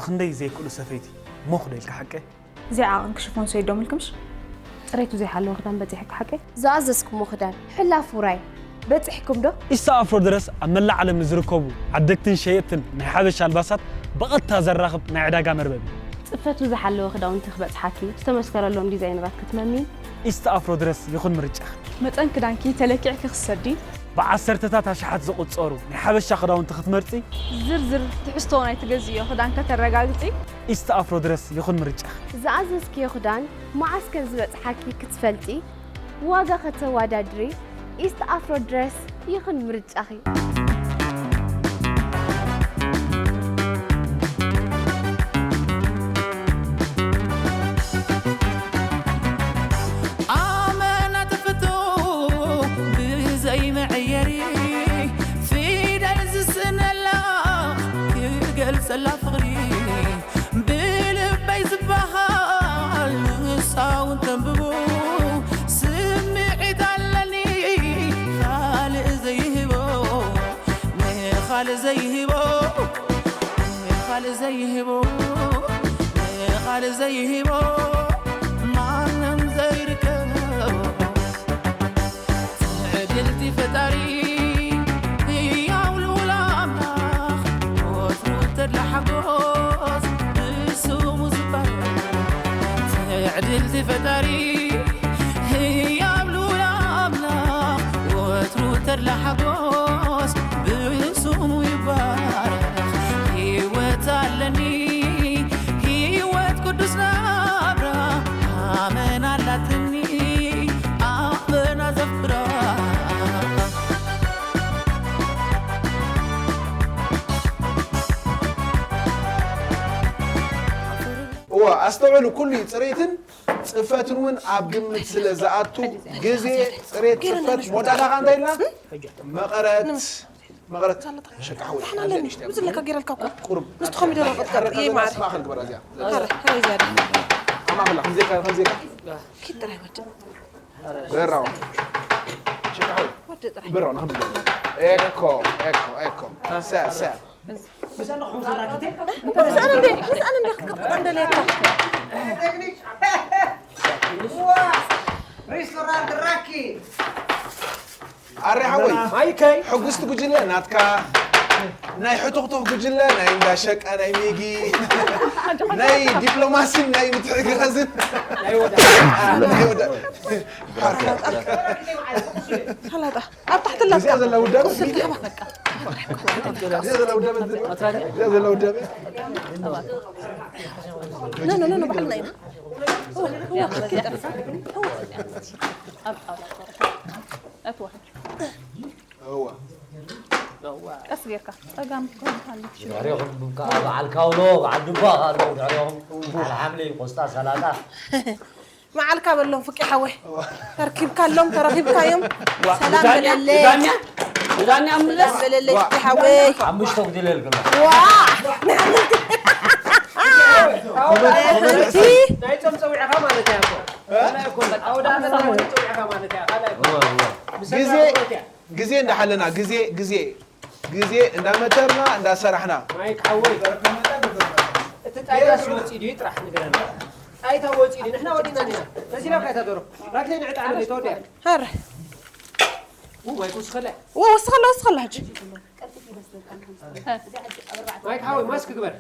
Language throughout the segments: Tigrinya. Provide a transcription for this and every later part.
ክንደይ ዘይክእሉ ሰፈይቲ ሞኽ ዶ ኢልካ ሓቀ? እዚኣ ዓቐንኪ ሽፎን ሰይዶምልክምሽ? ጽሬቱ ዘይሓለወ ክዳን በጺሕኪ ሓቀ? ዝኣዘዝኩሞ ክዳን ሕላፍ ውራይ በጺሕኩም ዶ? ኢስታ ኣፍሮ ድረስ ኣብ መላእ ዓለም ንዝርከቡ ዓደግትን ሸየጥትን ናይ ሓበሻ ኣልባሳት ብቐጥታ ዘራኽብ ናይ ዕዳጋ መርበብ እዩ። ጽፈቱ ዝሓለወ ክዳውንቲ ክበጽሓኪ፣ ዝተመስከረሎም ዲዛይነራት ክትመምዪን፣ ኢስታ ኣፍሮ ድረስ ይኹን ምርጫኺ። መጠን ክዳንኪ ተለኪዕኪ ክትሰዲ። ብዓሰርተታት ኣሽሓት ዝቑጸሩ ናይ ሓበሻ ክዳውንቲ ክትመርጺ። ዝርዝር ትሕዝቶ ናይ ትገዝእዮ ክዳን ከተረጋግጺ። ኢስታ ኣፍሮ ድረስ ይኹን ምርጫኺ። ዝኣዘዝክዮ ክዳን መዓስ ከም ዝበጽሓኪ ክትፈልጢ፣ ዋጋ ከተወዳድሪ፣ ኢስት ኣፍሮ ድረስ ይኹን ምርጫኺ። ኣመና ትፍቶ ብዘይ መዐየሪ፣ ፊደል ዝስእነላ ክገልጸላ ፍቕሪ፣ ብልበይ ዝበሃል ንሳ እውን ተንብቦ፣ ስምዒት ኣለኒ ካልእ ዘይህቦ፣ ንኻልእ ዘይህቦ፣ ንኻልእ ዘይህቦ፣ ንኻልእ ዘይህቦ፣ ማንም ዘይርከቦ። ትዕድልቲ ፈጣሪ ህያው ልኡል ኣምላኽ፣ ወትሩ ተድላ ሓጎስ ብስሙ ዝባረኽ። ትዕድልቲ ፈጣሪ ህያው ልኡል ኣምላኽ፣ ወትሩ ተድላ ሓጎስ ብስሙ ይባረኽ። ህይወት ኣለኒ፣ ህይወት ቅዱስ ናብራ፣ ኣመና ኣላትኒ፣ ኣመና ዘፍቅራ። እወ፣ ኣስተውዕሉ፣ ኩሉ እዩ ጽሬትን ጽፈትን እውን ኣብ ግምት ስለ ዝኣቱ፣ ግዜ፣ ጽሬት፣ ጽፈት፣ ሞዳላኻ እንታይ ኢልና? መቐረት፣ መቐረት፣ ሸቃ ሓወይ፣ ሓና ኣለኒ፣ ንእሽተይ፣ ብዙ ለካ ገይረልካ እኮ። ቁሩብ። ምስቲ ኮሚደረ ቅጥቀጥ፣ ሓረካ እየ ዘላ ማዕረ። ማእኸል ግበራ እዚኣ። ሃረ፣ ሃረ፣ እዚኣ ድያ። ኣብ ማእኸላ፣ ከምዚ ኢልካ፣ ከምዚ ኢልካ። ኪድ ጥራይ ወዲ። በራው። ሸቃ ሓወይ። ወዲ ጥራይ። በራው፣ ንኸምዚ ገይሩ። ኤኮ፣ ኤኮ፣ ኤኮ። ሰ፣ ሰ። ምስኣን እንዴ፣ ምስኣን እንዴ ክትቅጥቅጦ እንደለየካ። ሬስቶራንት ራኪ። ኣረ ሓወይ፣ ማይከይ። ሕጉስቲ ጉጅለ ናትካ፣ ናይ ሕቱኽቱኽ ጉጅለ፣ ናይ እንዳ ሸቃ፣ ናይ ሚጊ፣ ናይ ዲፕሎማሲን ናይ ምትሕግጋዝን። ናይ ወዳ። ናይ ወዳ። ሰላጣ። ኣብ ታሕቲ ኣላ። እዚኣ ዘላ ውዳበ? እዚኣ ዘላ ውዳበ? እዚኣ ዘላ ውዳበ? ኖ፣ ኖ፣ ኖ፣ ኖ፣ ባዕልና ኢና። እዋ፣ እዋ፣ እዋ፣ እዋ። እዋ። ቀስ ጌርካ። ጸጋም ትኾን ካሊ ትሽሪ። ድሕሪኹም ከዓ በዓል ካውሎ፣ በዓል ዱባ ኣሎ፣ ድሕሪኹም በዓል ሓምሊ፣ ቆስጣ፣ ሰላጣ። መዓልካ በሎም ፍቂ ሓወይ። ተርኪብካሎም፣ ተረኺብካዮም። ሰላም በለለይ። ዛኛ ምለስ። ሰላም በለለይ ፍቂ ሓወይ። ሓሙሽተ ጉጅለ ልግና። ዋ! ሓንቲ። ናይ ጾም ጸዊዕኻ ማለት እያ እኮ። ካልኣይ እኮ፣ ኣውደ ኣመት ጸዊዕኻ ማለት እያ። ካልኣይ እኮ። ግዜ፣ ግዜ እንዳሓለና፣ ግዜ፣ ግዜ፣ ግዜ እንዳመተርና፣ እንዳሰራሕና። ማይክ ሓወይ፣ እቲ ጣይታስ ወፂኡ ድዩ ጥራሕ ንገረና። ጣይታ ወፂኡ ድዩ? ንሕና ወዲእና ኒና። ነዚና ካይታ ደሮ። ራክለይ ንዕጣ ዓመለይ ተወዲያ። ሃረ። ው፣ ማይክ ውስኸለ። ው፣ ውስኸለ፣ ውስኸለ ሕጂ። ማይክ ሓወይ፣ ማስክ ግበር።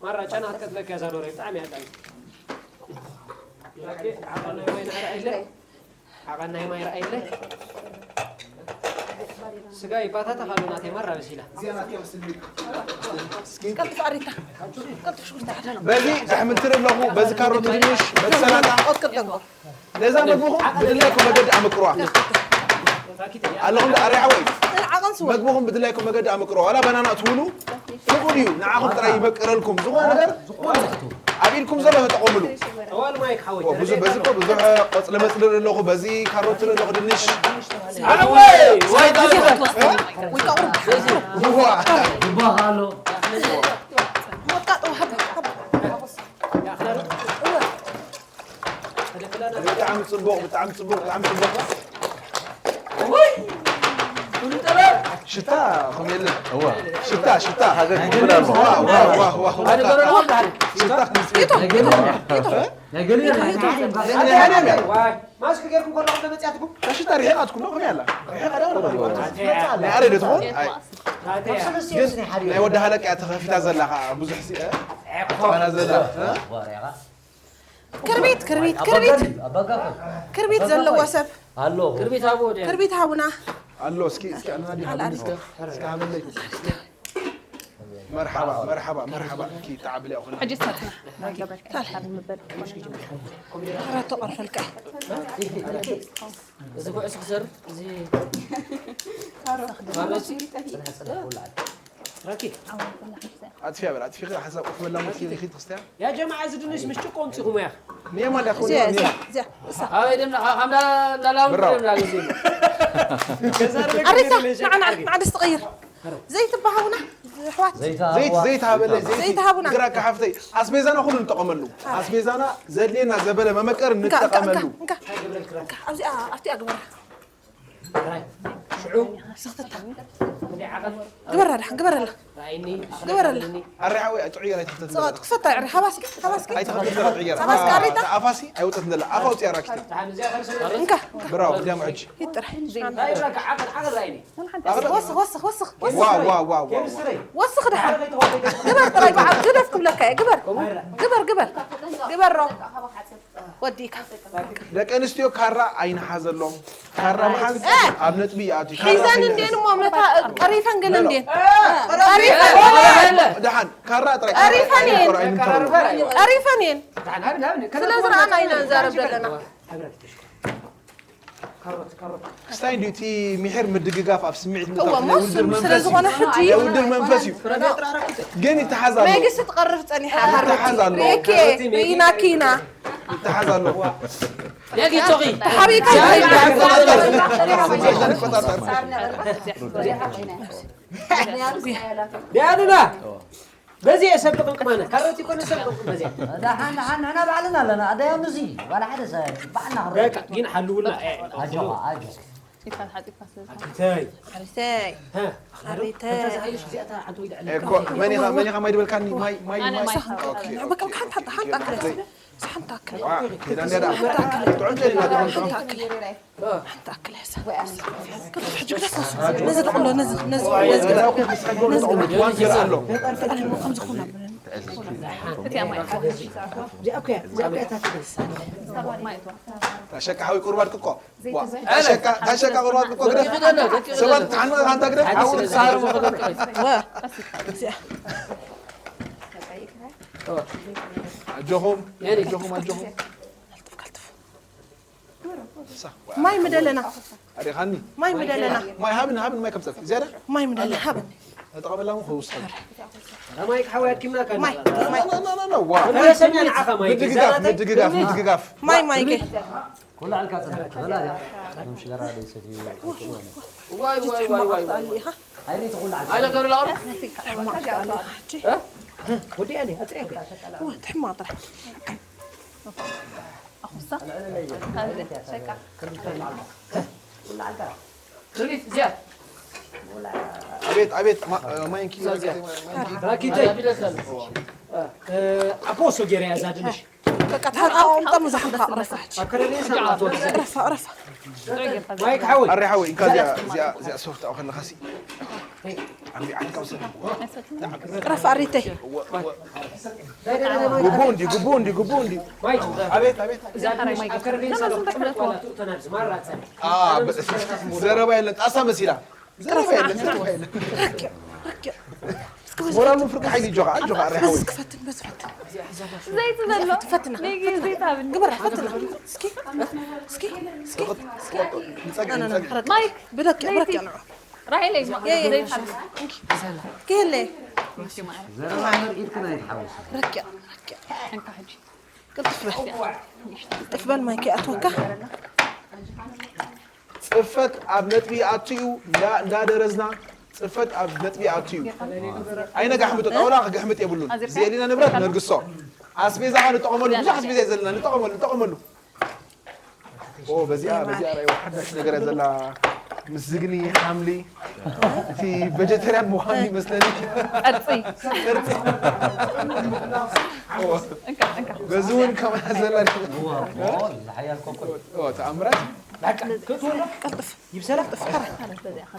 ማራ ጨና ክትቀትለካ እዛ ዶሮ፣ ብጣዕሚ እያ ጣዕሚ። ራክለይ፣ ዓቐን ናይ ማይ ንዕራ ኢለ። ዓቐን ናይ ማይ ረኣይለይ። ስጋ ይባታተኽ ኣሎ ናተይ ማራ በሲላ። ቀልጥፍ ኣሪታ። ቀልጥፍ ሽጉርቲ ሓደና። በዚ ኣሕምልቲ ኣለኹ፣ በዚ ካሮት፣ ድንሽ፣ በዚ ሰላጣ። ቀጥቀጥ ደንጎ። ነዛ መግብኹም ብድላይኩም መገዲ ኣመቅርዋ። ኣለኹም ዶ ኣርያ ሓወይ? ዓቐን ስወ። መግብኹም ብድላይኩም መገዲ ኣመቅርዋ። ዋላ ባናና ትብሉ ፍቑድ እዩ። ንዓኹም ጥራይ ይበቅረልኩም። ዝኾነ ነገር ኣብ ኢድኩም ዘሎ ተጠቐምሉ። እዋል ማይክ ሓወይ። ብዙ፣ በዚ እኮ ብዙሕ ቆጽሊ መጽሊ ኣለኹ፣ በዚ ካሮት ኣለኹ፣ ድንሽ። ሓወይ! ወይ ዋ! ይባህ ኣሎ። ብጣዕሚ ጽቡቕ፣ ብጣዕሚ ጽቡቕ፣ ብጣዕሚ ጽቡቕ። ወይ! ብሉ ጠለብ! ሽታ ከም የለ። እዋ ሽታ ሽታ። ሃገር ክብል ኣሎ። ዋ ዋ ዋ ዋ። ኣደ ገረዶ ባህል ሽታ ይቶ ይቶ ይቶ ናይ ገሊላ ናይ ሓደም ናይ ሓደም። ማስክ ገርኩም ከለኹም ተመፅያትኩም ሽታ ርሒቓትኩም ነው ከመይ ኣላ? ርሒቓ ዳ ወረደ። ናይ ኣረ ዶ ትኾን? ኣይ ናይ ወዲ ሃለቃ እያ ተኸፊታ ዘላ ከዓ ብዙሕ ሲ ጠና ዘላ። ወሬኻ ክርቢት ክርቢት ክርቢት ኣባጋፍ ክርቢት ዘለዎ ሰብ ኣሎ ክርቢት ሃቡና ኣሎ እስኪ እስኪ ኣና ዲ ኣልዓል እስከ እስኪ ሃበለይ። መርሓባ መርሓባ መርሓባ። ኪ ተዓብሊ ኣኹና ሕጂ ሳትና ተቐርፈልካ እዚ ኩዕስ ክሰርብ እዚ ካሮት ራኪ ኣጥፊያ በል ኣጥፊኺ ሓሳብ ኮፍ በላ ሙኪ ሪኺት ክስትያ ያ ጀማዓ እዚ ድንሽ ምስ ጭቆ ኣምፂኹም እያ ኒየማ ሊያ እዚኣ እዚኣ እዚኣ እሳ ኣበይ ደምና ካብ ዳላም ብራው። ደምና ገዜ ዓሪታ ንዓ ንዓ ንዓ ደስ ትቕይር ዘይትበሃውና ኣሕዋት ዘይት ዘይት ሃበለ ዘይት ሃቡና። ግራ ካሓፍተይ ኣስቤዛና ኩሉ ንጠቐመሉ ኣስቤዛና ዘድልየና ዘበለ መመቀር እንካ እንካ እንካ ንጠቐመሉ እንካ ኣብዚኣ ኣብቲ ኣግበራ ሽዑ ስኽትታ ግበራ ደሓን ግበረላ ራይኒ ግበረላ ኣረ ሓወይ ጥዑይ ራይ ተፍተት ጸዋት ክፈታ ይዕሪ ሃባስኪ ሃባስኪ ኣይተኸፍት ጥዑይ ሃባስኪ ኣሪታ ኣፋሲ ኣይወጠት እንደላ ኣፋ ውፅያ ራኪ እንካ ብራው ዲያም ሕጂ ይጥራሕ ራይ ራካ ዓቅል ዓቅል ራይኒ ወስኽ ወስኽ ወስኽ ዋ ዋ ዋ ዋ ኬሚስትሪ ወስኽ ደሓን ግበር ጥራይ በዓል ግደፍ ክብለካ እየ ግበር ግበር ግበር ግበሮ ወዲእካ ደቂ ኣንስትዮ ካራ ኣይንሓዘሎም። ካራ ምሓዝ ኣብ ነጥቢ ይኣቱ። ሒዘን እንዴን እሞ መታ ቀሪፈን ገለ እንዴን ደሓን ካራ ጥራይ ቀሪፈን እየን ኣይንተባባዕ። ቀሪፈን እየን ስለዚ ረኣና ኢና ንዛረብ ዘለና ክስታይ እንዲዩ እቲ ምሒር ምድግጋፍ ኣብ ስምዒት ምእታው እዋ ናይ ሞስ ውድድር ስለ መንፈስ እዩ። ዝኾነ ሕጂ ናይ ውድድር መንፈስ እዩ። ግን ይተሓዝ ኣሎ። መግስቲ ትቐርብ ጸኒሓ ይተሓዝ ኣሎ። ኦኬ ሪኢናኪ ኢና ይተሓዝ ኣሎ። ያጊ ቶኺ ተሓቢእካ ይፈጣጠር። ዲያሉላ በዚ የሰብ ቅምቅማና ካልኦት ይኮነ ሰብ ቅምቅም በዚያ ደሓን ደሓን ንሕና ባዕልና ኣለና ኣዳያም እዚ ዋላ ሓደ ሰብ ባዕልና በቃ ግን ሓልውና ኣጆኻ ኣጆ ተይ ሓሪሰይ ሓሪተይ ተዛሃይሽ እዚኣታ ሓንቲ ወይ ልዕሊ እኮ መን ኢኻ መን ኢኻ ማይ ድበልካኒ ማይ ማይ ማይ ኣነ ማይ ኦኬ ንዕበከም ሓንቲ ሓንቲ ሓንቲ ኣክል ሓንቲ ኣክል ዋ ኬዳ እንዳ ጥዑም ጨሊና ጥዑም ጥዑም ሓንቲ ኣክል ሓንቲ ኣክል ሕሳ ክትፍ ሕጂ ግደፍ ነዚ ደቕሎ ነዚ ነዚ ነዚ ዋን ገለ ኣሎ ከምዚ ኹና እቲኣ ማይ ታሸካ ሓዊ ቁርባድ ክኮ ታሸካ ታሸካ ቁርባድ ክኮ ግደፍ ሰባት ተሓንቀ ካንታ ግደፍ ሓዊ ሳሩ ወ እዚኣ ኣጆኹም ኣጆኹም ኣጆኹም ማይ ምደለና ኣሪኻኒ ማይ ምደለና ማይ ሃብን ሃብን ማይ ከምፀት ዝያዳ ማይ ምደለና ሃብን ተጠቐመላ ሞ ከውስኸ ማይ ክሓወይ ኣድኪምና ካና ማይ ማይ ዋ መለሰኛ ንዓኻ ማይ ምድግጋፍ ምድግጋፍ ምድግጋፍ ማይ ማይ ገ ኩሉ ዓልካ ጽንሕ ትበላ እያ። ከም ሽገራ ደይ ሰትዩ ዋይ ዋይ ዋይ ዋይ ዋይ ኢኻ ኣይሪ ትኹሉ ዓልካ ኣነ ከብላ ወዲያ ሊ ኣጥሬ ትሕማቕ ጥራሕ ኩሉ ዓልካ ክሪት እዚኣ ኣቤት ኣቤት ማይንኪ ራኪተይ ኣፖሶ ጌርያ እዛ ድንሽ በቃ ተሓጣቆምጦም ዝሓንካ ቅረፋ ኣብ ከረኔ ሰማቶ ቅረፋ ቅረፋ ማይ ክሓወይ ኣሪ ሓወይ እንካ እዚኣ እዚኣ እዚኣ ሶፍት ኣው ከለኻሲ ኣሪ ዓንካ ውሰድ ቅረፋ ኣሪተይ ጉቡ እንዲ ጉቡ እንዲ ጉቡ እንዲ ማይ ኣቤት ኣቤት እዛ ድንሽ ኣብ ከረኔ ሰማቶ ተናድ ዝማራ ጸኒ ዘረባ የለን ጣሳ መሲላ ዘረባ የለን ዘረባ የለን ረኪ ረኪ ሞራሉ ፍርቂ ሓይሊ እጆኻ ኣጆኻ ኣሪ ሓወይ ክፈትን በዚ ፈትን ዘይቲ ዘሎ ፈትና ነይ ዘይት ሃብኒ ግበራ ፈትና እስኪ እስኪ እስኪ እስኪ ንጸግዒ ንጸግዒ ማይክ ብደቂ ብደቂ ንዑ ራሄለይ ዘይት ሃብኒ ከየለ ዘረባ ምርኢትክን ኣይትሓወስ ረኪ ረኪ እንካ ሕጂ ቅልጥፍ በል ቅልጥፍ በል ማይክ ይኣትወካ ጽፈት ኣብ ነጥቢ ኣትዩ እንዳደረዝና ጽፈት ኣብ ነጥቢ ኣትዩ ኣይነጋሕምጦ ጣውላ ክግሕምጥ የብሉን ዘየሊና ንብረት ነርግሶ ኣስቤዛ ኸ ንጠቐመሉ ብዙሕ ኣስቤዛ እዩ ዘለና ንጠቐመሉ ንጠቐመሉ ኦ በዚኣ በዚኣ ራእይዋ ሓዳሽ ነገር እያ ዘላ ምስ ዝግኒ ሓምሊ እቲ ቨጀተርያን ምዃኑ ይመስለኒ። ቅርፂ ቅርፂ እንካ እንካ በዚ እውን ከምኣ ዘላ ዝሓያል ኮኮ ተኣምራት ቀልጥፍ ይብሰላ ቀልጥፍ ሓረ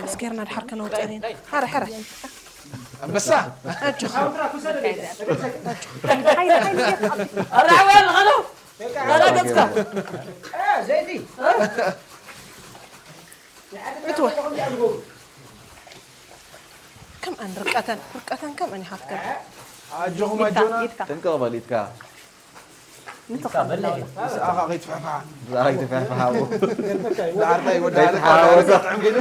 ቀስ ጌርና ድሓር ከነውፅእ ኢና ሓረ ሓረ ኣንበሳ ኣጆኻ ካውንትራ ኩሰደ ሓይለ ሓይለ ኣራዕዋ ኣለኻዶ ኣራገፅካ ዘይቲ እትወ ከምኣን ርቀተን ርቀተን ከምኣን ይሃትከል ኣጆኹም ኣጆና ኢድካ ጥንቅቕ በል ኢድካ ንስኻ በለኒ ንስኣኻ ከይትፍሕፍሓ ኣይትፍሕፍሓ ንዓርታይ ወዳ ኣይትሓወሰ ጥዕም ገይሩ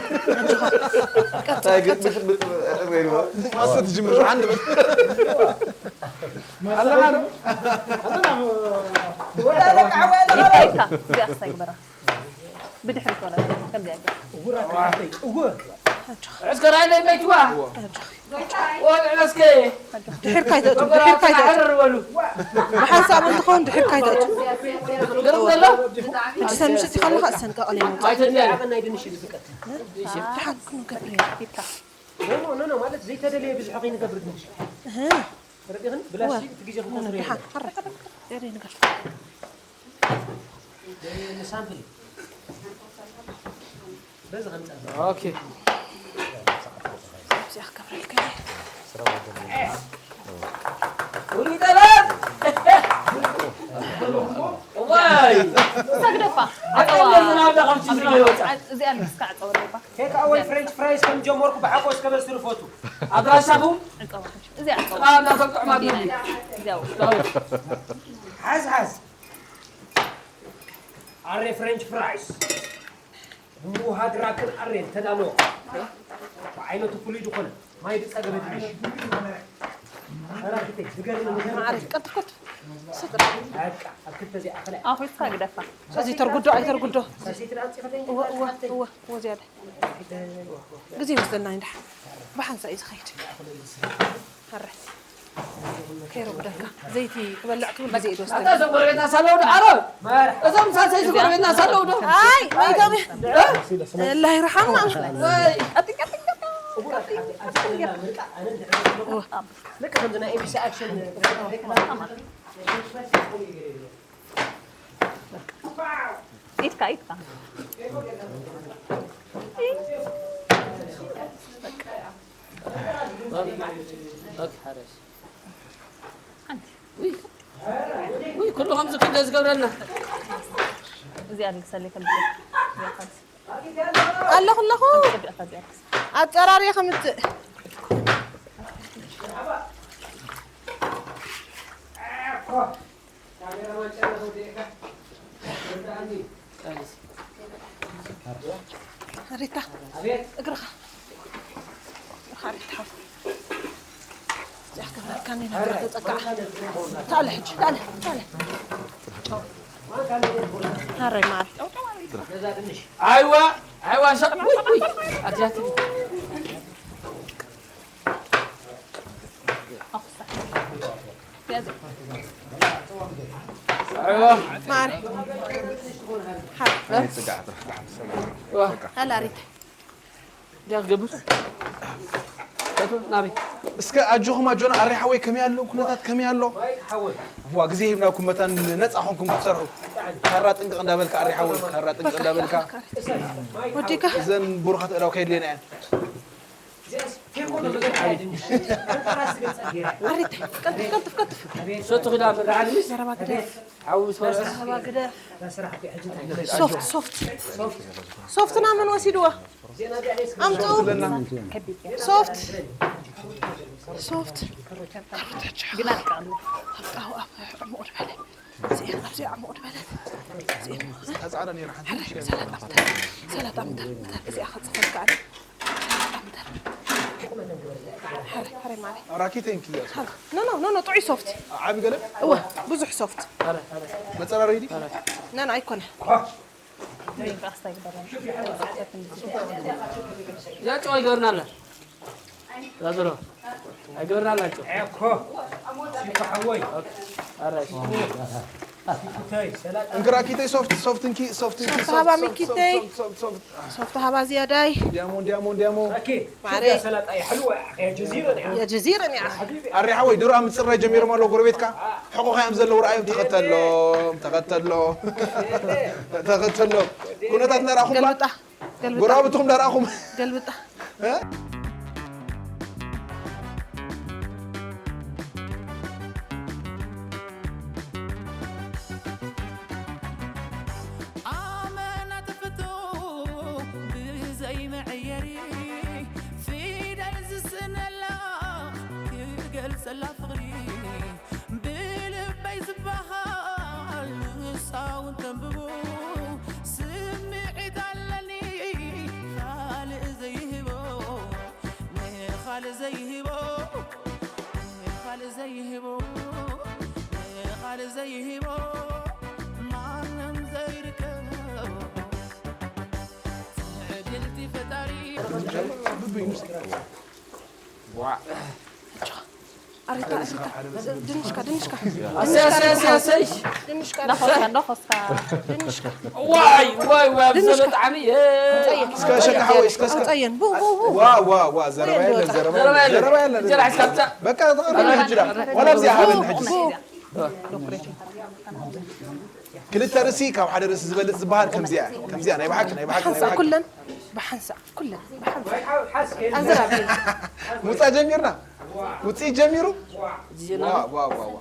እንታይ ግጥምሽ ብጥም ገይርዎ ማሰ ትጅምር ሽሓን ድብል ኣለኻ ዶ ኢድካ ኢድካ እዚኣ ክስታይ ግበራ ብድሕሪ ትኾነ ከምዚኣ ገይራ እውር ኣተባዕተይ እውር ዕስከር ኣይለይ መይትዋ ወልዕለስከ ድሕርካ ይተእቱ ድሕርካ ይተእቱ ሓረር በሉ ብሓንሳብ እንትኸውን ድሕርካ ይተእቱ ገርም ዘሎ ሕጂ ሰብ ምሸጥ ከለኻ እሰንቀቕን እዩ ኣይተድልያ ናይ ድንሽ እዩ ዝቀት ድሓን ክንገብር ኖ ኖ ኖ ማለት ዘይተደለየ ብዙሕ ከይንገብር ድንሽ ረዲኽን ብላስቲክ እቲ ግዜ ክንቆፅሮ ድሓን ሓረ ገሪ ንገር ንሳምፕል በዚ ከምፀ ኦኬ እዚኣ ክገብረልካ ፍሉይ ጠለብ ዋይ ሰግደፋ ኣቀለ ዝናብዳ ከምቲ ዝና ይወፃ እዚኣ ንስካ ዕፀወለባ ቴክ ኣወይ ፍሬንች ፍራይስ ከም ጀመርኩ ብሓጎስ ከበስር ፈቱ ኣድራሻኹም ዕፀዋ እዚኣ ዕፀዋ ጥቓ እንዳተብጥዑ ማለት እዩ እዚኣ ሓዝ ሓዝ ኣሬ ፍሬንች ፍራይስ ብውሃ ድራክን ኣሬን ተዳለወ ብዓይነቱ ፍሉይ ዝኾነ ማይ ዝፀገበ ድንሽ ተራፊተይ ዝገርም ነገር ማዕረ ቀጥፍኩት ስጥር በቃ ኣብ ክልተ ዘይኣኸለ ኣኹልካ ግደፋ እዚ ተርጉዶ ኣይተርጉዶ ሰሰይትን ኣንፂኸተይ እወ እወ እወ እወ ዝያዳ ግዜ ይወስደልና እንዳ ብሓንሳ እዩ ዝኸይድ ሃረ ከይረጉደካ ዘይቲ ክበልዕ ክብል ግዜ እዩ ዝወስደልና እዞም ጎረቤትና ሳለው ዶ ኣረ እዞም ሳሰይ ጎረቤትና ሳለው ዶ ኣይ መይቶም ላህ ይርሓማ ወይ ልክ ከምዚ ናይ ኤቢሲ ኣክሽን ኢድካ ኢድካ ውይ ኩሉ ከምዚ ክንደ ዝገብረልና እዚኣ ልግሰለይ ከም ኣለኹ ኣለኹ ኣፀራርየ ከምፅእ ሪታ እግርኻ እግርኻ ሪታ ሓው እዚኣ ክብረካኒ ነገር ተፀጋዓ ታለ ሕጂ ታለ ታለ ሃረይ ማር ኣይዋ ኣይዋ ሸቕ ውይ ውይ ኣትያት ማር ሃላ ሪታ ዲያ ክገብር ናበይ እስከ ኣጆኹም ኣጆና ኣሬ ሓወይ ከመይ ኣሎ ኩነታት ከመይ ኣሎ ዋ ግዜ ሂብናኩም መታን ነፃ ኮንኩም ክትሰርሑ ካራ ጥንቅቕ እንዳበልካ ኣሬ ሓወይ ካራ ጥንቅቕ እንዳበልካ ወዲካ እዘን ብሩኻት እዳው ከየድልየና እየን ኣሪታ ቀልጥፍ ቀልጥፍ ቀልጥፍ ሰቱ ክዳ መድዓሊ ዘረባ ግደፍ ሓዊ ምስ ፈረሰ ዘረባ ግደፍ ሶፍት ሶፍት ሶፍትና መን ወሲድዋ ኣምፅኡ ሶፍት ሶፍት ግና ቃሉ ኣብኡ ድበለ እዚኣ ኣብዚኣ ዓሙቕ ድበለት እዚኣ ፃዕዳ ነይራ ሓንቲ ሰላጣ ምተር ምተር እዚኣ ከፅፈልካ ኣነ ሰላጣ ምተር ሕረ ሕረ ማለት ኣራኪ ቴንኪ ኖ ኖ ኖ ኖ ጥዑይ ሶፍት ዓቢ ገለ እወ ብዙሕ ሶፍት መፀራረይ ዲ ነን ኣይኮነ ራስታ ይግበረን ያጨው አይገብርናለን ዛዝሮ አይገብርናላቸው እኮ ሲኮ ሓወይ ኧረ እንክራኪተይ ሶፍት ሶፍት እንኪ ሶፍት እንኪ ሶፍት ሃባ ሚኪተይ። ሶፍት ሶፍት ሶፍት ሶፍት ሃባ ዝያዳይ። ዲያሞን ዲያሞን ዲያሞ። ማሬ። ያ ጀዚረ ኒያ። ኣሪ ሓወይ ድሮ ኣብ ምጽራይ ጀሚሮም ኣለዉ ጎረቤትካ። ሕቑኻ እዮም ዘለዉ ረኣዮም ተኸተሎም ተኸተሎም ተኸተሎም። ኩነታት እናረኣኹም ባ- ገልብጣ። ገልብጣ። ጎረባብትኹም እናረኣኹም። ገልብጣ። እ? ኣመና ተፈቶ ብዘይ መዐየሪ ፊደል ዝስእነላ ክገልጸላ ፍቕሪ ብልበይ ዝበሃል ንሳ እውን ተንብቦ ስምዒት ኣለኒ ካልእ ዘይህቦ ንኻልእ ዘይህቦ ንኻልእ ዘይህቦ ንኻልእ ዘይህቦ ማንም ዘይርከቦ ትዕድልቲ ፈጣሪ ኣሪታ ኣሪታ ድንሽካ ድንሽካ ኣሰይ ኣሰይ ኣሰይ ኣሰይ ድንሽካ እንዳኾስካ እንዳኾስካ ድንሽካ ዋይ ዋይ ዋይ ኣብ ድንሽካ። ዘሎ ጣዕሚ እ። እስከ ሸቃ ሓወይ እስከ እስከ ኣውፀየን ቡ ቡ ቡ ዋ ዋ ዋ ዘረባ የለን ዘረባ ዘረባ የለን የለን። ዘረባ የለን። እንጀራ ሒዝካ ምጻእ። በቃ ተቐርብ ሕጂ ዳ ዋላ ኣብዚኣ ሃበን ሕጂ። ቡ ክልተ ርእሲ ካብ ሓደ ርእሲ ዝበልጽ ዝበሃል ከምዚኣ እያ። ከምዚኣ ናይ ብሓቂ ናይ ብሓቂ ናይ ሓንሳእ ብሓቂ። ኩለን ብሓንሳእ ኩለን ብሓንሳእ ኣዘራቢ። ምውጻእ ጀሚርና። ውጽኢት ጀሚሩ። ዋ ዋ ዋ ዋ።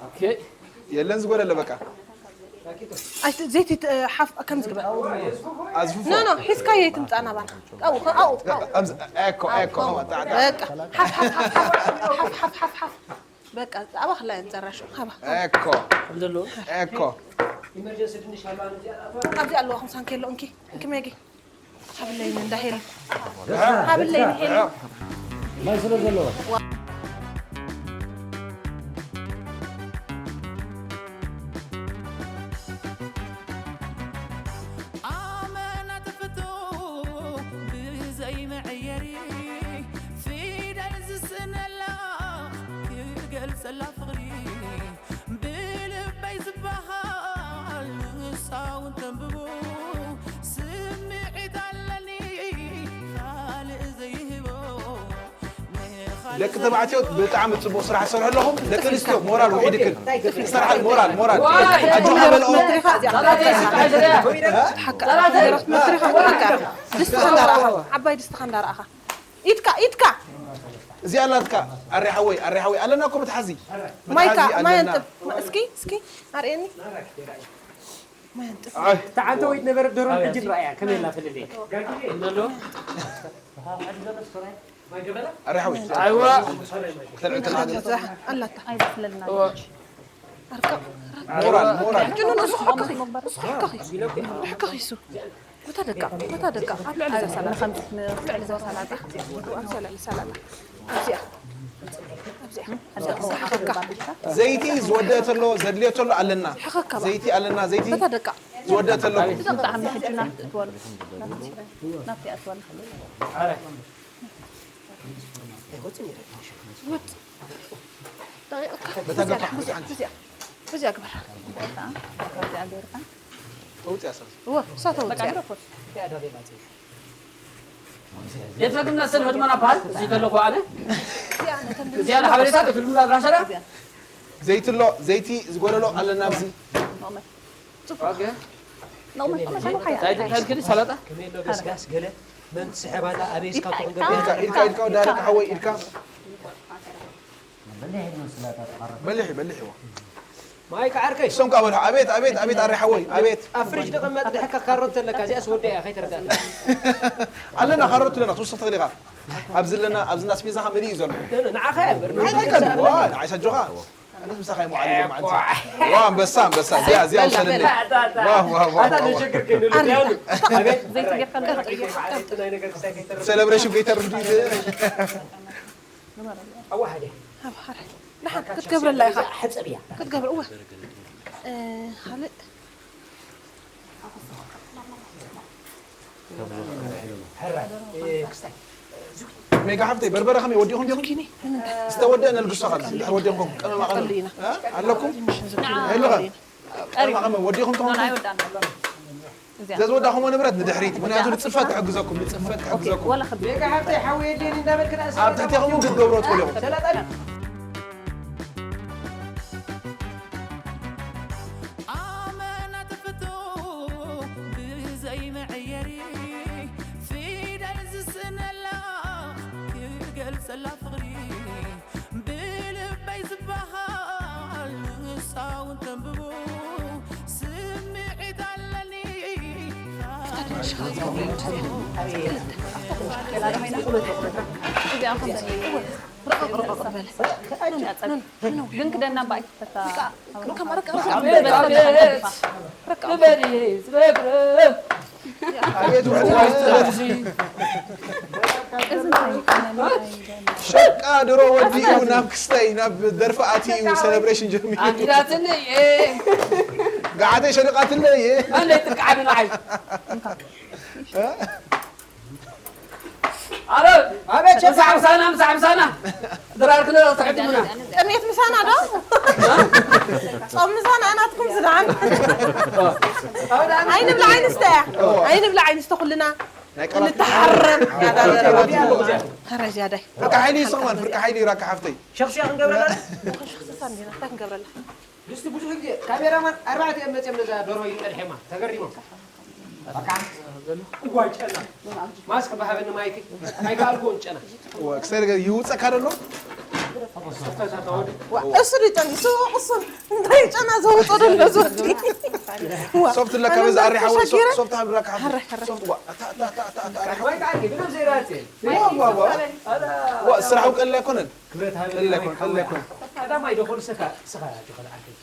ኦኬ። የለን ዝጎደለ በቃ። ኣይ ዘይቲ ት- ሓፍ ከምዚ ግበር። ኣዝፍፎ። ኖ ኖ ሒዝካዮ ኣይትምጻእ ናባና። ኣው ኣው ኣው። ኣምዝ- ኤኮ ኤኮ። በቃ ሓፍ ሓፍ ሓፍ ሓፍ ሓፍ ሓፍ ሓፍ ሓፍ። በቃ ኣባኽላ የንጸራሹ ሃባ። ኤኮ። ከም ዘለዎ። ኤኮ። ኢመርጀንሲ ድንሽ ሃባ ነዚኣ ኣትዋ። ኣብዚ ኣለዋ ኹምሳን ኬሎ እንኪ እንኪ ሜጊ። ሃብለይኒ እንዳ ሄሉ። ሃብለይኒ ሄሉ። ማይ ስለ ዘለዎ። ኣመና ተፈቶ ብዘይ መዐየሪ ፊደል ዝስእነላ ክገልጸላ ፍቕሪ ብልበይ ዝበሃል ንሳ እውን ተንብቦ ስምዒት ኣለኒ ካልእ ዘይህቦ ደቂ ተባዕትዮ ብጣዕሚ ጽቡቕ ስራሕ ትሰርሑ ኣለኹም። ደቂ ኣንስትዮ ሞራል ውሒድክን። ስራሕ ሞራል ሞራል። ኣጆኻ በልኦ። መድረኻ እዚኣ ሓካ መድረኻ ሓካ ድስትኻ እንዳረኣኻ ዓባይ ድስትኻ እንዳረኣኻ ኢድካ ኢድካ እዚኣ ናትካ ኣሬ ሓወይ ኣሬ ሓወይ ኣለና እኮ መትሓዚ። ማይካ መትሓዚ ማይ ኣለና። ኣንጥብ እስኪ እስኪ ኣርእየኒ። ማይ ኣንጥብ ኣይ። ተዓንተ ወይት ነበረ ደሮን ሕጂ ንረኣያ ከመይ ኢላ ፍልልይ። ኣረ ሓወይ። ኣይዋ። ተልዕልቲ ኣላታ። ኣይበስለልና። እዋ። ኣርካ። ሞራል፣ ሞራል። ሕጂ ኑ፣ ንሱ ክሕከኺ። ንሱ ክሕከኺ። ክሕከኺ እሱ። በታ ደቃ፣ በታ ደቃ። ኣብ ልዕሊ እዛ ሰላጣ። ንኸምዚ ን- ልዕሊ እዛ ሰላጣ። ኣብዚኣ ልዕሊ ሰላጣ። ኣብዚኣ። ኣብዚኣ። ኣብዚኣ። ዘይቲ ዝወደአ ተሎ፣ ዘድልዮ ተሎ ኣለና። ሕኸካ ባ። ዘይቲ ኣለና፣ ዘይቲ በታ ደቃ። ዝወደአ ተሎ። ብጣዕሚ ሕጂ ናብቲ እትወል-፣ ናብቲ፣ ናብቲ እትወል-፣ ወጥ። ደቂቕካ። በታ ገፋሕ፣ በዚኣ፣ በዚኣ፣ በዚኣ ግበር። በቃ፣ ካብዚኣ ገይርካ። ተውፅያ ሰብ። እወ፣ እሳ ተውፅያ። በቃ፣ ግደፎ። የትረግምና ሰን ህድመና በሃል፣ እዚ ተለኹ ኣነ። እዚኣ ነተን እዚኣ ንሓበሬታ፣ እትልምዳ ኣድራሻና? እዚኣ። ዘይቲ ኣሎ፣ ዘይቲ ዝጎደሎ ኣለና ኣብዚ። ኦኬ። እንታይ ትንክዲ ሰላጣ? ከመይ ኣሎ ገስጋስ ገለ መን ትስሕባላ ኣበይ እስካ ትኹን ገበያ? ኢልካ ኢልካ ኢልካ ወዳርካ ሓወይ ኢልካ። በሊሕ በሊሕ ይዋ። ማይ ከዓርከይ። እሶም ከኣ በልሑ ኣቤት ኣቤት ኣቤት ኣረ ሓወይ ኣቤት። ኣብ ፍሪጅ ተቐመጥ ድሕካ ካሮት ተለካ እዚኣስ ወደያ ከይተረዳእካ። ኣለና ካሮት ኣለና ትውስኽ ትኽእል ኢኻ። ኣብዚ ኣለና ኣብዚ ኣስቤዛኻ መሊኡ እዩ ዘሎ። ንዓኻ እያ እምበር። ንዓይ ከ ዋ ንዓይ ሰጆኻ። ኣነስ ምሳኻ ይመዓል ማለት። ዋ ኣንበሳ ኣንበሳ እዚኣ እዚኣ ውሰደለይ። ዋ ዋ ዋ። ኣታ ዋ። ንሸግር ግን ኣቤት። ዘይትገፈል። ሴሌብሬሽን ከይተርፍ ድዩ? ኣዋሓደ። ኣዋሓደ። ደሓን ክትገብረላ ኢኻ። ሕጸብ እያ። ክትገብር እወ። እ፣ ካልእ ሕራይ፣ እ፣ ክስታይ። ሜጋ ሓፍተይ፣ በርበረ ከመይ ወዲኹም ዲኹም? ዝተወደአ ነልግሶ ካብ ድሕር ወዲኹም ቀመማ ቀመም። እ? ኣለኩም? የለኸ? ቀመማ ቀመም ወዲኹም ትኾኑ? ዘዝወዳኹሞ ንብረት ንድሕሪት፣ ምኽንያቱ ንፅፈት ክሕግዘኩም፣ ንፅፈት ክሕግዘኩም። ሜጋ ሓፍተይ ሓዊ የድልየኒ እንዳበልክ ደኣ ኣብ ትሕቴኹም እውን ክትገብሮ ትኽእሉ ኢኹም። ሰላጣ ኣመና ተፈቶ ብዘይ መዐየሪ ፊደል ዝስእነላ ክገልጸላ ፍቕሪ ብልበይ ዝበሃል ንሳ እውን ተንብቦ ስምዒት ኣለኒ። ግን ክደና ባይ ትፈታ። ኣቤት፣ ኣቤት፣ ዝበለ ኣቤት ውሕድ ማለት እዚ። ሸቃ ድሮ ወዲኡ ናብ ክስታይ ናብ ደርፊ ኣትዩ ሰለብሬሽን ጀሚሩ። ኣንዲዳትኒ እየ። ገዓተይ ሸሪቓትለይ እየ። መን ይጥቅዓኒ ንዓይ? ኣረ፣ ኣቤት፣ ምሳሕ ምሳና፣ ምሳሕ ምሳና። ድራር ክነ ተሕድሙና። ጥሜት ምሳና ዶ? ጾም ምሳና ናትኩም ዝደዓን። ኣይንብላ ዓይንስተ እያ። ኣይንብላ ዓይንስተ ኩልና። ናይ ቀላት ንተሓረም። ኸረ ዝያዳይ። ፍርቂ ሓይሊ ይስኽማን፣ ፍርቂ ሓይሊ ይራካ ሓፍተይ። ሸኽሸኽ ክንገብረላ? ሸኽሰሳ እንዲና፣ እንታይ ክንገብረላ? ድስቲ ብዙሕ ግዜ ካሜራማን ኣርባዕተ እዮም መፅዮም ነዛ ደርሆ ይጠድሕማ። ተገሪሞም። በቃ። እዋይ ጨና። ማስክ ብሃበኒ ማይክ። ኣይከኣልኩዎን ጨና። እዋ፣ ክሳይ ነገር ይውፀካ ደሎ? ዋ፣ እሱ ድዩ ጠሚሱ? እሱን እንታይ ጨና ዘውፅኦ ደሎ ዝወዲ? ዋ፣ ሶፍት ለካ ኣነ በዛ ኣሪሓ ወይ ተሸጊረ። ሶፍት ሃብራካ ሃብራ። ሃረ፣ ሃረ። ሶፍት ዋ፣ ኣታ፣ ኣታ፣ ኣታ፣ ኣታ፣ ኣታ፣ ኣሪሓ። ማይ ከኣልኪ ብደም ዘይራቴ። ዋ፣ ዋ፣ ዋ። ኣላ። ዋ፣ ስራሑ ቀሊል ኣይኮነን። ክብረት ሃበኒ ቀሊል ኣይኮነን፣ ማይክ ቀሊል ኣይኮነን። ቀዳማይ ዶ ኾን ሰካ፣ ስኻ ዲኻ ዓርከይ?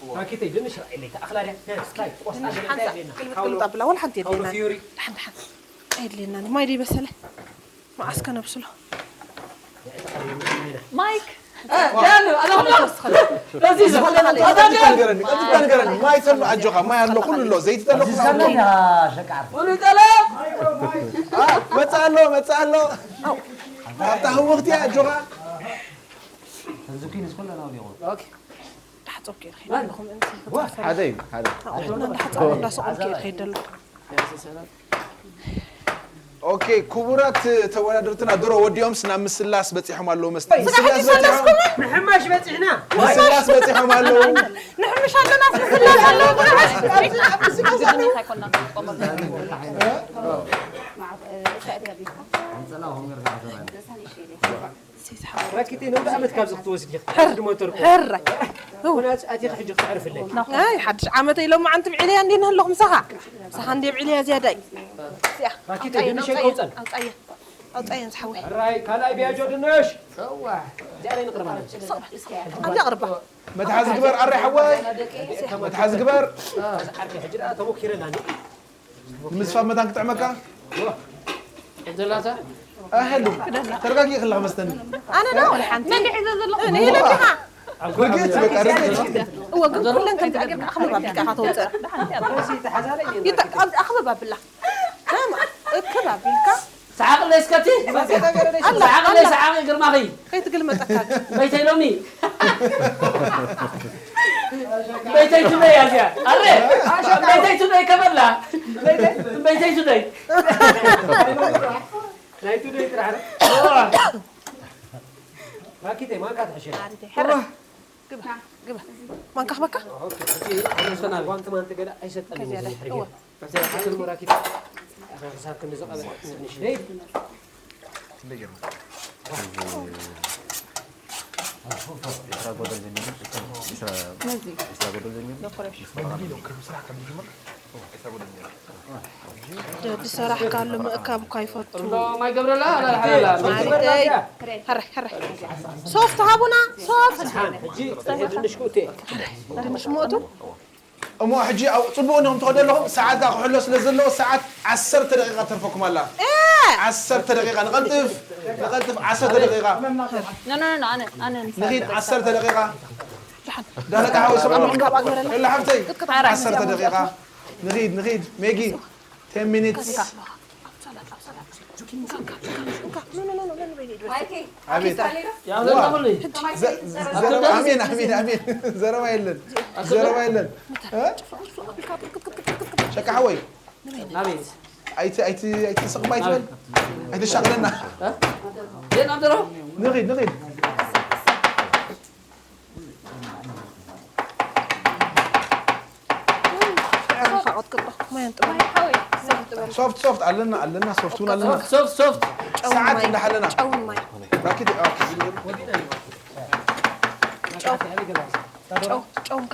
እዋ። ማኪተይ፣ ድንሽ ራእይለይ፣ ተኣኽላ ድያ? ስካይ፣ ቆስጣ ድንሽ ገለ ሓንሳእ እንታይ ኣለና? ግልብጥ ግልብጥ ኣብላ፣ ወላ ሓንቲ ካውሎ የድልየናን። ፊዮሪ። ደሓን፣ ደሓን። ኣየድልየናን። ማይ ደይ በሰለ? መዓስ ከነብስሎ? ማይክ። እ፣ ዳሉ፣ ኣላ ኹሉ። በዚ ዝኾነ ዝኾነ ነገር። ቀጥታ ንገረኒ፣ ቀጥታ ንገረኒ። ማይ ተሎ ኣጆኻ፣ ማይ ኣሎ፣ ኩሉ ኣሎ፣ ዘይቲ ተሎ፣ ኩሉ ኣሎ። ሸቃር። ኩሉ ተሎ። አ፣ መጽእ ኣሎ፣ መጽእ ኣሎ። ኣታ ህውኽቲ ኣጆኻ። ተዝኪንስ ኩሉ ነው ሊቁ። ኦኬ። እንዳሓጸብኩ እየ ዝኸይድ ዘለኹ፣ ምእንቲ ዋ፣ ሓደ እዩ፣ ሓደ። ኣቑሑትና እንዳሓጸብኩ እንዳሰቐልኩ እየ ዝኸይድ ዘለኹ። ኦኬ፣ ክቡራት ተወዳደርትና፣ ድሮ ወዲኦምስ ናብ ምስላስ በጺሖም ኣለዉ መስተ። ስራሕ ምስላስ በጺሖም። ኣይተሰለስኩምን? ምሕማሽ በጺሕና። ምስላስ በጺሖም ኣለዉ። ንሕምሽ ኣለና፣ ምስላስ ኣለዉ። ረኪተይ ነውዲ ዓመት ካብዚ ክትወስድ ኢኺ። ሕር፣ ሕር። ኩናት ኣቲኺ ሕጂ ክተዕርፍለይ። ኣይ፣ ሓድሽ ዓመተይ ሎማዓንቲ ብዒለያ እንዴ ንህለኹ ምሳኻ። ምሳኻ እንዴ ብዒለያ ዝያዳይ። እዚኣ፣ ረኪተይ ኣውጻየን፣ ድንሸይ ኣውጻየን፣ ከውጸን። ኣውጻየን፣ ኣውጻየን ዝሓወይ። ሕራይ፣ ካልኣይ ቢያጆ ድንሽ። እዋ። እዚኣ ላይ ንቕርባ። ስቕ በል፣ እስኪ። ኣብዛ ቅርባ። መትሓዚ ግበር፣ ኣረ ሓወይ። መትሓዚ ግበር። ዓርከይ፣ ሕጂ ደኣ ተሞኪረና እንዴ? ንምስፋፍ መታን ክጥዕመካ? ዘላታ? ኣሕሉ። ተረጋጊ ከለኻ መስተኒ። ኣነ ዶ? ሓንቲ። መን ድሒዘ ዘለኹ? ንሄለን ዲኻ? ርግእቲ በቃ፣ ርግእቲ። እወ፣ ግን ኩለን ከምዚ ኣገርካ ኣኽብብ ኣቢልካ ኢኻ ተውፅእ። ይጠ-፣ ኣብ-፣ ኣኽብብ ኣብላ። እክብ ኣቢልካ። ሰሓቕለይ እስከ እቲ። ኣላ፣ ሰሓቕለይ፣ ኣላ። ሰሓቕ ግርማኺ። ከይትግልመጠካ። በይተይ ሎሚ። በይተይ ቱደይ እያ እዚኣ። ኣረ፣ በይተይ ቱደይ ከመላ። በይተይ ቱደይ። ናይ ቱደይ ጥራሕ። ማኪተይ፣ ማንካ ትሕሸ። ግባ፣ ግባ። ማንካ ክበካ? ኦኬ፣ ሕጂ ጓንቲ ማንቲ ገለ ኣይሰጠንን እዩ። ከዚያ ላይ። እወ። ሕሳብ ክንዲ ዝቐበ ንእሽተይ። ክንደይ ገርማ? ዕስራ ጎደል ዘሚሩ፣ ዕስራ፣ ነዚ። ዕስራ ጎደል ዘሚሩ። ዶክተር። ዕስራ ጎደል ዘሚሩ። ወዲ ሰራሕ ካሉ ምእካብ እኳ ይፈቱ። እንዶ ማይ ገብረላ፣ ኣላ፣ ኣላ፣ ኣላ። ማሪተይ። ሕራይ፣ ሕራይ። ሶፍት ሃቡና፣ ሶፍት። ሕጂ ድንሽ ክእቱ እየ። ድንሽ ሞቱ። እሞ ሕጂ ኣብ ጽቡቕ እንዲኹም ትኸዱ ኣለኹም፣ ሰዓት ከኣ ክሕሎ ስለ ዘለዎ፣ ሰዓት ዓሰርተ ደቂቓ ተርፈኩም ኣላ። እ! ዓሰርተ ደቂቓ፣ ንቐልጥፍ፣ ንቐልጥፍ፣ ዓሰርተ ደቂቓ። ኖ፣ ኖ፣ ኖ፣ ኣነ፣ ኣነ ንሳ ንኺድ፣ ዝበል ዓሰርተ ደቂቓ። ደሓን። ዳለካ ሓወይ፣ ሰብኣዊ ምሕካም ኣግበረና። ኤላ ሓፍተይ፣ ቅጥቅጥ ዓራት። ዓሰርተ ደቂቓ። ንኺድ፣ ንኺድ፣ ሜጊ፣ ቴን ሚኒትስ። ከዚኣ። ኣቤት። ዘረባ ኣሜን፣ ኣሜን፣ ኣሜን። ዘረባ የለን፣ ዘረባ የለን። ሸቃ ሓወይ፣ ኣይቲ ኣይቲ ኣይትስቕም ኣይትበል፣ ኣይተሻቕለና። ንኺድ ንኺድ። ሶፍት ሶፍት ኣለና ኣለና፣ ሶፍት እውን ኣለና። ሶፍት ሶፍት። ሰዓት እንዳሓለና። ጨውን ማይ። ራኪት። ጨው ጨው እንካ።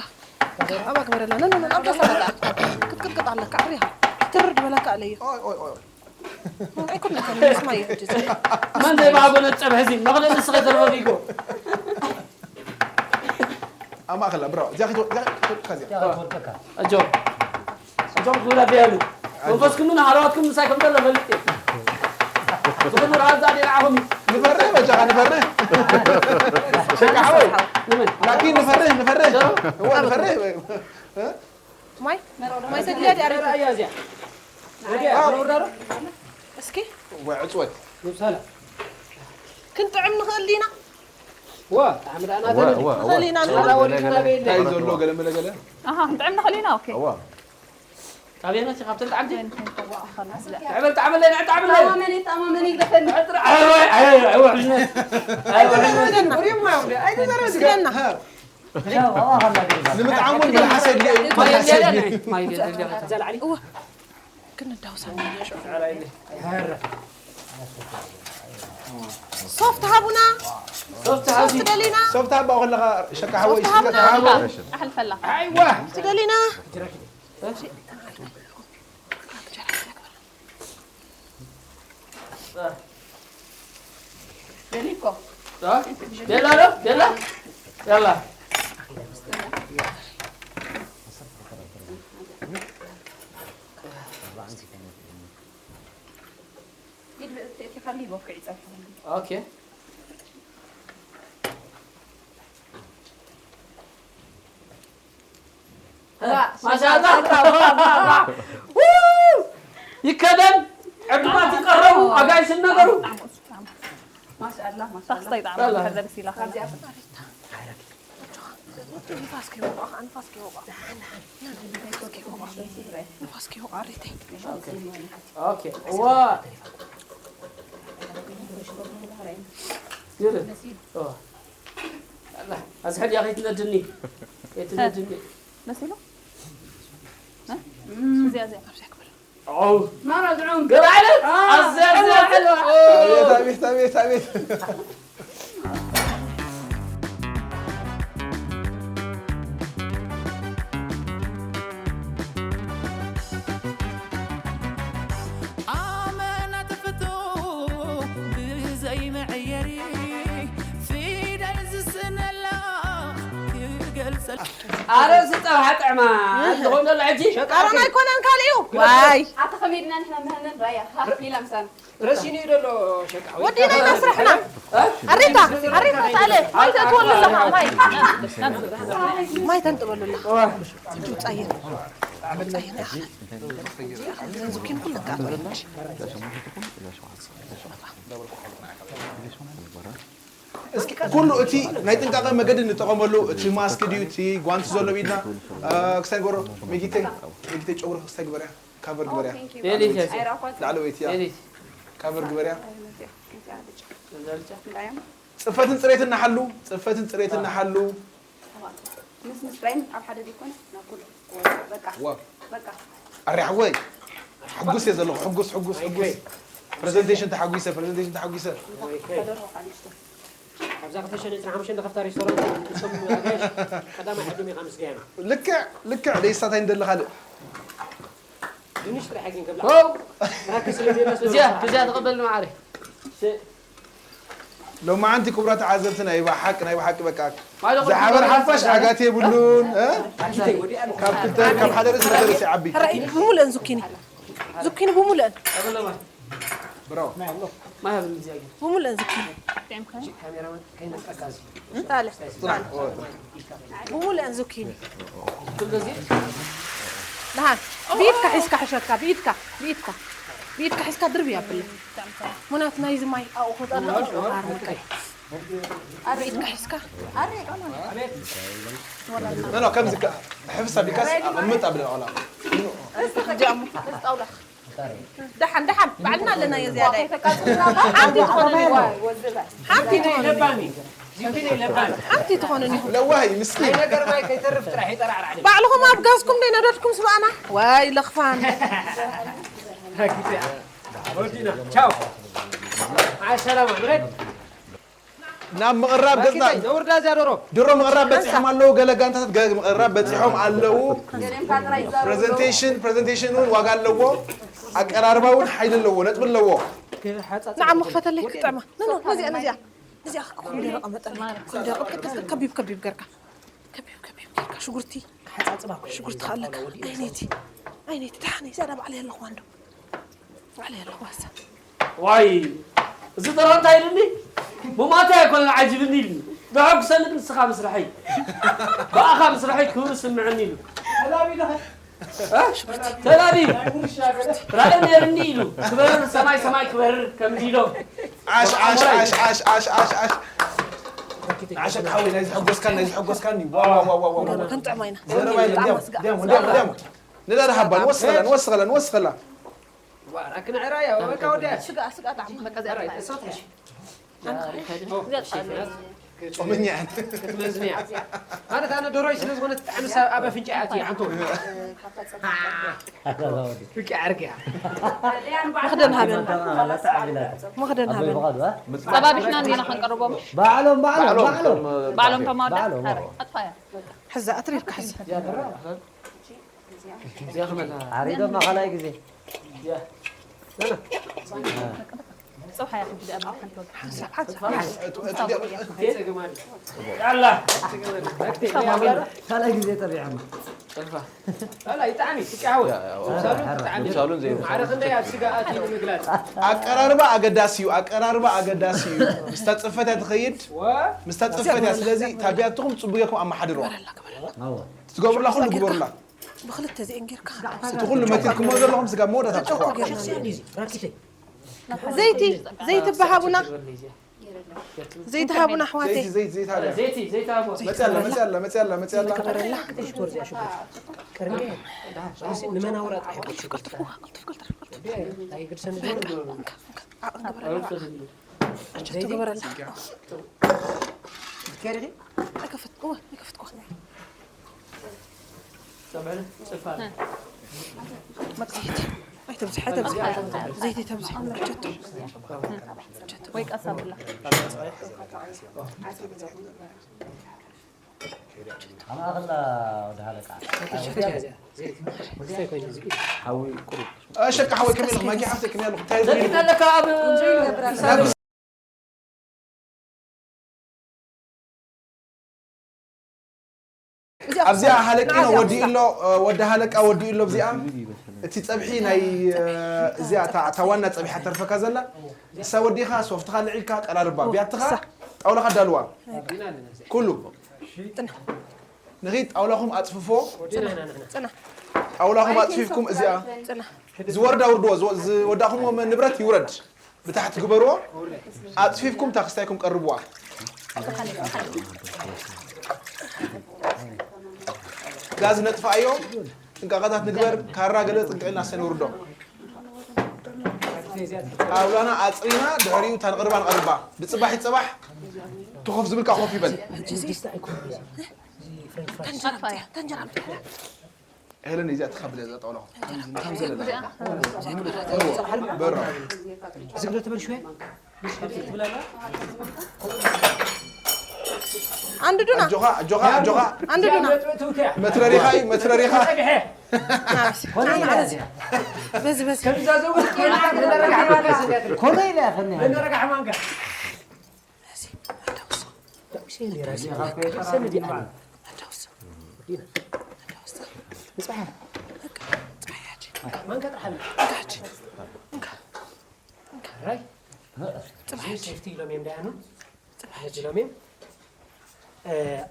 ኣባ ግበረላ። ነ ነ ነ ኣብ ዳሳ ክትቅጥቅጥ ኣለካ። ኣሪኻ ትርድ በለካ ኣለዮ። ኦይ ኦይ ኦይ። ኣይኮነካ። ስማየ። መን ዘይበሃጎ ነጸብሕ እዚ መቕደል ንስኸ ተረፈፊጎ። ኣብ ማእኸላ ብራው። እዚኣ ክትወ-፣ እዚኣ ክትወድካ እዚኣ። ኣጆ። ኣጆ ክብላ ቢያሉ። መንፈስኩምን ሃለዋትኩም ምሳይ ከም ዘሎ ፈልጥ እየ። ዝኾነ ረሃብ ዛዴ ንዓኹም እዩ። ንፈርህ በጃኻ ንፈርህ። ሸቃ ሓወይ። ንመን? ላኪን ንፈርህ ንፈርህ። ሸሮ? እዋ ንፈርህ። እ? ማይ ማይ ሰድያ ዲያ ኣሪፍ። ረኣያ እዚኣ። ወዲያ፣ ኣዎ። ወርዳሮ? እስኪ። ወይ ዕፅወት። ንብሳላ። ክንጥዕም ንኽእል ዲና? ዋ፣ ጣዕሚ ደኣ ናተን። ዋ፣ ዋ፣ ዋ። ንኽእል ኢና። ጣዕሚ ደኣ ናተን። እንታይ እዩ ዘሎ ገለ መለ ገለ? ኣሃ፣ ክንጥዕም ንኽእል ኢና፣ ኦኬ። እዋ። ካበየናት ኢኻ? ካብተን ጣዕምቲ? ንዕበል ጣዕመለይ፣ ንዕ ጣዕመለይ። ተኣማመን፣ ተኣማመን ይግደፈኒ። ንዕ ጥራ-፣ ኣይ፣ ኣይ፣ ኣይ፣ ኣይ፣ ውሕልነት። ኣይ፣ ውሕልነት። ስገና። ስገና። ንምጥዓሙን መልሓስ የድልዮ እዩ። መልሓስ የድልዮ። ማይ የድልዮ። እዋ፣ ክንዳውሳ። ሶፍት ሃቡና። ሶፍት ሃዚ። ሶፍት ደሊና። ሶፍት ሃባ ከለኻ ሸካ ሓወይ ሶፍት ሃቡና። ኣሕልፈላ። ኣይዋ። ሶፍት ደሊና። ደሊኮ። አ? ደላ ነው? ደላ? ደላ። ኦኬ። ማሻአላህ። ው! ይከደን። ዕዱማት ይቀረቡ፣ ኣጋይሽ ይነገሩ። ማሻአላህ፣ ማሻአላህ። ንፋስ ከይወቕዓ፣ ንፋስ ከይወቕዓ። ንፋስ ከይወቕዓ፣ ሪተይ። ኦኬ። ዋ። ይረ። ዋ። ኣላ፣ ኣዝሐ ድያ ከይትነድኒ? ከይትነድኒ። መሲሉ? እ? እዚኣ፣ እዚኣ። ኣብዚኣ ክብል። ኦ። ማራ ዝዑም። ገለ ዓይነት? አ፣ ኣዝያ፣ ኣዝያ። ኣቤት፣ ኣቤት፣ ኣቤት፣ ኣቤት። ኣመና ትፍቱ ብዘይ መዐየሪ ፊደል ዝስእነላ ክገልጸላ። ኣረ፣ እዚ ጸብሓ ጥዕማ። ዝኾነ ዘሎ ሕጂ? ሸቃሮ ኣይኮነን ካልእ እዩ። ዋይ። ኣታ ከመይ ድና ንሕና ምህነን ራያ። ሃ፣ ኢላ ምሳና። ረሲኑ እዩ ዘሎ ሸቃ። ወዲና ኢና ስራሕና። ኣሪካ፣ ኣሪካ ታለ። ማይ ተእትወሉ ኣለኻ፣ ማይ። ማይ ተንጥበሉ ኣለኻ። ዋ። ትውጻየ። ትውጻየ፣ ናይ ኣኽለ። ዝኪን ኩሉ ጋር። እስኪ ኩሉ እቲ ናይ ጥንቃቐ መገዲ ንጠቐመሉ፣ እቲ ማስክ ድዩ፣ እቲ ጓንቲ ዘሎ ብኢድና፣ እ፣ ክስታይ ንገብሮ፣ ሚጊተይ፣ ሚጊተይ ጨጉሪ ክስታይ ግበርያ፣ ካቨር ግበርያ። ኦ፣ ቴንክ ዩ። ኤሊት፣ ኤሊት። ላዕለወይቲ እያ። ኤሊት። ካቨር ግበርያ። እዛ ብጫ። እንዳዮም። ጽፈትን ጽሬትን ንሓሉ፣ ጽፈትን ጽሬትን ንሓሉ። ምስ፣ ምስ ራይን ኣብ ሓደ ዘይኮነ ናብ ኩሉ። በቃ። ዋው። በቃ። ኣሪ ሓወይ። ሕጉስ እየ ዘለኹ። ሕጉስ፣ ሕጉስ፣ ሕጉስ። ፕሬዘንቴሽን ተሓጒሰ፣ ፕሬዘንቴሽን ተሓጒሰ። ከደርሆ ካሊስቶ። ኣብዛ ክልተ ሽሕን ዕስራን ሓሙሽተን ዝኸፍታ ሬስቶራንት ንሶም ኣጋይሽ ቀዳማይ ዕድም ኢኻ ምስጋና። ልክዕ፣ ልክዕ። ደይሳታይ እንደለ ካልእ። ድንሽ ጥራሕ ግን ከብላ። ሆው። ራኪ ስለ ዘይመስል። እዚኣ፣ እዚኣ ተቐበል ንመዓረይ። ሎማዓንቲ ክቡራት ተዓዘብቲ ናይ ብሓቂ፣ ናይ ብሓቂ በቃ ማዕረ ዝሓበር ክቡራት ሓፋሽ ተዓዘብቲ። ዓጋት የብሉን፣ እ? ኣኪተይ ወዲኣ ኣለኹ። ካብ ክልተ፣ ካብ ሓደ ርእሲ ናብ ሓደ ርእሲ ይዓቢ። ራእይ ብሙሉእን ዙኪኒ። ዙኪኒ ብሙሉእን። ብራው። ማይ ሃብኒ እዚኣ ግን። ብሙሉእን ዙኪኒ። ካሜራማን ከይነጥቀካ እዚ። ታለ። ጥራሕ። ብሙሉእን ዙኪኒ። ኩሉ እዚ። ደሓን። ብኢድካ ሒዝካ ሕሸካ፣ ብኢድካ፣ ብኢድካ። ብኢድካ ሒዝካ ድርብ ያብለ። ምናት ናይዚ ማይ ኣብኡ ክወጣ ኣለዎ። ኣረ፣ በቃ። ኣረ፣ ኢድካ ሒዝካ። ኣረ፣ ኖ ኖ ከምዚ ከ- ሕፍስ ኣቢልካስ ኣቕምጥ ኣብለ ኦላ እዚኣሞ፣ እዚ ጣውላ። ደሓን፣ ደሓን፣ ባዕልና ኣለና፣ የዝያዳይ። ሓንቲ ትኾነኒ። ሓንቲ ትኾነኒ። ሓንቲ ትኾነኒ። ለዋህ እዩ ምስኪን። ነገር ማይ ከይተርፍ ጥራሕ ይጠራዕራዕ። ባዕልኹም ኣብ ጋዝኩም ደይ ነደድኩም ስባእና። ዋይ ለኽፋን። ወዲና ቻው። ማዓ ሰላማ ንኸድ። ናብ ምቕራብ ገጽና ዘውርዳ እዚኣ ዶሮ። ድሮ ምቕራብ በጺሖም ኣለዉ። ገለ ጋንታታት ገ- ምቕራብ በጺሖም ኣለዉ። ፕሬዘንቴሽን ፕሬዘንቴሽን እውን ዋጋ ኣለዎ። ኣቀራርባ እውን ሓይሊ ኣለዎ፣ ነጥቢ ኣለዎ። ንዓሞ ክፈተለይ ክጥዕማ። ኖ፣ ኖ፣ ነዚኣ፣ ነዚኣ። ነዚኣ ኮሚደረ ቀመጠለይ። ኮሚደረ ቀጥቀጥ፣ ከቢብ፣ ከቢብ ገርካ። ከቢብ፣ ከቢብ ገርካ። ሽጉርቲ። ኣሓጻጽባ እኮ ሽጉርቲ ከኣለካ። ኣይነይቲ፣ ኣይነይቲ፣ ደሓነይ፣ እዚኣ ባዕለይ ኣለኹዋ እንዶ። ባዕለይ ኣለኹዋ እሳ። ዋይ እዚ ጥረ እንታይ ኢሉኒ? ብሞተይ ኣይኮነን ዓጂብኒ ኢሉኒ። ብሐጉሰኒ ግን ንስኻ ምስርሐይ ብኣኻ ምስርሐይ ክብሪ ስምዐኒ ኢሉ። ተላቢ ራእይ ነይርኒ ኢሉ ክበርር ሰማይ ሰማይ ክበርር ከምዚ ኢሎ ዓሽ ዓሽ ዓሽ ዓሽ ዓሽ ዓሽ ዓሽ ዓሽ ዓሸ ክሓወይ ናይ ዝሐጎስካን ናይ ዝሐጎስካን እዩ። ዋው ዋው ዋው ዋው ዋው። ክንጥዕማ ኢና። ዘረባ የለን። ዲያሞ ዲያሞ ዲያሞ ዲያሞ። ንዳር ሃባ ንወስኸላ ንወስኸላ ንወስኸላ። ዋራ ክንዕራ ያ በቃ ወዲያ። ስጋ ስጋ ጣዕሙ በቃ ዘረባ። ጾመኛ ክትመዝንያ ማለት ኣነ ዶሮይ ስለ ዝኾነ ትጣዕሚ ኣብ ኣፍንጫ ኣትዩ ዓንቶ ፍንጫ ዓርግያ መኽደን ሃበን መኽደን ሃበን ጸባቢሕና እንዲና ክንቀርቦም ባዕሎም ባዕሎም ባዕሎም ባዕሎም ባዕሎም ተማዳ ባዕሎም ኣጥፋያ ሕዛ ኣትሪርካ ሕዛ ዓሪዶ ማኻላይ ግዜ ጽውሓያ ሕጂ ደኣ ሓንቲ ወገን ካልኣይ ግዜ ጠቢዖም ይጣዕሚ ትጫወት ሳሉን ዘይሩ ኣቀራርባ ኣገዳሲ እዩ። ኣቀራርባ ኣገዳሲ እዩ። ምስታ ፅፈት እያ ትኸይድ። ምስታ ፅፈት እያ። ስለዚ ታቢያትኹም ፅቡቅ ጌርኩም ኣመሓድርዋ። ትገብሩላ ኩሉ ግበሩላ። ብክልተ እዚአን ጌርካ እቲ ኩሉ መቲርኩሞ ዘለኹም ስጋብ መወዳእታ ኣብፅሕዋ። ዘይቲ ዘይቲ በሃቡና ዘይቲ ሃቡና ኣሕዋተይ። ዘይቲ ዘይቲ ዘይቲ ሃቡና። ዘይቲ ዘይቲ ሃቡና። መፅያ ኣላ መፅያ ኣላ መፅያ ኣላ መፅያ ኣላ። ሽኮር እዚኣ ሽኮር። ቅድሚ ንመናውራ ጥራሕ ይቀልጥፍ። ቀልጥፍ ቀልጥፍ ቀልጥፍ። ኣይ ግድሰኒ ዶ? ኣጨቶ ግበረላ። ከሪኺ ኣይከፈት እወ ኣይከፈት እወ። ጸብዕን ጽፋን መቅዘፊት ኣይተብዝሕ ኣይተብዝሕ ዘይቲ ተብዝሕ። ኣጨቶ ወይ ቀሳ ብላ። ኣማእኸላ ወዲ ሃለቃ ሓዊ ቁሩብ። እሺ፣ ሓወይ ከመይ ኣለኹ? ማኪ ሓፍተይ ከመይ ኣለኹ? እንታይ ዘጊት ኣለካ ኣብ ኣብዚኣ ሃለቂኖ ወዲ ኢሎ ወዲ ሃለቃ ወዲ ኢሎ ኣብዚኣ እቲ ጸብሒ ናይ እዚኣ እታ ዋና ጸብሒ ተርፈካ ዘላ ንሳ ወዲኻ ሶፍትኻ ልዒልካ ቀራርባ ቢያትኻ ጣውላኻ ዳልዋ ኩሉ ንኺድ ጣውላኹም ኣጽፍፎ ጣውላኹም ኣጽፊፍኩም እዚኣ ዝወርዳ ውርድዎ ዝወዳኹምዎ ንብረት ይውረድ ብታሕቲ ግበርዎ ኣጽፊፍኩም ታክስታይኩም ቀርብዋ ጋዝ ነጥፋኣዮ ጥንቃቐታት ንግበር ካራ ገለ ጥንቅዕና ሰነውርዶ ጣውላና ኣጽሪና ድሕሪኡ ታንቕርባ ንቐርባ ብጽባሕ ይጸባሕ ትኾፍ ዝብልካ ኮፍ ይበል ሄለን እዚኣ ትኻብል እያ ጣውላኹም በራ ዝግለ ትበል ሽወ ኣንድዱና ኣጆኻ ኣጆኻ ኣጆኻ ኣንድዱና መትረሪኻ እዩ መትረሪኻ በዚ በዚ ኮነ ኢለ ያኸኒ ራይ ሴፍቲ ኢሎም እዮም ዳያኑ ሕጂ ኢሎም እዮም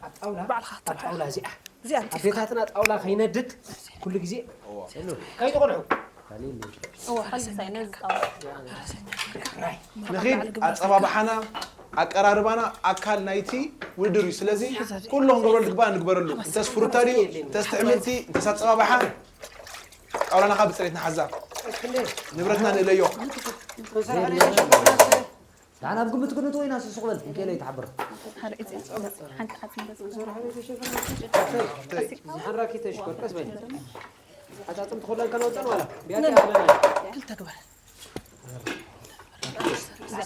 ኣብ ጣውላ ኣብ ጣውላ እዚኣ ኣዴታትና ጣውላ ከይነድድ ኩሉ ግዜ ከይትቆልሑ እዎ፣ ሓቂ ሳይ ነዚ ጻወት። ንኺድ ኣጸባብሓና፣ ኣቀራርባና ኣካል ናይቲ ውድድር እዩ። ስለዚ ኩሉ ክንገብረሉ ዝግባእ ንግበረሉ። እንተስ ፍሩታ ድዩ፣ እንተስ ትሕምልቲ፣ እንተስ ኣጸባብሓ፣ ጣውላና ካብ ብጽሬት ንሓዛ። ንብረትና ንእለዮ። ንዓና ኣብ ግምት ክንእትዎ ኢና፣ ስሱቕ በል፣ እንኬለይ ትሓብር። ሓደ እቲ ሓንቲ ዓጽሚ በጽ ዝሓራኪ ተሽኮር ቀስ በል። ኣጻጽም ትኾላን ከነወጣን ዋላ ቢያት ያለና ክልተ ግበር።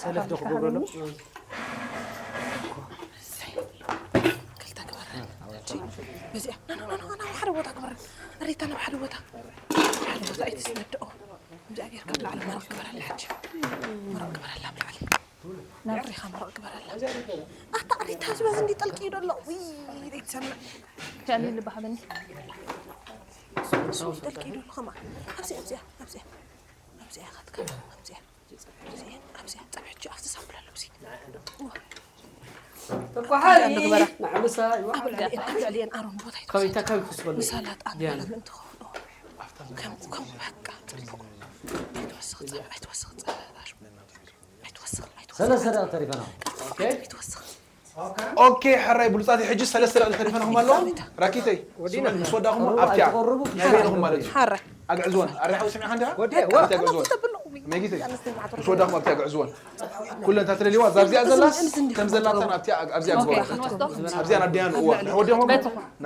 ሰለፍ ዶ ክገብረሎ ክልተ ግበር። በዚኣ ና ና ና ና ሓደ ቦታ ግበር። ሬታ ናብ ሓደ ቦታ ሓደ ቦታ ኣይትስነድኦ። እዚኣ ጌርካ ኣብ ላዕሊ መረቕ ግበረላ ሕጂ። መረቕ ግበረላ ኣብ ላዕሊ። ናብሪኻ መረቕ ግበረላ። ኣታ ሬታ ዝበዝ እንዲ ጠልቂ እዩ ደሎ። ውይ ዘይትሰምዕ። ከሊ ልባሃበኒ። ጠልቂ እዩ ደሎ ከማ። ኣብዚ ኣብዚኣ ኣብዚኣ ኣብዚኣ ኢኻ ትከማ ኣብዚኣ። ኣብዚኣ ኣብዚኣ ጸብሕጂ ኣብቲ ሳምፕል ኣሎ ኣብዚ። ተኳሓሊ ንዕምሳ ይዋ ኣብ ልዕሊኤን ኣብ ልዕሊኤን ኣሮን ቦታ ከቢታ ካብ ክስበሉ ንሳላጣ ንበላ ምእንቲ ክኾኖ ከም ከም በቃ ጽቡቕ ኣይትወስኽ ጸ- ኣይትወስኽ ጸ- ኣይትወስኽ ኣይትወስኽ ሰለስተ ደቂ ተሪፈና። ኣይትወስኽ ኦኬ ሕራይ ብሉጻት ሕጂ ሰለስተ ደቂ ተሪፈናኹም ኣለዉ። ራኪተይ ምስ ወዳኹም ኣብቲያ ናይ በይንኹም ማለት እዩ። ሓራይ ኣግዕዝወን ኣሪሓዊ ሰሚዕካ እንዲኻ ኣብቲ ኣግዕዝወን መጊተይ ምስ ወዳኹም ኣብቲ ኣግዕዝወን ኩለን እታ ትደልይዋ እዛ ኣብዚኣ ዘላስ ከም ዘላታ ኣብቲ ኣብዚኣ ግበሩ ኣብዚኣ ናብ ደያኑ እዋ ንሕወዲኹም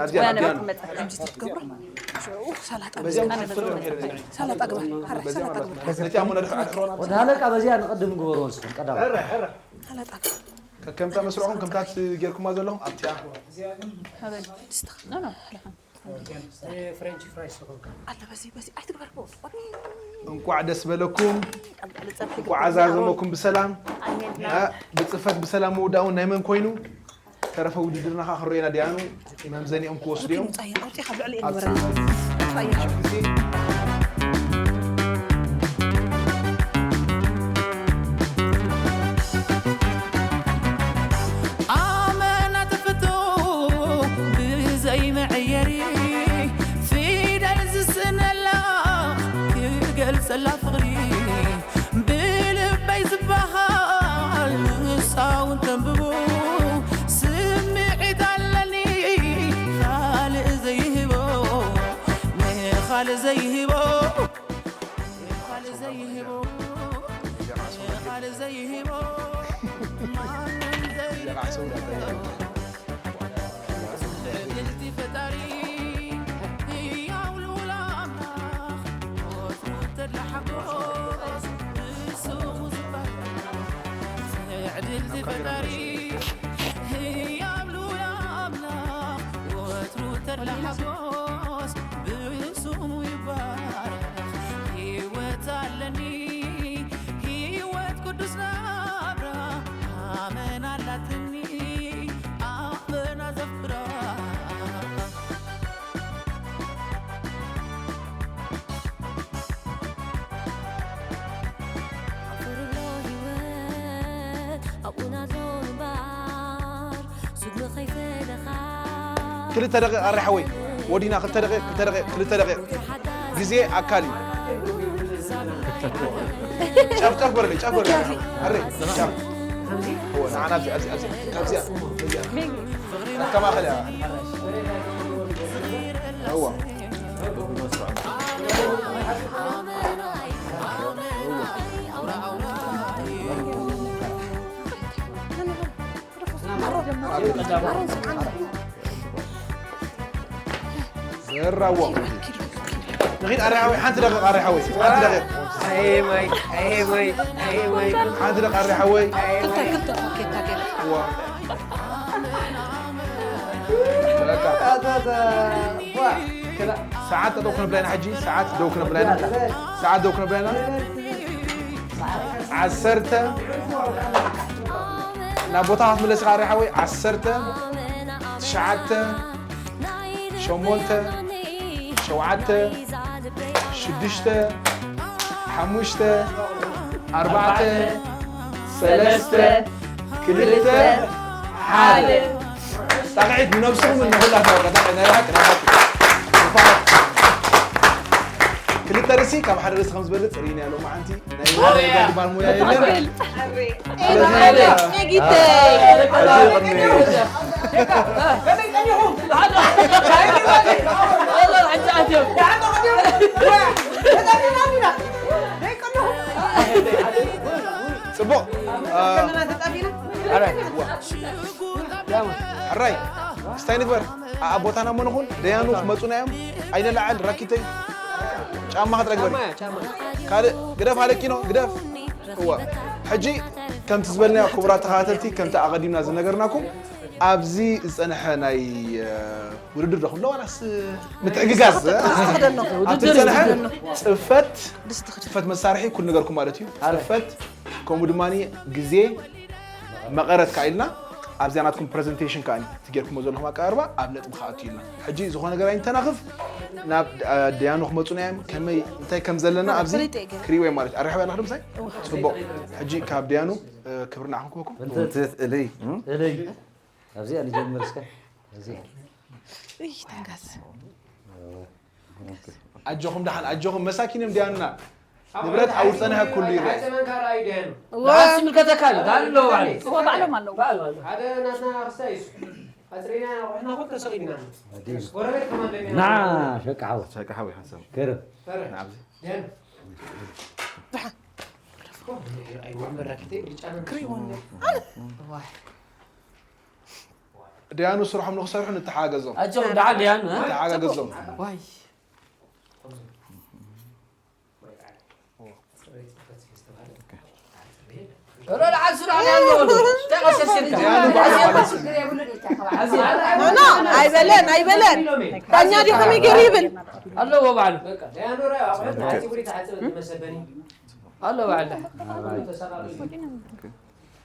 ናብዚኣ ናብ ደያኑ ከምዚ ተትገብሮ ሽዑ ሰላጣ በዚኣ ምስ ፍርም ሄደ ሰላጣ ግበር ሓራይ ሰላጣ ግበር ነቲ ኣሞ ነድሕሮ ኣድሕሮና ወደ ሃለቃ በዚኣ ንቐድም ግበርዎ ንስኹም ቀዳማይ። ሰላጣ ግበር ከከምታ መስርዕኹም ከምታት ጌርኩማ ዘለኹም ኣብቲኣ ድስትኻ ፍሬንች ፍራይስ ዝኾንካ ኣለ በዚ በዚ ኣይትግበር ብኡ እንቋዕ ደስ በለኩም ኣብ ልዕሊ ጸብሒ እንቋዕ ኣዛዘመኩም ብሰላም እ፣ ብጽፈት ብሰላም ምውዳእውን ናይ መን ኮይኑ ተረፈ ውድድርና ኸዓ ክንሪኦ ኢና ዲያኑ መምዘኒኦም ክወስዱ እዮም ውፃየ ኣውፂኻ ኣብ ልዕሊ ንበረና ኣመና ተፈቶ ብዘይ መዐየሪ ፊደል ዝስእነላ ክገልጸላ ፍቕሪ ብልበይ ዝበሃል ንሳ እውን ተንብቦ ስምዒት ኣለኒ ካልእ ዘይህቦ ንኻልእ ዘይህቦ ተድላ ሓጎስ ብስሙ ይባረኽ። ህይወት ኣለኒ ህይወት ቅዱስ ናብራ ኣመና ኣላትኒ ኣመና ዘፍራ። ኣፍርሎ ህይወት ኣብኡ ናሎ ምንባር ስጉሚ ከይፈለኻ ክልተ ደቂቕ ኣረ ሓወይ ወዲና ክልተ ደቂቕ ክልተ ደቂቕ ክልተ ደቂቕ ግዜ ኣካል እዩ ጫፍ ጫፍ በረለይ ጫፍ በረለይ ኣረ ጫፍ ንዓና ኣብዚ ኣብዚ ኣብዚ ካብዚኣ ካብዚኣ ኣከማኸል እያ እዋ ዘራዎ ንኺድ ኣረ ሓወይ ሓንቲ ደቂቕ ኣረ ሓወይ ሓንቲ ደቂቕ ሓንቲ ደቂቕ ኣረ ሓወይ ክልተ ክልተ ኦኬ ታገር ሰዓት ጠጠው ክነብላ ኢና ሕጂ ሰዓት ደው ክነብላ ኢና ሰዓት ደው ክነብላ ኢና ዓሰርተ ናብ ቦታ ክትምለስ ኢኻ ሪሓወይ ዓሰርተ ትሽዓተ ሸሞንተ ሸውዓተ ሽዱሽተ ሓሙሽተ ኣርባዕተ ሰለስተ ክልተ ሓደ ጣቕዒት ንነብስኹም ንኹላትና ወረዳ ናይ ሓቂ ናይ ሓቂ ክልተ ርእሲ ካብ ሓደ ርእሲ ከም ዝበልጽ ርኢናዮ ሎማዓንቲ። ናይ ወረዳ ባለሙያ የለን። ስለዚ ጌተይ ሕጂ ቅድሚ ጽቡቕ ሕራይ እስታይ ንግበር። ኣብ ቦታና እሞ ንኹን። ደያኑ ክመጹና እዮም። ኣይንለዓል። ራኪተይ ጫማ ክትረግበኒ ካልእ ግደፍ። ኣለኪኖ ግደፍ። እዋ ሕጂ ከምቲ ዝበልናዮ ክቡራት ተኸታተልቲ፣ ከምቲ ኣቐዲምና ዝነገርናኩም ኣብዚ ዝጸንሐ ናይ ውድድር ዶ ክብሎ ዋላስ ምትሕግጋዝ ኣብቲ ዝጸንሐ ጽፈት ጽፈት መሳርሒ ኩሉ ነገርኩም ማለት እዩ። ጽፈት ከምኡ ድማ ግዜ መቐረት ከኣ ኢልና ኣብዚኣ ናትኩም ፕረዘንቴሽን ከኣ እቲ ጌርኩሞ ዘለኹም ኣቀራርባ ኣብ ነጥቢ ክኣቱ ኢልና ሕጂ ዝኾነ ነገር ኣይንተናኽፍ። ናብ ደያኑ ክመፁና እዮም። ከመይ እንታይ ከም ዘለና ኣብዚ ክሪእዎ እዮም ማለት እዩ። ኣረሕባ ኣለኽዶ ምሳይ? ፅቡቕ። ሕጂ ካብ ደያኑ ክብሪ ንዓኹም ክበኩም። እልይ ኣብዚኣ ንጀምር እስከ እዚኣ እይ ተንጋስ ኣጆኹም ደሓን ኣጆኹም መሳኪን እዮም ደያኑና ንብረት ኣብኡ ዝፀንሐ ኩሉ ይረአ። ኣይተመንካ ረኣዩ ደያኑ። ዝምልከተካ ኣሎ ኣለዎ ባዕሉ እዎ ባዕሎም ኣለዉ ሓደ ናትና ክስታይ እዩ። ኣፅሪና ኣቑሕና ኩሉ ተሰቒልና። ጎረቤት ከማን ደሚና። ና ሸቃ ሓወ ሸቃ ሓዊ ሓሳብ ገርም ንዓብዚ ደያኑ። ኣይወን መራኪተይ ብጫ ነው። ክሪእዎ እንደ ደያኑ ስርሖም ንክሰርሑ ንተሓጋገዞም ኣጆኹም ደሓን ደያኑ እ? ተሓጋገዞም ዋይ ኧረ ደሓን ስራሕ ደያኑ በሉ። እንታይ ቀሸሸልካ? ኖ ኖ ኣይበለን ኣይበለን ዳኛ ዲኹም ይገር ይብል ኣለዎ ባዕሉ ደያኑ ረ ኣቑሑት ሓፂቡ ተሓፅበ መሰበኒ። ኣሎ ባዕሉ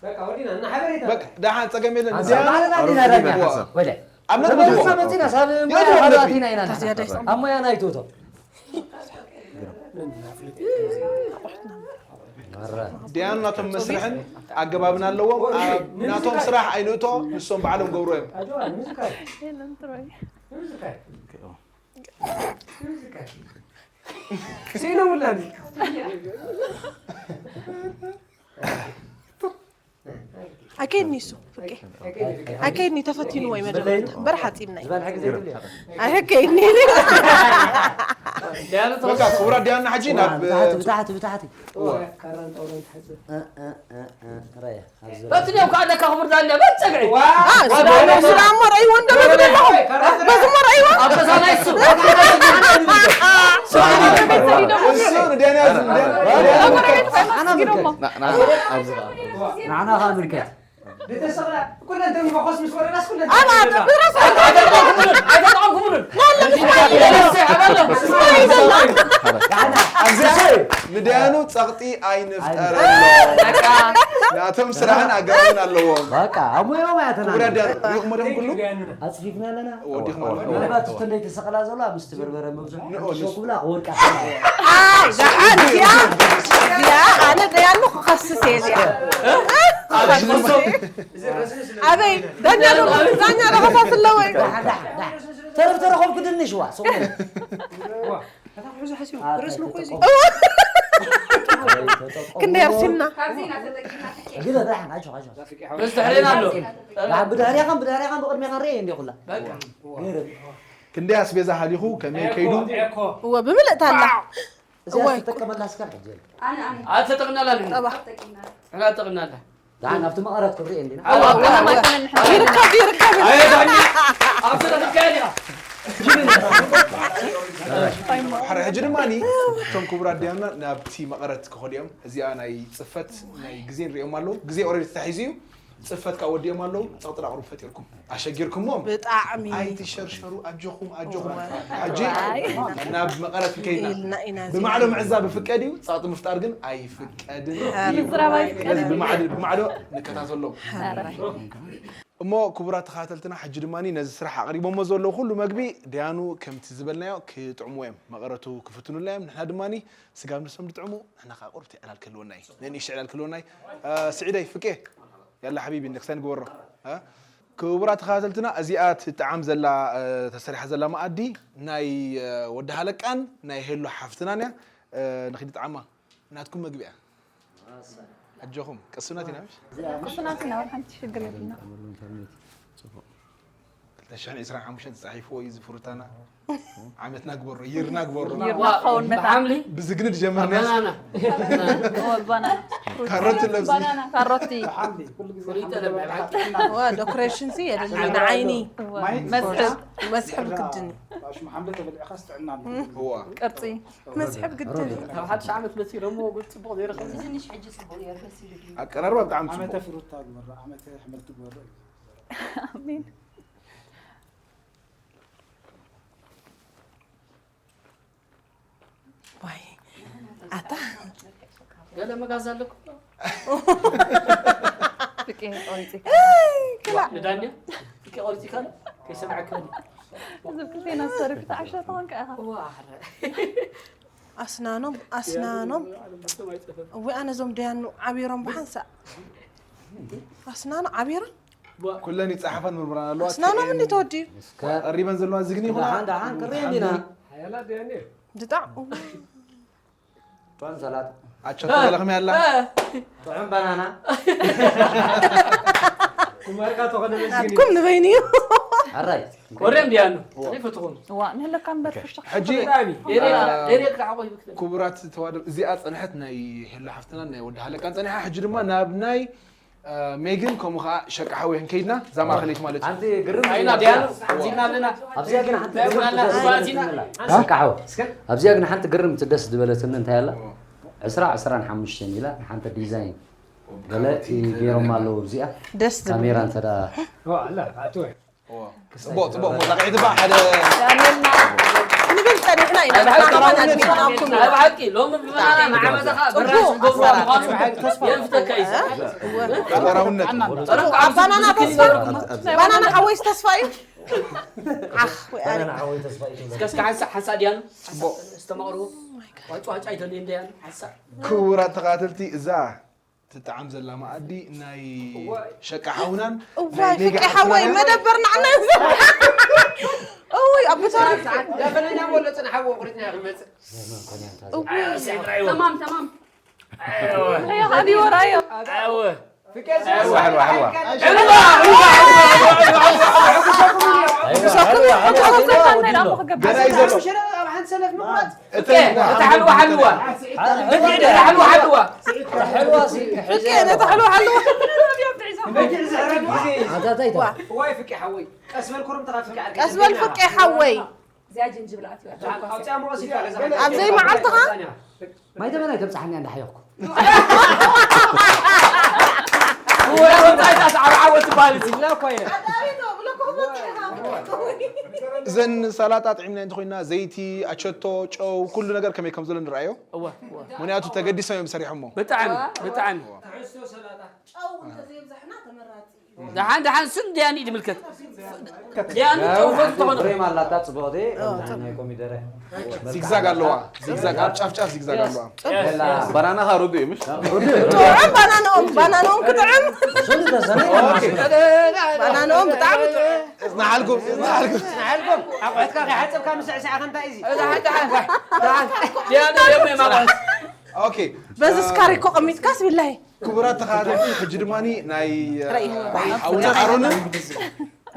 በቃ ወዲና እና ሓበሬታ በቃ ደሓን ፀገም የለን ማለዳ ዲና ዳኛ ወደ ኣብ ነጥቢ ተመልሶ ንግቦ መፂና ሳብ የእትዎም ነጥቢ። ኣቲና ኢና ኣብ ሞያና ኣይትውቶ ደያኑ ናቶም መስርሕን ኣገባብን ኣለዎም። ኣብ ናቶም ስራሕ ኣይንእቶ ንሶም ባዕሎም ገብሩ እዮም። ኣጆዋ ንምዝካይ ንምዝካይ ንምዝካይ ሲኖ ውላድ ኣከይድኒ እሱ ፍቄ ኣከይድኒ ተፈቲኑ ወይ መደብ በር ሓፂብናይ ዝበልሐ ግዜ የብሉ ኣከይድኒ በቃ ክቡራት ደያኑና ሕጂ ናብ ብታሕቲ ብታሕቲ ብታሕቲ ካራን ጣውላን ትሓፅብ ረያ ኣብዚ በትኔው ከዓ ደካ ክቡር ዳኛ በፀግዒ ስራ እሞ ረእይዎ እንደበሉ ኣለኹም በዚ እሞ ረእይዎ ኣብ ገዛና ይሱ እሱ ንደያኑ ንዓና ከዓ ምልከት ዝተሰቕላ ኩለን ተንኮኾስ ምስ ወረዳስ ኩለን ኣብ ኣብ ብራስ ኣይተጠቐምኩምሉን ኣብዚ ንደያኑ ፀቕጢ ኣይንፍጠረሎ። ናቶም ስራሕን ኣገባብን ኣለዎም። በቃ ኣብ ሞያኦም ኣያተና ክቡራት ደያኑ ሪኢኹሞ ዲኹም ኩሉ ኣፅፊፍና ኣለና ወዲኹም ኣለና። ምናልባት እቶ እንደይ ተሰቕላ ዘሎ ኣብ ምስቲ በርበረ መብዝሑ ንኡ ንሱ- ክብላ ክወድቃ ኣይ ደሓን እዚኣ እዚኣ ኣነ ደያኑ ክኸስስ እየ እዚኣ ኣበይ ዳኛ ዶ ዳኛ ዶ ከሳስ ኣለዎ ተረፍ ተረኸብኩ ድንሽ ዋ ስቑ ክንደይ ኣርሲምና ግደ ዳሕን ኣጆ ኣጆ በዚ ድሕሬና ኣሎ ብድሕሪኻን ብድሕሪኻን ብቕድሜኻን ርኤ እንዲ ኩላ ገርም ክንደይ ኣስቤዛ ሃሊኹ ከመይ ከይዱ እወ ብምልእታ ኣላ እዚኣ ትጠቀመላ እስከ ሕጂ ኣተጠቕናላ ንሕና ጠባ ሕና ጠቕናላ ዳን ኣብቲ መቐረት ክብሪ እንዲና ይርከብ ይርከብ ኣብቲ ተኽካያ ዲኻ ሕረ ሕጂ ድማ እቶም ክቡራት ደያኑና ናብቲ መቐረት ክኸዱ እዮም። እዚኣ ናይ ፅፈት ናይ ግዜ ንሪኦም ኣለዉ። ግዜ ኦረዲ ተታሒዙ እዩ። ፅፈት ከዓ ወዲኦም ኣለዉ። ፀቕጥላ ቁሩብ ፈጢርኩም ኣሸጊርኩሞም ብጣዕሚ ኣይትሸርሸሩ ኣጆኹም ኣጆኹም። ሕጂ ናብ መቐረት ከይድና ኢልና ኢና ብማዕዶ ምዕዛብ ይፍቀድ እዩ። ፀቕጢ ምፍጣር ግን ኣይፍቀድን እዩ። ምዝራብ ኣይፍቀድን ስለዚ ብማዕዶ ብማዕዶ ንከታተሎም። እሞ ክቡራት ተኸታተልትና ሕጂ ድማ ነዚ ስራሕ ኣቕሪቦሞ ዘለዉ ኩሉ መግቢ ደያኑ ከምቲ ዝበልናዮ ክጥዕምዎ እዮም። መቐረቱ ክፍትኑልና እዮም። ንሕና ድማ ስጋብ ንሶም ዝጥዕሙ ንሕና ከዓ ቁርብቲ ዕላል ክህልወና እዩ። ንንእሽቶ ዕላል ክህልወና እዩ። ስዒደይ ፍቄ ያላ ሓቢቢ ንክሳይ ንግበሮ። ክቡራት ተኸታተልትና፣ እዚኣ ትጥዓም ዘላ፣ እ፣ ተሰሪሓ ዘላ መኣዲ ናይ፣ እ፣ ወዲ ሃለቃን ናይ ሄሉ ሓፍትናን እያ። እ፣ ንኺድ ጣዕማ ናትኩም መግቢ እያ። ኣጆኹም፣ ቅሱናት ኢና፣ ምሽ? ቅሱናት ኢና፣ ወላ ሓንቲ ሽግር የብልና። ክልተ ሽሕን ዕስራን ሓሙሽተን ተጻሒፍዎ እዩ፣ እዚ ፍሩታና። ዓመትና ግበሮ፣ ይርና ግበሮ። ይርና ክኸውን መታን። ብዝግንድ ጀመርና። ባናና። ኦ፣ ባናና። ካሮት ለብሲ። ባናና። ካሮቲ። ዋ፣ ዶኮሬሽን ሲ የድሊ ንዓይኒ። እዋ። መስሕብ። መስሕብ ግድን። እዋ። ቅርጺ። መስሕብ ግድን። ካብ ሓድሽ ዓመት መጺኡ ደሞ ጉድ ጽቡቕ ዘይረኽብ። እዚ ድንሽ ሕጂ ጽቡቕ ነይሩ፣ ደስ ኢሉ ድዩ? ኣቀራርባ ብጣዕሚ ዓመተ ጽቡቕ። ፍሩታ ግበሮ፣ ዓመተ ኣሕምልቲ ግበሮ እዩ። ኣሜን። ዋይ፣ ኣታ። ገለ መጋዝ ኣለኩም? ፍቄ ቆሪጺ። ክላ። ንዳኛ? ፍቄ ቆሪጺ ካለ? ከይሰምዐካ። እዚ ክልቴና ሰሪፍ ተዓሸ ተኾንካ ኢኻ። ዋረ። ኣስናኖም፣ ኣስናኖም። እወይ፣ ኣነ እዞም ደያኑ ዓቢሮም ብሓንሳእ። ኣስናኖ ዓቢሮም? ኩለን ይጸሓፋን ምርምራን ኣለዋ። ኣስናኖም እንዲ ተወዲኡ። ቀሪበን ዘለዋ ዝግኒ ይኹና። ደሓን፣ ደሓን፣ ቅሪ እንዲና። ሓያላት ደያኑ። ብጣዕ-፣ ጥዑም ሰላጣ። ኣቸቶ ገለኽም ያላ? ጥዑም ባናና። ኩመርካ ተኾነ መስጊን እዩ። ናትኩም ንበይኑ እዩ። ኣራይ። ቆሬም ዲያኑ። እኔ ፈትኹም። ዋ፣ ንህለካ እምበር ፍሽኽ ሕጂ፣ ብጣዕሚ። ኤሬ፣ አ፣ ኤሬ ክዓቆ ይብክተል። ክቡራት ተዋደ-፣ እዚኣ ጸንሐት ናይ ሄሎ ሓፍትና ናይ ወዲ ሃለቃን ጸኒሓ። ሕጂ ድማ ናብ ናይ፣ አ፣ ሜግን ከምኡ ኸዓ ሸቃ ሓወይን ከይድና፣ እዛ ማእኸለይት ማለት እዩ። ሓንቲ ግርም ኣይና እያ። ዲያኑ፣ ኣዚና ኣለና። ኣብዚኣ ግን ሓንቲ ግርም ኣዚና ኣለና። ትደስ ትብለኒ ኣላ። ሸቃ ሓወይ። እስከ። ኣብዚኣ ግን ሓንቲ ግርም ትደስ ዝበለትኒ እንታይ ኣላ? ዕስራ ዕስራን ሓሙሽተን ኢላ ሓንቲ ዲዛይን ገለ ገይሮም ኣለዉ። ኣብዚኣ ደስ ዝብል። ካሜራ እንተ ደኣ ዋ፣ ኣላ፣ ኣትወ። እዋ። ጽቡቕ፣ ጽቡቕ። መወዳእታ በዓል ሓደ ዳንኤልና ክንብል ጸኒሕና ኢና። ኣብ ሓቂ፣ ንዓኹም ኣድሚዕናኩም ኢና። ኣብ ሓቂ፣ ሎሚ ብመዓና ጽቡቕ መዓመታኻ ኣሰራርሓ። ብራሽ ገብሩ ምዃኑ ተስፋ። የንፍተካ እዩ። እወ። ሓዳራውነት። ጸሎት ኣብ ባናና ተስፋ? ባናና ሓወይስ ተስፋ እዩ? ዓኽ፣ ወይ ኣረ። ባናና ሓወይ ተስፋ እዩ። እስከ፣ እስከ ሓንሳእ፣ ሓንሳእ ድያኑ? ጽቡቕ። ዝተማቕርዎ። ዋጭ ዋጭ ኣይደልየን ድያኑ? ሓንሳእ። ክቡራት ተኸታተልቲ፣ እዛ ትጥዓም ዘላ መኣዲ ናይ እዋይ። ሸቃ ሓውናን እዋይ፣ ናይ ሜጋ ፍቄ ሓፍትናን ሓወይ፣ እያ። መደበር ንዓና እዩ። እውይ፣ ኣብ ብታሪኽ። ዳፈነኛ ወለ ጽንሓዎ፣ ቁሪጽና ክንመጽእ። እውይ። ተማም፣ ተማም። ኣይዋ። ኣዲ ወራዮ። ኣዎ። ፍቄ ሓልዋ፣ ሓልዋ፣ ሓልዋ። ሓልዋ፣ ሓልዋ፣ ሓልዋ፣ ሓልዋ። ገና እዩ ዘሎ። ሽረ ኣብ ሓንቲ ሰለፍ ምቑራጽ። እተ-፣ እታ ሓልዋ ሓልዋ። እታ ሓልዋ ሓልዋ። ሓልዋ ሲ፣ ፍቄ፣ ነታ ሓልዋ ሓልዋ። በጊዕ ዝሕረድ ግዜ እዩ። ኣታ እንታይ ኢታ? እዋይ ፍቄ ሓወይ። ቀስ በል ኩርምትኻ ፍቄ ዓርከይ። ቀስ በል ፍቄ ሓወይ። እዚኣ ጅንጅብል ኣትዩ። ኣውፅኣ እሞ ቀስ ኢልካ ገዛ ኣብ ዘይመዓልትኻ? ማይ ተመን ኣይተብፅሓኒ እንዳ ሓየኽኩ። እወ፣ ወፃኢታት ኣብ ዓወት ትበሃል እዚኣ። እዘን ሰላጣ ጥዒምና እንተኾይና፣ ዘይቲ፣ ኣቸቶ፣ ጨው፣ ኩሉ ነገር ከመይ ከም ዘሎ ንርኣዮ። እወ፣ እወ። ምኽንያቱ ተገዲሶም እዮም ሰሪሖሞ። ብጣዕሚ፣ ብጣዕሚ። ትሕዝቶ ሰላጣ። ጨው እንተዘየብዛሕና ተመራፂ እዩ። ደሓን፣ ደሓን፣ ስም ደያኒ ድምልከት። ደያኒ ጨው ፈት ዝኾነ። ፍሬም ኣላታ ጽቡቕቲ፣ ኦ፣ ናይ ኮሚደረ። ዚግዛግ ኣለዋ። ዚግዛግ፣ ኣብ ጫፍ ጫፍ ዚግዛግ ኣለዋ። የላ። ባናና ኸኣ ርዱእ እዩ፣ ምሽ? ርዱእ። ጥዑም ባናናኦም፣ ባናናኦም ክጥዕም። ኦኬ። ባናናኦም ብጣዕሚ ጥዑም። እዝና ሓልኩም፣ እዝና ሓልኩም። እዝና ሓልኩም። ኣቑሑትካ ከይሓጸብካ ምስዕሳዕካ እንታይ እዩ እዚ? ደሓን፣ ደሓን፣ ደሓን። ደያኒ ደሞ የማላስ። ኦኬ። በዚ ስካሪ እኮ ቀሚጥካስ ቢላሂ። ክቡራት ተኸታተልቲ፣ ሕጂ ድማ ናይ፣ ራእይ። ናይ ሓውና ኣሮንን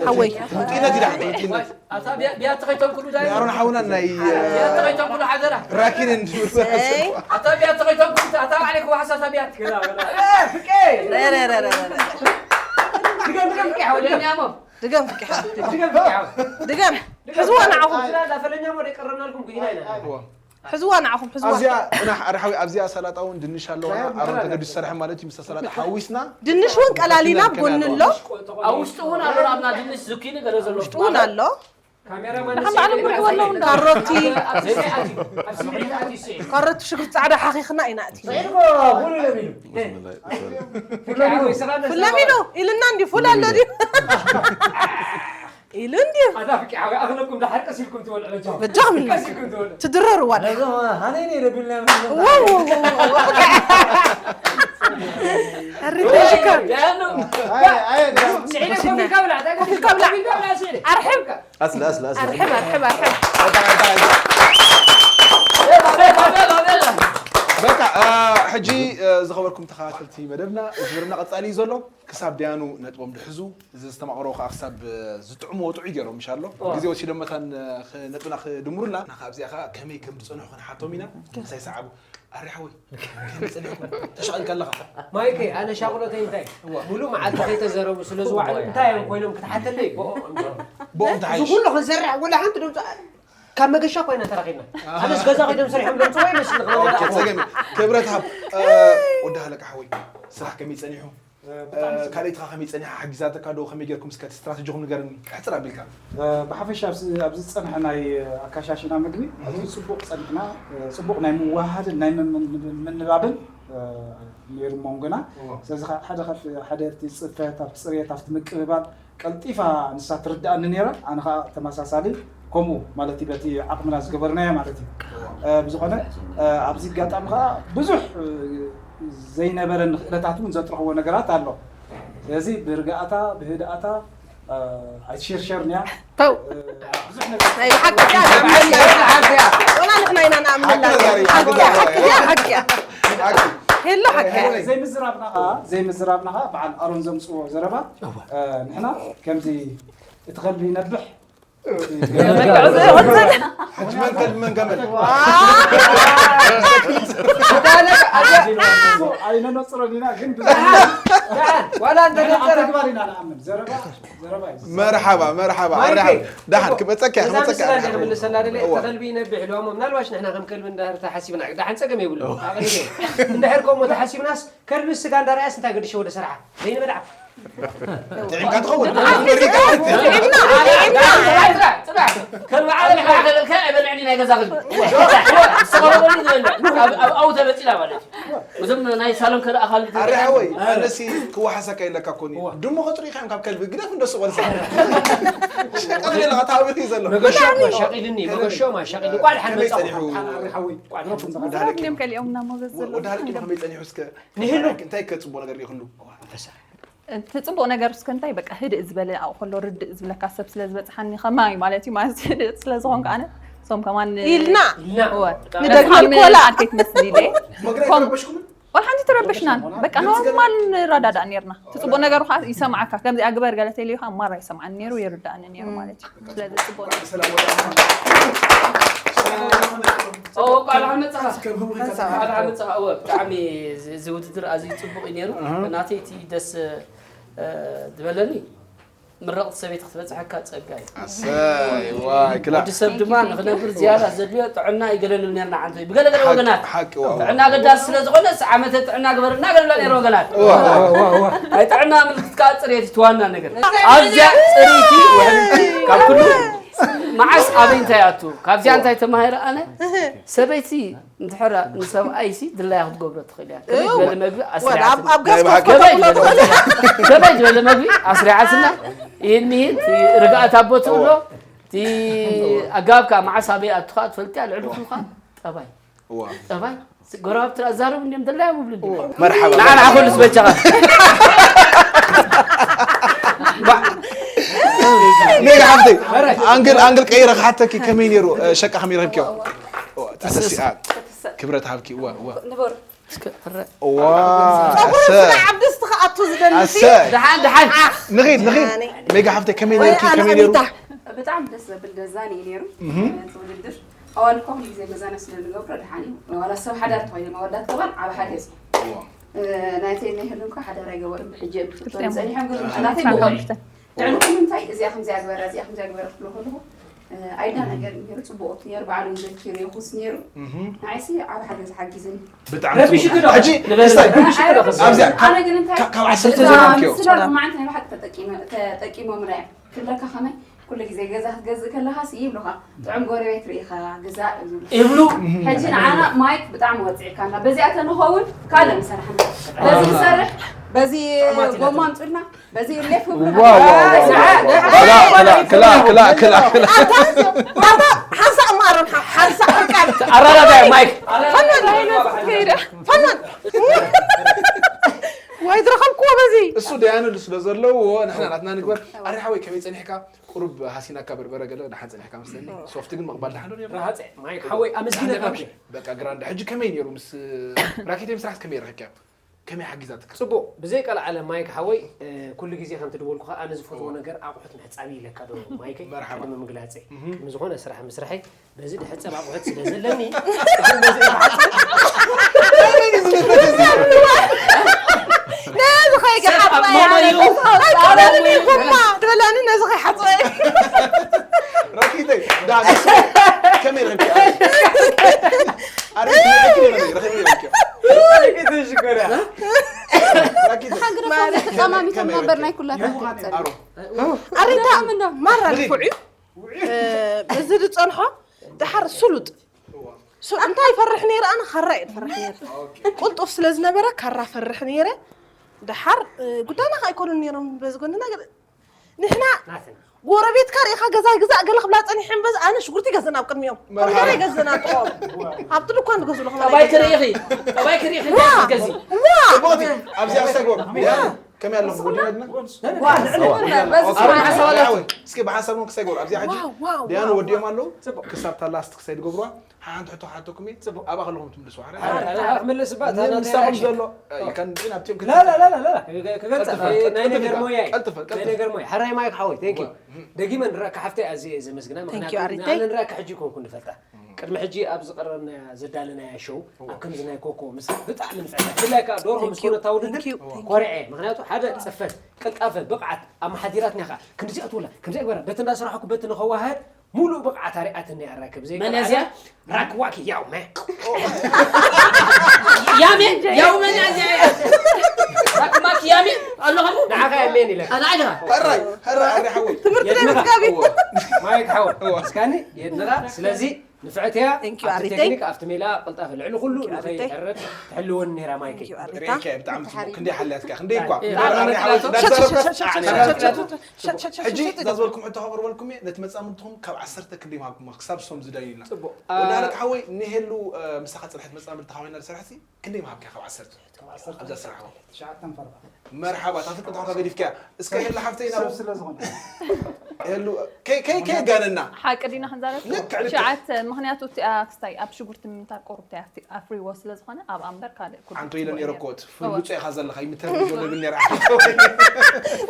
ሓወይ። ምንቅነት ይድሓን፣ ምንቅነት። ኣታ ቢያ-፣ ቢያ ተኸይቶም ኩሉ ዳይ-፣ ናይ ኣሮን ሓውና ናይ፣ ቢያ ተኸይቶም ኩሉ ሓደራ። ራኪንን ሰይ። ኣታ ቢያ ተኸይቶም ኩሉ፣ ኣታ ባዕለይ ክወሓስ ኣታ ቢያ። ገና፣ ገና። እ፣ ፍቄ! ረ፣ ረ፣ ረ፣ ረ፣ ረ። ድገም፣ ድገም፣ ፍቄ ሓወይ። ድገም፣ ድገም፣ ፍቄ ሓወይ። ድገም፣ ፍቄ ሓወይ። ድገም። ሕዝዋ ንዓኹም። ኣታ ፈለኛ ሞ ደይቀረብናልኩም ጉሂና ኢና። እዋ። ሕዝዋ ንዓኹም፣ ሕዝዋ። ኣብዚኣ፣ ጽናሕ፣ ኣረ ሓዊ፣ ኣብዚኣ ሰላጣ እውን ድንሽ ኣለዋና። ኣሮን ተገዲሱ ሰርሐ ማለት እዩ፣ ምስ ሰላጣ ሓዊስና። ድንሽ እውን ቀላሊና ኣብ ጎኒ ኣሎ። ኣብ ውሽጡ እውን ኣሎ፣ ኣብና ድንሽ፣ ዙኪኒ፣ ገለ ዘሎ። ውሽጡ እውን ኣሎ። ካሜራማን ንሓን ባዕሎም ስዒድ ክርእይዎ ኣለዎም። ካሮቲ። ኣብ ስዒድ ኣትዩ፣ ኣብ ስዒድ ኣትዩ፣ ስዒድ። ካሮቲ፣ ሽጉርቲ ጻዕዳ ሓኺኽና ኢና እቲ። ስዒድ እኮ ኩሉ ለሚዱ። ለሚዱ ኢልና እንዲ ፉል ኣሎ ድዩ? ኢሉ እንድዩ። ኣታ ፍቂ ሓወይ፣ ኣኽለኩም ደሓር ቀስ ኢልኩም ትበልዑ፣ በጃኹም። በጃኹም ኢልና። ቀስ ኢልኩም ትበልዑ። ትድረሩ ዋላ። ነዞም ሃነይ ነይ ረቢልና። ዋው፣ ዋው፣ ዋው፣ ዋው። ኣሪ ተሽከር። ኣየ፣ ኣየ፣ ስዒድ እኮ ሚካ ብላ፣ ኣታ ኣስለ ኣስለ ኣስለ ኣርሕም ኣርሕም ኣርሕም በቃ ሕጂ ዝኸበርኩም ተኸታተልቲ መደብና እዚ መደብና ቀፃሊ እዩ ዘሎ። ክሳብ ደያኑ ነጥቦም ድሕዙ፣ እዚ ዝተማቕሮ ከዓ ክሳብ ዝጥዕምዎ ጥዑይ ገይሮም ምሻሎ ግዜ ወሲዶም መታን ነጥብና ክድምሩልና። ካብዚኣ ከዓ ከመይ ከም ዝፀንሑ ክንሓቶም ኢና። ምሳይ ሰዓቡ። ኣሪ ሓወይ፣ ከመይ ፀኒሕኩም? ተሻቒልካ ኣለኻ። ማይከይ ኣነ ሻቕሎተይ እንታይ ሙሉእ መዓልቲ ከይተዘረቡ ስለ ዝዋዕሉ እንታይ እዮም ኮይኖም ክትሓተለይ ብኦም ብኦም እዚ ኩሉ ክንሰርሕ ወላ ሓንቲ ድምፂ ካብ መገሻ ኮይና ተረኺብና ኣነስ ገዛ ኮይዶም ሰሪሖም ድምፂ ወይ መስሊ ኦኬ፣ ፀገም ክብረት ሃብ። ወዲ ሃለቃ ሓወይ፣ ስራሕ ከመይ ፀኒሑ? ካልኣይትኻ ከመይ ፀኒሓ ሓጊዛተካ ዶ? ከመይ ጌርኩም እስከ እቲ ስትራተጂኹም ንገርኒ ሕፅር ኣቢልካ። ብሓፈሻ ኣብዚ ኣብዚ ዝፀንሐ ናይ ኣካሻሽና ምግቢ ኣዝዩ ፅቡቕ ፀኒሕና። ፅቡቕ ናይ ምውሃሃድን ናይ ምንባብን ነይሩ ሞንጎና። ስለዚ ከዓ ሓደ ካብቲ ሓደ ኣብቲ ፅፈት ኣብቲ ፅሬት ኣብቲ ምቅብባል ቀልጢፋ ንሳ ትርድኣኒ ነይራ። ኣነ ከዓ ተመሳሳሊ ከምኡ ማለት እዩ በቲ ዓቕምና ዝገበርናዮ ማለት እዩ። ብዝኾነ ኣብዚ ኣጋጣሚ ከዓ ብዙሕ ዘይነበረኒ ክእለታት እውን ዘጥረኽዎ ነገራት ኣሎ። ስለዚ ብርግኣታ ብህድኣታ ኣይትሽርሸርንያ። ተው ናይ ብሓቂ ወላ ንሕና ኢና ንኣምነላ ሓቂ ሓቂ ሄሎ ሓቂ ዘይምዝራብና ከዓ ዘይምዝራብና ከዓ በዓል ኣሮን ዘምፅዎ ዘረባ ንሕና ከምዚ እቲ ከልቢ ይነብሕ ሕጂ መን ከልቢ መን ገመል ኣይነነፅሮን ኢና ግን ዋላ እንተነፀረ ተግባር ኢና ንኣምን ዘረባ ዘረባ እዩ መርሓባ መርሓባ ኣርሓ ዳሓን ክመፀካ እያ እዛ ክመፀካ ምስላ እያ እንደ ክምልሰላ ደለ እዋ። ተኸልቢ ይነብሕ ኢልዋሞ ምናልባሽ ንሕና ከም ከልቢ እንዳህር ተሓሲብና ዳሓን ፀገም የብሉ ኣቐዲመ እንድሕር ከምኡ ተሓሲብናስ ከልቢ ስጋ እንዳረኣያስ እንታይ ገድሾ ወደ ሰርዓ ዘይንበልዓ ጥዒምካ ትኸውን ከልቢ ዓለም ዝበልካ ኣይበልዕን ናይ ገዛ ከልቢ ዝሰቐረበሉ ዝበልዕ ኣብ ኣው ተበፂላ ማለት እዩ እዞም ናይ ሳሎን ከልኣኻል ኣረ ሓወይ ኣነሲ ክወሓሰካ የለካ ኮኒ ድሞ ከጥሪካ እዮም ካብ ከልቢ ግደፍ እንደሱ ቆልሳ ሸቀጥ ሌላ ታዊኺ ዘሎ መገሾ ማሻቂልኒ መገሾ ማሻቂል ቋል ሓን መጻኹ ሓወይ ቋል ሓን ወዳሃለኪ እዮም ከሊኦም እና ሞገስ ዘሎ ወዳሃለኪ ከመይ ጸኒሑ እስከ ንህሉ እንታይ ከጽቦ ነገር ይኽሉ እቲ ጽቡቕ ነገር እስከ እንታይ በቃ ህድእ ዝበለ ኣብኡ ከሎ ርድእ ዝብለካ ሰብ ስለ ዝበጽሓኒ ከማይ ማለት እዩ ማለት ህድእ ስለ ዝኾንኩ ኣነ እሶም ከማን ኢልና ንደግመልኮላ ኣርኬት መስሊ ኢለ ወላ ሓንቲ ተረበሽናን በቃ ኖርማል ንረዳዳእ ነርና እቲ ጽቡቕ ነገሩ ከዓ ይሰምዓካ ከምዚኣ ግበር ገለ ተልዩ ከዓ ማራ ይሰምዓኒ ነይሩ ይርዳእኒ ነይሩ ማለት እዩ ስለዚ ጽቡቕ ብጣዕሚ እዚ ውድድር ኣዝዩ ፅቡቕ እዩ ነይሩ ናተይ እቲ ደስ ዝበለኒ ምረቕቲ ሰበይቲ ክትበፅሐካ ፀጋ እዩ ኣሰይ ዋይ ክላ ወዲ ሰብ ድማ ንክነብር ዝያዳ ዘድልዮ ጥዕና እዩ ገለ ንብል ነርና ዓንቶ እዩ ብገለገለ ወገናት ሓቂ ዋው ጥዕና ኣገዳሲ ስለ ዝኾነ ስ ዓመተ ጥዕና ግበርልና ገለብላ ነይረ ወገናት ናይ ጥዕና ምልክት ከዓ ፅሬት እዩ እቲ ዋና ነገር ኣዝያ ፅርይቲ ውሕልቲ ካብ ኩሉ መዓስ ኣበይ እንታይ ኣቱ ካብዚኣ እንታይ ተማሂረ ኣነ ሰበይቲ እንድሕር ንሰብኣይሲ ድላያ ክትገብሮ ትኽእል እያ። ከመይ ዝበለ መግቢ ኣስሪዓትና። ኣብ ገጽካ ገበይ ዝበለ መግቢ ኣስሪዓትና። ይህን ይህን ርግኣት ኣቦ ትብሎ እቲ ኣገባብ ከዓ መዓስ ኣበይ ኣቱኻ ትፈልጥ እያ። ልዕሊ ኩሉ ከዓ ጠባይ ጠባይ ጎረባብቲ ኣዛረቡ እንዲም ድላዮም ይብሉ እንዲም። መርሓባ ንዓ ንዓ መርሓባ። ከሉስ በጃኻ። ሜጋ ሓፍተይ ኣንግል ኣንግል ቀይረ ክሓተኪ ከመይ ነይሩ ሸቃ ከመይ ረኺብኪዮ? ተሰሲኣ ክብረት ሃብኪ እዋ እዋ ንበሩ ዋ ጸጉሪ ኣሰ ስለ ዓብዲ ስትኸኣቱ ዝደሊ ኣሰ ደሓን ደሓን ንኺድ ንኺድ ሜጋ ሓፍተይ ከመይ ነርኪ ከመይ ነይሩ ብጣዕሚ ደስ ዘብል ደዛኒ እዩ ነይሩ እቲ ውድድር ኣዋልድ እኳ ኩሉ ግዜ ገዛና ስለ ንገብሮ ደሓን እዩ ዋላ ሰብ ሓዳር ተኾይኖም ኣወዳት ከማን ዓብ ሓገዝ ናይተይ ናይ ህልም ከ ሓዳር ኣይገበሩን ብሕጂ እዮም ክፍተኑ ጸኒሖም ግን ናተይ ብኾነ ልዕሊ ኩሉ እንታይ እዚኣ ከምዚኣ ግበራ እዚኣ ከምዚኣ ግበራ ክብሎ ከለኹ ኣይዳ ነገር ነይሩ ጽቡቕ ነይሩ ባዕሉ ዘኪሩ የኹስ ነይሩ ንዓይሲ ዓብ ሓገዝ ሓጊዝኒ ብጣዕሚ ረቢሽኪ ዶ? ሕጂ ንበል። እስታይ፣ ረቢሽኪ ዶ? ኣብዚኣ፣ ኣነ ግን እንታይ ካብ ዓሰርተ ዘመንኪዮ? ስለ ማዓንተ ናይ ብሓቂ ተጠቂሞምና እዮም ክብለካ ከመይ ኩሉ ግዜ ገዛ ክትገዝእ ከለኻስ ይብሉኻ ጥዑም ጎረቤት ርኢኻ ግዛእ እዩ ዝብሉ ይብሉ ሕጂ ንዓና ማይክ ብጣዕሚ ወፂዕካና በዚኣ ተንኸውን ካልእ ምሰርሕና በዚ ንሰርሕ በዚ ጎማ ኣምፁልና በዚ ሌፍ ክብሉ ዋው፣ ዋው፣ ዋው፣ ዋው። ክላ፣ ክላ፣ ክላ፣ ክላ፣ ክላ። ሓንሳእ ማረን ሓንሳእ ቃል ኣራዳዳይ ማይክ ፈናን ዋይ ዝረኸብክዎ በዚ። እሱ ደያኑ ስለ ዘለዎ ንሕና ናትና ንግበር። ኣሪ ሓወይ ከመይ ጸኒሕካ? ቁሩብ ሃሲናካ በርበረ ገለ ደሓን ጸኒሕካ መስለኒ። ሶፍቲ ግን ምቕባል ደሓን ዶ ነይሩ? ረሃጸ ማይክ ሓወይ ኣመስጊነካ። በቃ ግራንድ። ሕጂ ከመይ ነይሩ ምስ ራኬተይ ምስራሕ ከመይ ረኺብካዮ? ከመይ ሓጊዛትካ? ጽቡቕ ብዘይ ቀልዓለም ማይክ ሓወይ። ኩሉ ግዜ ከምቲ ድበልኩኻ ኣነ ዝፈትዎ ነገር ኣቑሑት ምሕጻብ እዩ ኢለካ ዶ ማይከይ? መርሓባ። ቅድሚ ምግላጸይ ቅድሚ ዝኾነ ስራሕ ምስርሐይ በዚ ድሕጸብ ኣቑሑት ስለ ዘለኒ ቅድም በዚ ክሓጽብ ነዚ ከይገሓጽበ ኣቕመመ እዩ። ኣይኮነኒ ኩማ ትብለኒ ነዚ ከይሓጽበ ረኪተይ ዳ ከመይ ረኪ ኣረ ረኪ ረኪ ተሽኮራ ተጸማሚቶም ነበር ናይ ኩላታ ኣሬታ ማራ ንፉዕ እዩ። በዚ ዝጸንሖ ደሓር ስሉጥ እንታይ ይፈርሕ ነይረ ኣነ ካራ እየ ዝፈርሕ ነይረ። ቁልጡፍ ስለ ዝነበረ ካራ ፈርሕ ነይረ። ደሓር ጉዳይና ከ ኣይኮኑን ነይሮም በዚ ጎንና ንሕና ጎረቤትካ ርኢኻ ገዛ ግዛእ ገለ ክብላ ጸኒሐን በዚ ኣነ ሽጉርቲ ገዝእ ናብ ቅድሚኦም ኮሚደረ ገዝእ ናብ ጥቕኦም ኣብቲ ድኳን ዝገዝሉ ከማይ ጠባይ ክርኢ ኢኺ ጠባይ ክርኢ ኢኺ እንታይ ክትገዝኢ እቦቲ ኣብዚኣ ክሳይ ጎር ከመይ ኣለኹም ወዲና ድና ኣርባዓ ሰባላት እስኪ ብሓሳቦም ክሳይ ጎር ኣብዚኣ ሕጂ ደያኑ ወዲኦም ኣለዉ ክሳብ ታላስት ክሳይ ድገብሩዋ ሓንቲ ሕቶ ሓተኩም እየ ኣብኣ ከለኹም ትምልስዋ ሓረ ኣነ ኣነ ኣነ ክምልስ እባ እታ ናተይ ምሳኹም ራእሲ ዘሎ ከንድዒን ኣብቲኦም ክላ ላ ላ ላ ላ ክገልጻ ቀልጥፈ፣ ናይ ቀልጥፈ፣ ነገር ሞያ እዩ። ቀልጥፈ፣ ናይ ቀልጥፈ። ነገር ሞያ ሓራይ ማይክ ሓወይ thank you ደጊመ ንረካ ሓፍተይ ኣዝየ እየ ዘመስግና Thank you፣ ምክንያቱ ኣሪተይ። ንዓና ንረካ ሕጂ ኮንኩ ንፈልጣ ቅድሚ ሕጂ ኣብ ዝቐረብናያ ዘዳለናያ ሾው ኣብ ከምዚ ናይ ኮኮ ምስ ብጣዕሚ ንፍዕታ ብፍላይ ከዓ ዶርሆ ምስ Thank you፣ ኮነታ ውድድር thank you፣ thank you። ኮሪዐ ምክንያቱ ሓደ ፅፈት ቅልጣፈ ብቕዓት ኣመሓዲራትና ከዓ ክንዲዚኣ ትውላ ከምዚኣ ግበራ በቲ እንዳሰራሕኩ በቲ ንኸዋህድ ሙሉእ ብቕዓት ኣርኣያትኒ ኣራክብ ዘይከኣለ መን እያ እዚኣ? ራክዋኪ ያው መ ያሜ ያው መን እያ እዚኣ እያ? ራክማኪ ያሜ ኣሎ ከምኡ? ንዓኻ እያ ሜን ኢለ። ኣና ኢኻ። ሕራይ ሕራይ ኣሪ ሓወይ ትምህርቲ ናይ የድንኻ። ምዝጋቢ ማይክ ሓወ እስካኒ የድንኻ ስለዚ ንፍዕት እያ Thank you፣ ኣብቲ ኣሪተይ። ቴክኒክ ኣብቲ ሜላ ቅልጣፈ ልዕሊ ኩሉ Thank you፣ ኣሪተይ። ንኸይሕረድ ትሕልወኒ ነይራ ማይከይ Thank you፣ ኣሪታ። ሪከ ብጣዕሚ ጽቡቅ ክንደይ ሓልያትካ ክንደይ እኳ እ፣ ኣረ፣ ኣረ፣ ኣረ፣ ኣረ፣ ሕጂ እዛ ዝበልኩም ሕቶ ከቕርበልኩም እየ ነቲ መጻምድትኹም ካብ ዓሰርተ ክንደይ ምሃብኩማ ክሳብ እሶም ዝደልዩልና ጽቡቅ። ወዲ ኣረቅ ሓወይ ንሄሉ እ፣ ምሳኻ ጽንሐት መጻምድቲ ሓወይና ዝሰርሕሲ ክንደይ ምሃብካ ካብ ዓሰርተ ኣብዛ ስራሕ ትሽዓተን ፈርቓ መርሓባ እታ ፍልጠት ሓውካ ገዲፍካያ እስከ ሄሉ ሓፍተይ ናብ ሰብ ስለ ዝኾነ ሄሉ ከይ ከይ ከይ ጋነና ሓቂ ዲና ክንዛረብ ልክዕ፣ ልክዕ። ትሽዓተ ምኽንያቱ እቲኣ ክስታይ ኣብ ሽጉርቲ ምምታር ቁሩብ ተይ ኣፍሪ- ኣፍሪዎ ስለ ዝኾነ ኣብኣ እምበር ካልእ ኩሉ ኣንቶ ኢለ ጽቡቕ ነይረ እዩ። እኮ እቲ ፍሉጥ እወ። ብፁዕ ኢኻ ዘለኻ ይምተር ዘሎ ይብል ነይረ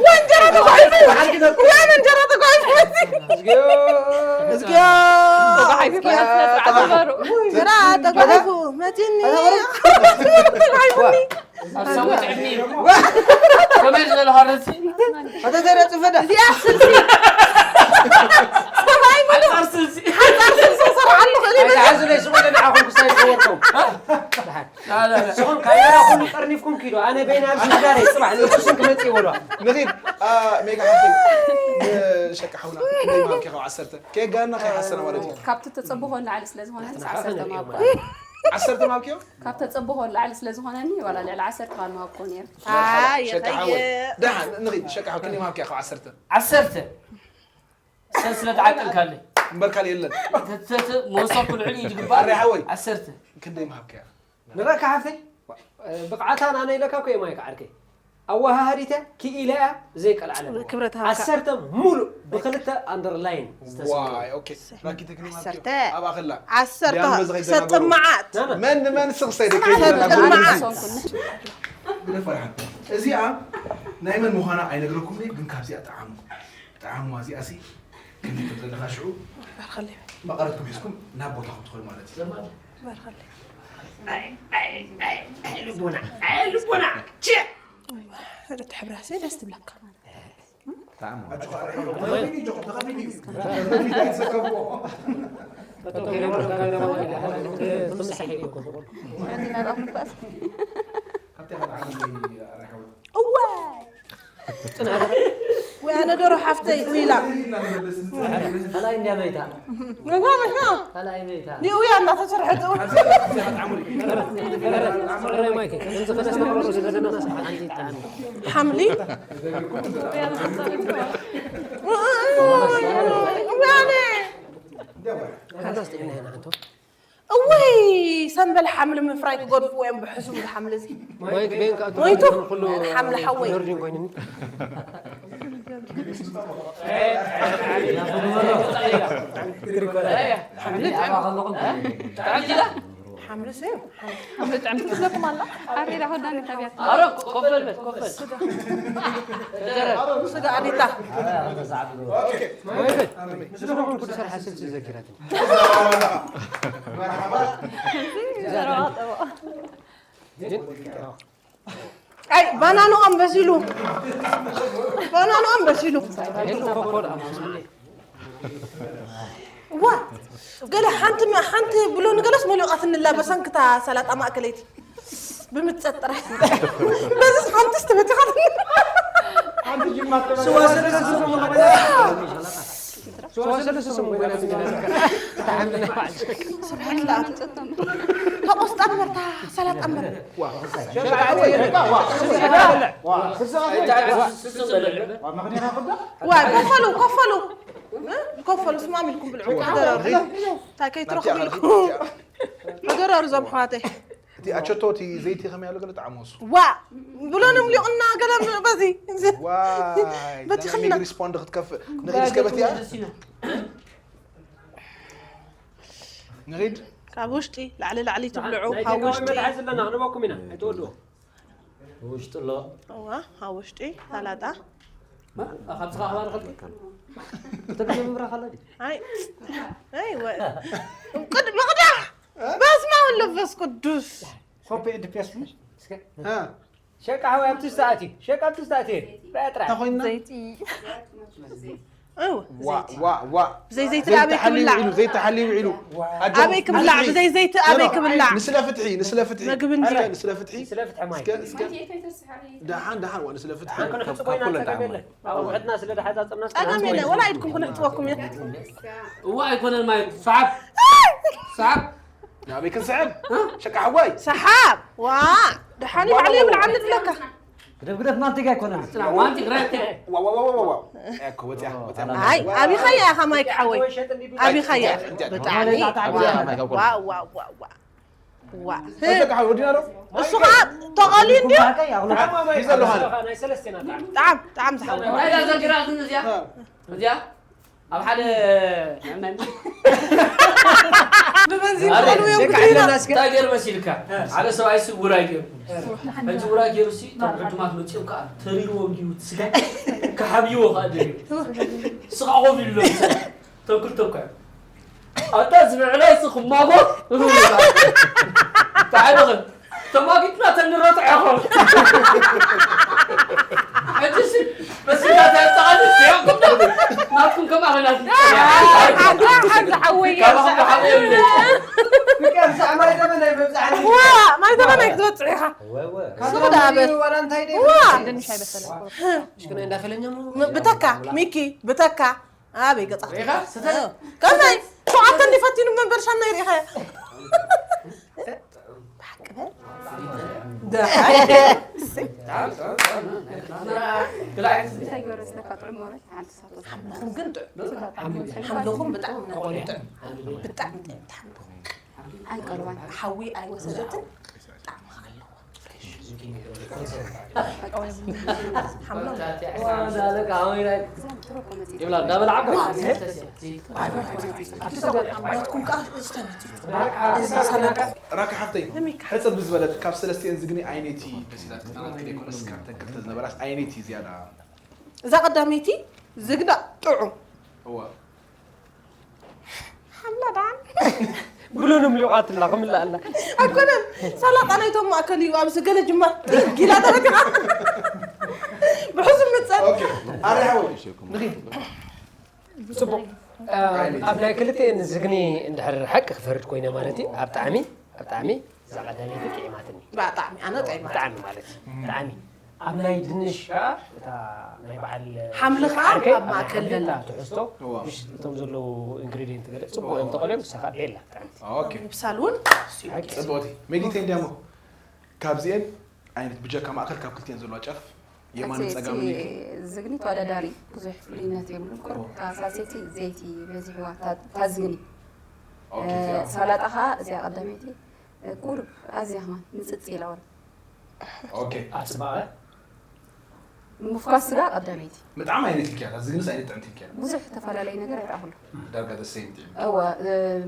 ወንጀራ ተጓሒፉ ወን እንጀራ ተጓሒፉ እዝግዮ እዝግዮ ተጓሒፉ ስነ ስርዓት ግበሩ። ግራ ተጓሒፉ መቲኒ ተጓሒፉኒ ኣብ ሰዊት ዕድሚ ከመይ ዝበለ ኸረሲ ኣታ ተረጽፈ ዳ እዚኣ ስልሲ ሰብኣይ ምሉ ሓንጻር ስልሲ ሓንጻር ስልሲ ሰርዓሉ ክእል ይብል ኣይትሓዙለይ ስቕ ኢለ ንዓኹም ክሳይ ዝገበርኩም። ደሓን። ላ፣ ላ፣ ላ። ንስኹም ካሜራ ኩሉ ጠርኒፍኩም ኪዱ። ኣነ በይነ ኣብዚ ዝዳረይ ጽባሕ ንሱስን ክመጽእ ይበልዋ። ንኺድ ሜጋ ሓፍተይ ንሸቂ ሓውና ክንደይ ምሃብኪ ካብ ዓሰርተ ከየጋና ከይሓሰና ማለት እዩ። ካብ ትተጸብኾ ንላዕሊ ስለ ዝኾነ ንዓኻ ዓሰርተ ክንርኢ ምሃብኩ። ዓሰርተ ምሃብክዮ? ካብ ተጸብኾ ንላዕሊ ስለ ዝኾነኒ ዋላ ልዕሊ ዓሰርተ ካብ ምሃብኩ ነይረ። ኣይ፣ ሸቂ ሓወይ። ይኸይድ። ደሓን ንኺድ ሸቂ ሓው ክንደይ ምሃብክያ ካብ ዓሰርተ? ዓሰርተ ሰብ ስለ ተዓቀልካለይ እምበር ካልእ የለን። ተተተ መወሰንኩ ልዕሊ እዩ ዝግባእ። ኣረ ሓወይ ዓሰርተ ክንደይ ምሃብክያ? ንረካ ሓፍተይ ብቕዓታ ናነ ኢለካ እኮ የማይ ከዓርከይ ኣወሃሃዲተ ክኢለ እያ ዘይቀልዓለ ክብረት ሃብካ። ዓሰርተ ሙሉእ ብክልተ ኣንደርላይን ዝተሰወረ ዋይ ኦኬ ራኪ ተክኒ ማርኪ ዓሰርተ። ኣብ ኣኸላ ዓሰርተ ዲያም በዚ ከይዘናገሩ። ሰጥማዓት ናና መን መን ስኽሰይ ደቂ ሰጥማዓት እዚኣ ናይ መን ምዃና ኣይነግረኩም ግን ካብዚኣ ጣዓሙ ጣዓሙ እዚኣ ሲ ክንዲ ከም ዘለኻ ሽዑ መቐረትኩም ሒዝኩም ናብ ቦታኹም ትኸዱ ማለት እዩ ልቦና ልቦና ቺ ሕብራሰ ደስ ትብለካ ወይ ኣነ ደሮ ሓፍተይ ዊላ ካልኣይ እንድያ መይታ ካልኣይ መይታ ኒውያ እናተሰርሐት ሓምሊ እወይ ሰምበል ሓምሊ ምፍራይ ክገድፍዎ እዮም ብሕሱም ሓምሊ እዚ። ወይ ክቤን ከኣ ሞይቱ ኩሉ ሓምሊ ሓወይ። ኖርዲን ኮይኑኒ። ሓምሊ ሲ ብጣዕሚ ትስለኩም ኣላ ኣሬዳ ሆዳኒ ተብያት ኣረ ኮፈል በል ኮፈል ስጋ ኣዲታ ንስኻ ኩሉ ሰርሓ ስልሲ ዘኪራትኒ። ኣይ ባናንኦም በሲሉ ባናንኦም በሲሉ ዋ ገለ ሓንቲ ሓንቲ ብሎ ንገለስ መሊቃትኒ ላበሰን ክታ ሰላጣ ማእከለይቲ ብምትፀጥ ጥራሕ በዚ ሓንቲ ስትበትኻት ስዋ ሰለስተ ስሙን ኮይና ስዋ ሰለስተ ስሙን ኮይና ስርሐት ለኣት ተቆስጣ እምበር ሰላጣ እምበር ሸቃ ወይ ሸቃ ዋ ስልሳ ዋ ከፈሉ ከፈሉ ከፈሉ ስማም ኢልኩም ብልዑ ተደረሩ እንታይ ከይትረኽቡ ኢልኩም ተደረሩ ዞም ኣሕዋተይ እቲ ኣቸቶ እቲ ዘይቲ ከመይ ኣሎ ገለ ጣዕሙ እሱ ዋ ብሎን ምሊቑና ገለ በዚ ዋይ በቲ ናይ ክልና ሚግ ሪስፖንድ ክትከፍእ ንኺድ እስከ በቲያ ንኺድ ካብ ውሽጢ ላዕሊ ላዕሊ ትብልዑ ካብ ውሽጢ ኣለና ክንበኩም ኢና ኣይትወድዎ ውሽጢ ኣሎ እዋ ካብ ውሽጢ ሰላጣ ካብዚ ከባቢ ኸልቲ ተብየ ምብራኽ ኣላ ድዩ? ኣይ ኣይ ወ ቅድ መቕዳሕ በስመ አብ ወመንፈስ ቅዱስ ኮፒ ኤንድ ፔስት ሸቃ ሓወይ ኣብቲ ዝተኣትዩ ሸቃ ኣብቲ ዝተኣትዩ ርኣያ ጥራሕ ኮይና እው ዋ ዋ ዋ ብዘይ ዘይቲ ኣበይ ዘይተሓልዩ ክብላዕ ውዒሉ ዘይተሓልዩ ውዒሉ ኣበይ ክብላዕ ብዘይ ዘይቲ ኣበይ ክብላዕ ንስለ ፍትሒ ንስለ ፍትሒ ምግቢ እንጂ እስከ ንስለ ፍትሒ ስለ ፍትሒ ማይ እስከ እስከ ደሓን ደሓን ዋ ንስለ ፍትሒ ክንሕጽ ኮይና ጸገም የለን ኣብ ውሕድና ስለ ደሓዛ ጸምና ጸገም የለ ወላ ኢድኩም ክነሕጽበኩም እየ እዋ ኣይኮነን ማይ ሰዓብ ሰዓብ ናበይ ክንስዕብ ሸቃ ሓዋይ ሰሓብ ዋ ደሓን ይባዕለ ይብልዓኒ ዝብለካ ግደፍ ግደፍ ማንቲጋ ኣይኮነን ዋንቲ ግራት ዋ ዋ ዋ ዋ ዋ እኮ ወጽያ ወጽያ ኣይ ኣቢኻያ ኢኻ ማይክ ሓወይ ኣቢኻያ ብጣዕሚ ዋ ዋ ዋ ዋ ዋ ሸቃ ሓወይ ወዲና ዶ እሱ ከዓ ተቐልዩ እንድዩ ይዘለኻ ናይ ሰለስቴና ጣዕሚ ጣዕም ጣዕም ዝሓወይ እንታይ እዛ ዘኪራትኒ እዚኣ እዚኣ ኣብ ሓደ ብበንዚን ክኸዱ እዮም እንታይ ገይሩ መሲልካ ሓደ ሰብኣይ ሲ ውራይ ገይሩ ሕጂ ውራይ ገይሩ ሲ እቶም ዕዱማት መፂኦም ከዓ ተሪርዎም ድዩ እቲ ስጋ ክሓብይዎ ከዓ ደልዩ ስኻ ኮፍ ኢሉ ተንክልተ እኳ እዮም ኣታ ዝብዕላ ሲ ክማጎ ተዓይበኸ ተማጊጥና ተንረትዕ ኢኹም ሕጂ ሲ በስጋ ተጠቓሊ ሲያቁም ናትኩም ከማኸናት ሓንቲ ሓወየ ፍቅር ሳዕ ማይ ዘመን ኣይመብዛሕኒ ዋ ማይ ተመናይ ክትበፅሕ ኢኻ ወወ ስቕ ዳበል ዋላ እንታይ ደይ ዋ ድንሽ ኣይበሰለ ሽክና እንዳፈለኛ ብተካ ሚኪ ብተካ ኣበይ ገጻ ሪኢኻ? ስተ- ከመይ ሸውዓተ እንዲ ፈቲኑ መንበር ሻምናይ ሪኢኻ እንታይ ገበረ ስለካ ጥዑም ወረ ሓንቲ ሳቶ ሓምለኹም ግን ጥዑም ሓምለኹም ብጣዕሚ ጥዑም ብጣዕሚ ጥዑም ሓምለኹም ኣይቀርባን ሓዊ ኣይወሰደትን ጣዕሚ ኣለዎ ሓምሎም ይብላ እንዳበልዓኩም ራካ ሓፍተይ ሕፅር ብዝበለት ካብ ሰለስቲአን ዝግኒ ኣየነይቲ ደስ ኢላትካ ናትኪ ደይኮነስ ካብተን ክልተ ዝነበራስ ኣየነይቲ ዝያዳ እዛ ቀዳመይቲ ዝግዳ ጥዑም እዋ ሓምላ ዳን ብሎንም ሊቋትላ ክምልኣላ ኣይኮነን ሰላጣ ናይቶም ማእከል እዩ ኣብዚ ገለ ጅማ ጊላ ተበቲኻ ብሕሱም ምፀን ኦኬ ኣረ ሓወይ ጽቡቅ ኣብ ናይ ክልተ ዝግኒ እንድሕር ሓቂ ክፈርድ ኮይነ ማለት እዩ ኣብ ጣዕሚ ኣብ ጣዕሚ እዛ ቀዳመይቲ ጥዒማትኒ ብጣዕሚ ኣነ ጠይማ ብጣዕሚ ማለት እዩ ብጣዕሚ ኣብ ናይ ድንሽ ከዓ እታ ናይ በዓል ሓምሊ ከዓ ዓርከይ ኣብ ማእከል ሓምሊ ዘላ እታ ትሕዝቶ እዋ። ምሽ እቶም ዘለዉ ኢንግሪዲየንት ገለ ጽቡቅ እዮም ተቐልዮም ንሳ ከዓ ቤላ ጥዕምቲ ኦኬ ምሳል እውን ጽቡቅቲ መጊተ እንዲያሞ ካብዚአን ዓይነት ብጀካ ማእከል ካብ ክልቲአን ዘለዋ ጨፍ የማንን እቲ ጸጋምን እዩ ዝግኒ ተወዳዳሪ ብዙሕ ፍሉይነት የብሉን። ቁሩብ እታ ሳሴቲ ዘይቲ በዚሕዋ እታ- እታ ዝግኒ ኦኬ፣ እዚኣ። ሰላጣ ኸዓ እዚኣ ቀዳመይቲ፣ ቁሩብ ኣዝያ ኸማን ምጽጽ ኢላ ወላ። ኦኬ። ኣብ ጽባቐ? ምፍኳስ ስጋ ቀዳመይቲ። ብጣዕሚ ዓይነት ኢልኪያ፣ እዚ ግንስ ዓይነት ጥዕምቲ ኢልኪያ። ብዙሕ ተፈላለየ ነገር ኣይረኣኹሉ። ዳርጋ the same ጥዕምቲ። እወ፣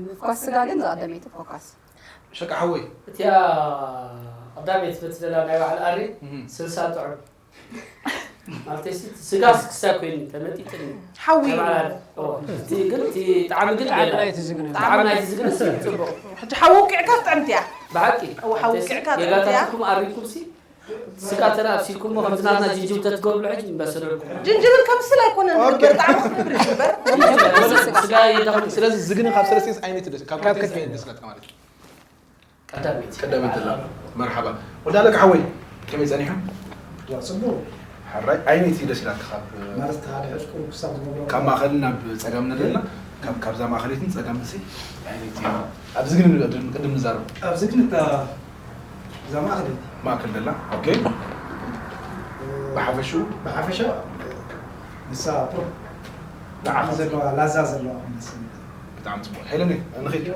ምፍኳስ ስጋ ግን ዝቐደመይቲ ፎካስ። ሸቃ ሓወይ። እቲኣ ቀዳመይቲ በቲ ዘላ ናይ ባዕል ኣሪ እህ። ስልሳ ጥዑም። ማለተይሲ ስጋ ስክሳ ኮይኑ ተመጢጥኒ። ሓዊ። ተባላለ። ኦ፣ እቲ ግን እቲ ጣዕሚ ግን ጣዕሚ የለን። ናይቲ ዝግነ። ጣዕሚ ናይቲ ዝግነ ጽቡቕ። ሕጂ ሓዊ ውቂዕካ ትጥዕምቲ እያ። ብሓቂ። እወ፣ ሓዊ ውቂዕካ ትጥዕምቲ እያ። የጋታትኩም ኣሪኩም ሲ ስጋ ተራ ኣብሲልኩም እሞ ከምዚ ናትና ጅንጅብል ተትገብሉ ሕጂ ምበሰለልኩም። ጅንጅብል ከምስል ኣይኮነን ኦኬ። ዝግበር፣ ጣዕሚ ክነብር ይግበር። ስጋ የዳኹም። ስለዚ ዝግነ ካብ ሰለስቴንስ ዓይነት ደስ፣ ካብ ካብ ክልቴንስ ክልቴ። ዓይነት ደስ ናትካ ማለት እዩ። ቀዳመይቲ። ቀዳመይቲ ኣላ። መርሓባ። ወዲ ኣለካ ሓወይ፣ ከመይ ጸኒሑ? ያ፣ ጽቡቕ። ሕራይ፣ ዓይነት እዩ ደስ ኢላትካ ካብ ማለት፣ ሓደ ዕጥቁ ክሳብ ዝገብሮ ካብ ማእኸልን ናብ ጸጋምን ኣለና። ካብ፣ ካብዛ ማእኸለይትን ጸጋምን ሲ ዓይነት እዩ? ኣብዚ ግን ቅድም፣ ቅድም ንዛረብ። ኣብዚ ግን እታ እዛ ማእኸለይቲ። ማእከል ዘላ። ኦኬ። እ፣ ብሓፈሽኡ? ብሓፈሻ፣ እ፣ ንሳ ፕሮ-፣ ንዓኻ ዘለዋ፣ ላዛ ዘለዋ ኮይና ትስምዕ። ብጣዕሚ ጽቡቕ። ሄለነይ፣ ንኺድ።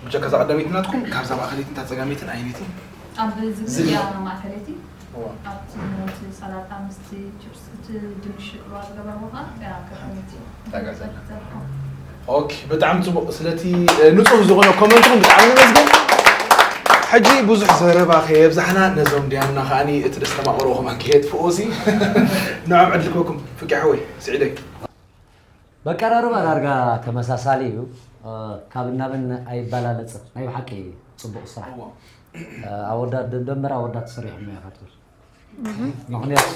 ብጀካ እዛ ቀዳመይቲ ናትኩም፣ ካብዛ ማእኸለይትን እታ ጸጋመይትን ኣየነይቲ? ኣብ ዝብል እዚኣ እያ ማእከለይቲ። እዋ። ኣብቲ፣ እቲ ሰላጣ ምስቲ ችፕስ፣ እቲ ድንሽ ሽቅሎ ዝገበርዎ ኸዓ፣ እያ ቀዳመይቲ። እንታይ ገዛ? ኦኬ፣ ብጣዕሚ ጽቡቕ። ስለቲ፣ እ፣ ንጹህ ዝኾነ ኮመንትኩም ብጣዕሚ ነመስግን። ሕጂ ብዙሕ ዘረባ ከየብዛሕና፣ ነዞም ዲያና ከኣኒ እቲ ደስተማቕርዎ ከማን ከየጥፍኡ ሲ፣ ንዖም ዕድል ክበኩም። ፍቂ ሓወይ፣ ስዒደይ። በቀራርባ ዳርጋ ተመሳሳሊ እዩ። እ፣ ካብ እናብን ኣይበላለጽን። ናይ ብሓቂ ጽቡቕ ስራሕ። እዎ። እ፣ ኣወዳት ደ-፣ ደንበር ኣወዳት ሰሪሖም እዮም፣ ካርቶን። ምኽንያቱ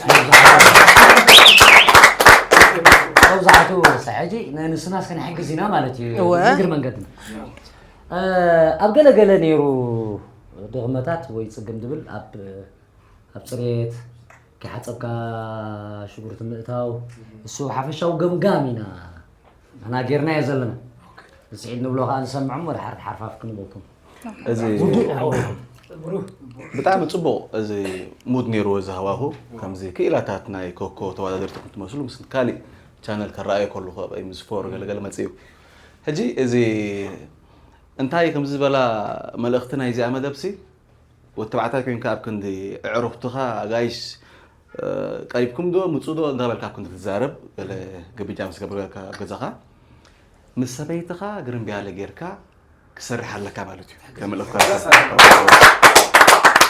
መብዛሕትኡ፣ መብዛሕትኡ ሕጂ ንስናስ ክንሕግዝ ኢና ማለት እዩ፣ እወ። እግሪ መንገድና። እ፣ ኣብ ገለ ገለ ነይሩ ድኽመታት ወይ ጽግም ዝብል ኣብ፣ ኣብ ጽሬት፣ ከይሓጸብካ ሽጉርቲ ምእታው፣ እሱ ሓፈሻዊ ገምጋም ኢና ንሕና ጌርናዮ ዘለና። ስዒድ ንብሎ ከኣ ንሰምዖም፣ ወደ ሓር-፣ ሓርፋፍ ክንብለኩም። እዚ ውዱእ። ብጣዕሚ ጽቡቕ፣ እዚ ሙድ ነይርዎ እዚ ሃዋሁ። ከምዚ ክኢላታት ናይ ኮኮ ተወዳደርቲ ክትመስሉ፣ ምስ ካሊእ ቻነል ከረኣዮ ከለኹ፣ ኣብ ኤምዚ ፎር ገለ ገለ መጽእ እዩ። ሕጂ እዚ እንታይ ከም ዝበላ መልእኽቲ ናይዚኣ መደብሲ፣ ወዲ ተባዕታይ ኮይንካ ኣብ ክንዲ ኣዕሩኽትኻ፣ ኣጋይሽ፣ እ፣ ቀሪብኩም ዶ፣ ምጹ ዶ እንዳበልካ ኣብ ክንዲ ትዛረብ፣ ገለ ግብጃ ምስ ገብረልካ ኣብ ገዛኻ፣ ምስ ሰበይትኻ ግርምብያለ ጌርካ ክሰርሕ ኣለካ ማለት እዩ። ከም መልእኽቲ።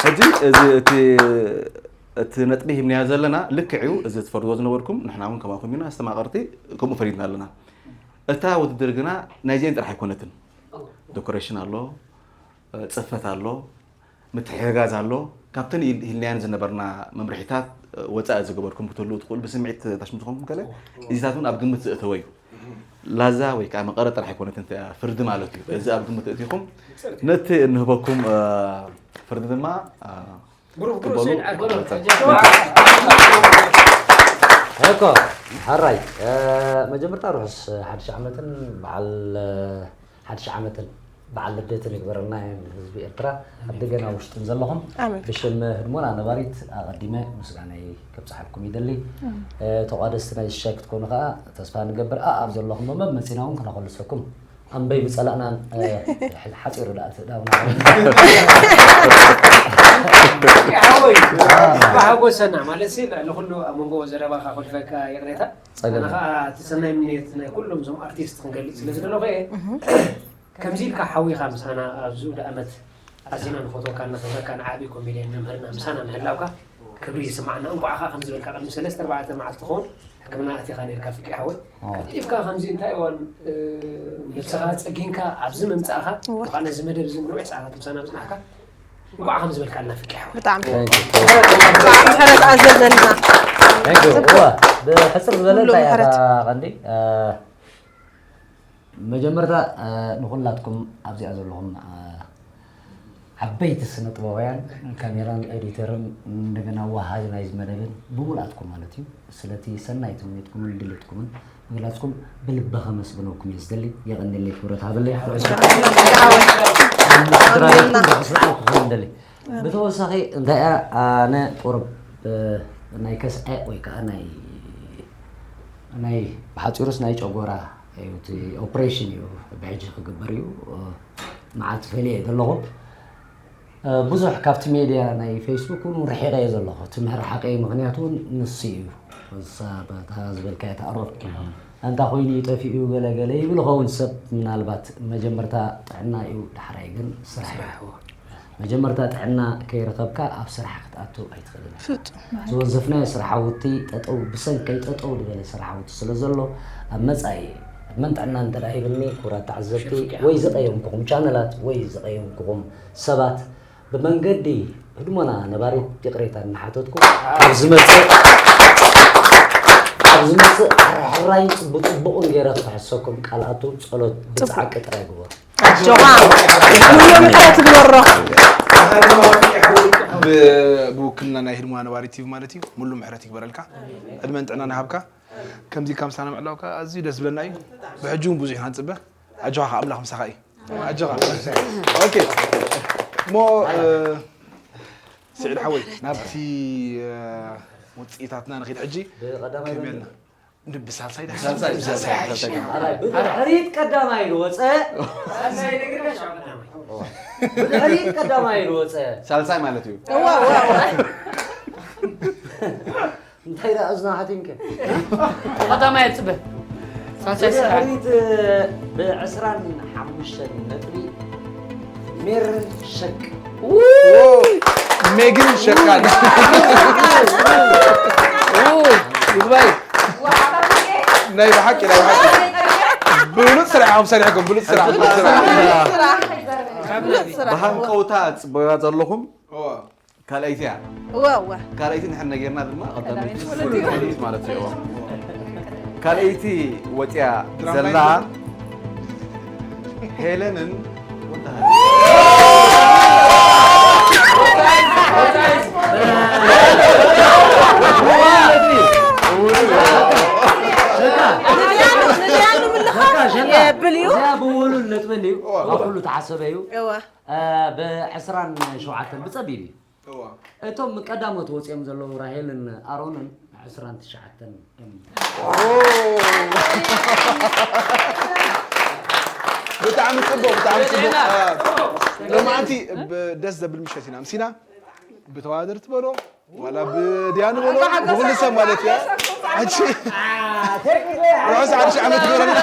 ሕጂ እዚ እቲ፣ እቲ ነጥቢ ሂብናዮ ዘለና ልክዕ እዩ። እዚ ትፈርድዎ ዝነበርኩም፣ ንሕና እውን ከማኹም ኢና፣ ኣስተማቐርቲ ከምኡ ፈሪድና ኣለና። እታ ውድድር ግና ናይዚአን ጥራሕ ኣይኮነትን። ዶኮሬሽን ኣሎ፣ ጽፈት ኣሎ፣ ምትሕግጋዝ ኣሎ። ካብተን ኢል-፣ ኢልናየን ዝነበርና መምርሒታት ወጻኢ ዝገበርኩም ክትህልዉ ትኽእሉ፣ ብስምዒት ተሽምትኹም ከለ፣ እዚታት እውን ኣብ ግምት ዘእተወ እዩ። ላዛ ወይ ከዓ መቐረት ጥራሕ ኣይኮነትን፣ ፍርዲ ማለት እዩ። እዚ ኣብ ግምት እቲኹም ነቲ እንህበኩም፣ እ፣ ፍርዲ ድማ፣ እ፣ ብሩኽ ብሩኽ ቅበሉ። ሰይድ ዓርኪ። እኮ፣ ሕራይ፣ እ፣ መጀመርታ ርሑስ ሓድሽ ዓመትን በዓል፣ እ፣ ሓድሽ ዓመትን በዓል ልደትን ይግበረልና ንህዝቢ ኤርትራ ኣብ ደገና ውሽጥን ዘለኹም። ኣሜን። ብሽም ህድሞና ነባሪት ኣቐዲመ ምስጋናይ ከብጽሓልኩም ይደሊ። ኣሜን። እ፣ ተቋደስቲ ናይ ሻይ ክትኮኑ ከኣ ተስፋ ንገብር። ኣኣብ ዘለኹም መመብ መጺና እውን ክነኸልሰኩም። ኣምበይ ምጸላእናን፣ እ፣ ሓጺሩ ደኣ እቲ ዳውና። ሓወይ፣ ብሓጎሰና ማለት ሲ፣ ንኹሉ ኣብ መንጎ ዘረባኻ ኮልፈካ ይቕሬታ። ጸገም ኣነ ኸኣ እቲ ሰናይ ምንየት ናይ ኩሎም እዞም ኣርቲስት ክንገልጽ ስለ ዝደለኹ እየ። ከምዚ ኢልካ ሓዊኻ ምሳና ኣብዚ ውደ ኣመት ኣዚና ንፈትወካን ነኽብረካን ዓቢ ኮሜድያን መምህርና ምሳና ምህላውካ ክብሪ ይስማዓና። እንቋዕ ኸኣ ከምዚ በልካ ቅድሚ ሰለስተ ኣርባዕተ መዓልቲ ክኸውን ሕክምና ኣቲኻ ነርካ ፍቂ ሓወይ። ኣዎ። ቀልጢፍካ ከምዚ እንታይ እዋን፣ እ፣ ነብስኻ ጸጊንካ ኣብዚ ምምጻእኻ፣ እወ። እንኳዕ ነዚ መደብ እዚ ንነዊሕ ሰዓታት ምሳና ምጽናሕካ፣ እንቋዕ ከምዚ በልካልና ፍቂ ሓወይ። ብጣዕሚ። Thank you. ብጣዕሚ ምሕረት ኣዘዘልና። Thank you። ጽቡቅ። እወ፣ ብሕጽር ዝበለ ኩሉ እንታይ እያ እታ ምሕረት። ቀንዲ? እ፣ መጀመርታ፣ እ፣ ንኹላትኩም ኣብዚኣ ዘለኹም፣ እ፣ ዓበይቲ ስነ ጥበባውያን፣ ካሜራን ኤዲተርን እንደገና ወሃቢ ናይዚ መደብን ብምልኣትኩም ማለት እዩ። ስለቲ ሰናይ ትምኒትኩምን ድሌትኩምን ምግላጽኩም ብልቢ ከመስግነኩም እየ ዝደሊ። የቐንየለይ፣ ክብረት ሃበለይ። ርሑስ በዓል። ኣሜን። ርሑስ በዓል ክኸውን ይደሊ። ብተወሳኺ እንታይ እያ፣ ኣነ ቁሩብ፣ እ፣ ናይ ከስዐ ወይ ከዓ ናይ፣ ናይ ብሓፂሩስ ናይ ጨጎራ፣ እዩ፣ እቲ ኦፕሬሽን እዩ ብሕጂ ክግበር እዩ። መዓት ፈልየ ዘለኹ ብዙሕ ካብቲ ሜድያ ናይ ፌስቡክ እውን ርሒቐ እየ ዘለኹ። እቲ ምሕርሓቀይ ምኽንያት እውን ንሱ እዩ። እሳ በታ ዝበልካዮ ተኣረፍ ኣንታ ኮይኑ እዩ ጠፊኡ ገለ ገለ ይብል ኸውን ሰብ። ምናልባት መጀመርታ ጥዕና እዩ፣ ዳሕራይ ግን ስራሕ እዩ። መጀመርታ ጥዕና ከይረኸብካ ኣብ ስራሕ ክትኣቱ ኣይትኽእልን። ዝወዘፍናዮ ስራሕ ውቲ ጠጠው ብሰንከይ ጠጠው ዝበለ ስራሕ ውቲ ስለ ዘሎ ኣብ መጻኢ ዕድመን ጥዕናን እንተ ደኣ ሂብኒ ክቡራት ተዓዘብቲ ወይ ዝቐየምኩኹም ቻነላት ወይ ዝቐየምኩኹም ሰባት ብመንገዲ ህድሞና ነባሪት ይቕሬታ እናሓተትኩ ኣብ ዝመጽእ ኣብ ዝመጽእ ሕራይ ብጽቡቕን ገይረ ክሕሰኩም ቃልኣቱ ጸሎት ብጻዕቂ ጥራይ ግበሩ። ኣጆኻ። ኩሉ ምሕረት ይግበሮ። ብውክልና ናይ ህድሞና ነባሪት ቲቪ ማለት እዩ። ሙሉ ምሕረት ይግበረልካ። ዕድመን ጥዕናን ይሃብካ። ከምዚ ኢልካ ምሳና ምዕላውካ ኣዝዩ ደስ ዝብለና እዩ። ብሕጂ እውን ብዙሕ ኢና ንፅበ። ኣጆኻ ኣምላኽ ምሳኻ እዩ። ኣጆኻ። ኦኬ። እሞ ስዒድ ሓወይ ናብቲ ውፅኢታትና ንኺድ ሕጂ። ከመይ ኣልና? ብሳልሳይ ድሓን ሳልሳይ ሳልሳይ ሓይሽ። ብድሕሪት ቀዳማይ ዝወፀ ብድሕሪት ቀዳማይ ዝወፀ ሳልሳይ ማለት እዩ። እንታይ ደኣ እዝና ሓቲምከ ቀዳማይ ጽበ ሳልሳይ ስራሕ ብድሕሪት ብዕስራን ሓሙሽተን ነጥቢ ሜርን ሸቅ ሜግን ሸቃል ይግባይ ናይ ብሓቂ ናይ ብሓቂ ብሉፅ ስራሕ ኢኹም ሰሪሕኩም ብሉፅ ስራሕ ብሉፅ ስራሕ ብሃንቀውታ ጽበያ ዘለኹም ካልኣይቲ እያ እወ እወ ካልኣይቲ ንሕና ጌርና ድማ ቀዳመይቲ ማለት እዩ ካልኣይቲ ወፅያ ዘላ ሄለንን ንድያኑ ንድያኑ ምልኻ የብል እዩ እዚኣ ብውሉን ነጥበን እዩ ካብ ኩሉ ተሓሰበ እዩ እወ ብዕስራን ሸውዓተን ብፀቢብ እዩ እቶም ቀዳሞት ወፂኦም ዘለዉ ራሄልን ኣሮንን ዕስራን ትሽዓተን እዮም ብጣዕሚ ፅቡቅ ብጣዕሚ ፅቡቅ ሎማዓንቲ ደስ ዘብል ምሸት ኢና ምሲና ብተዋደርቲ በሎ ዋላ ብድያኑ በሎ ብኩሉ ሰብ ማለት እያ ሕጂ ርሑስ ሓድሽ ዓመት ይግበረልና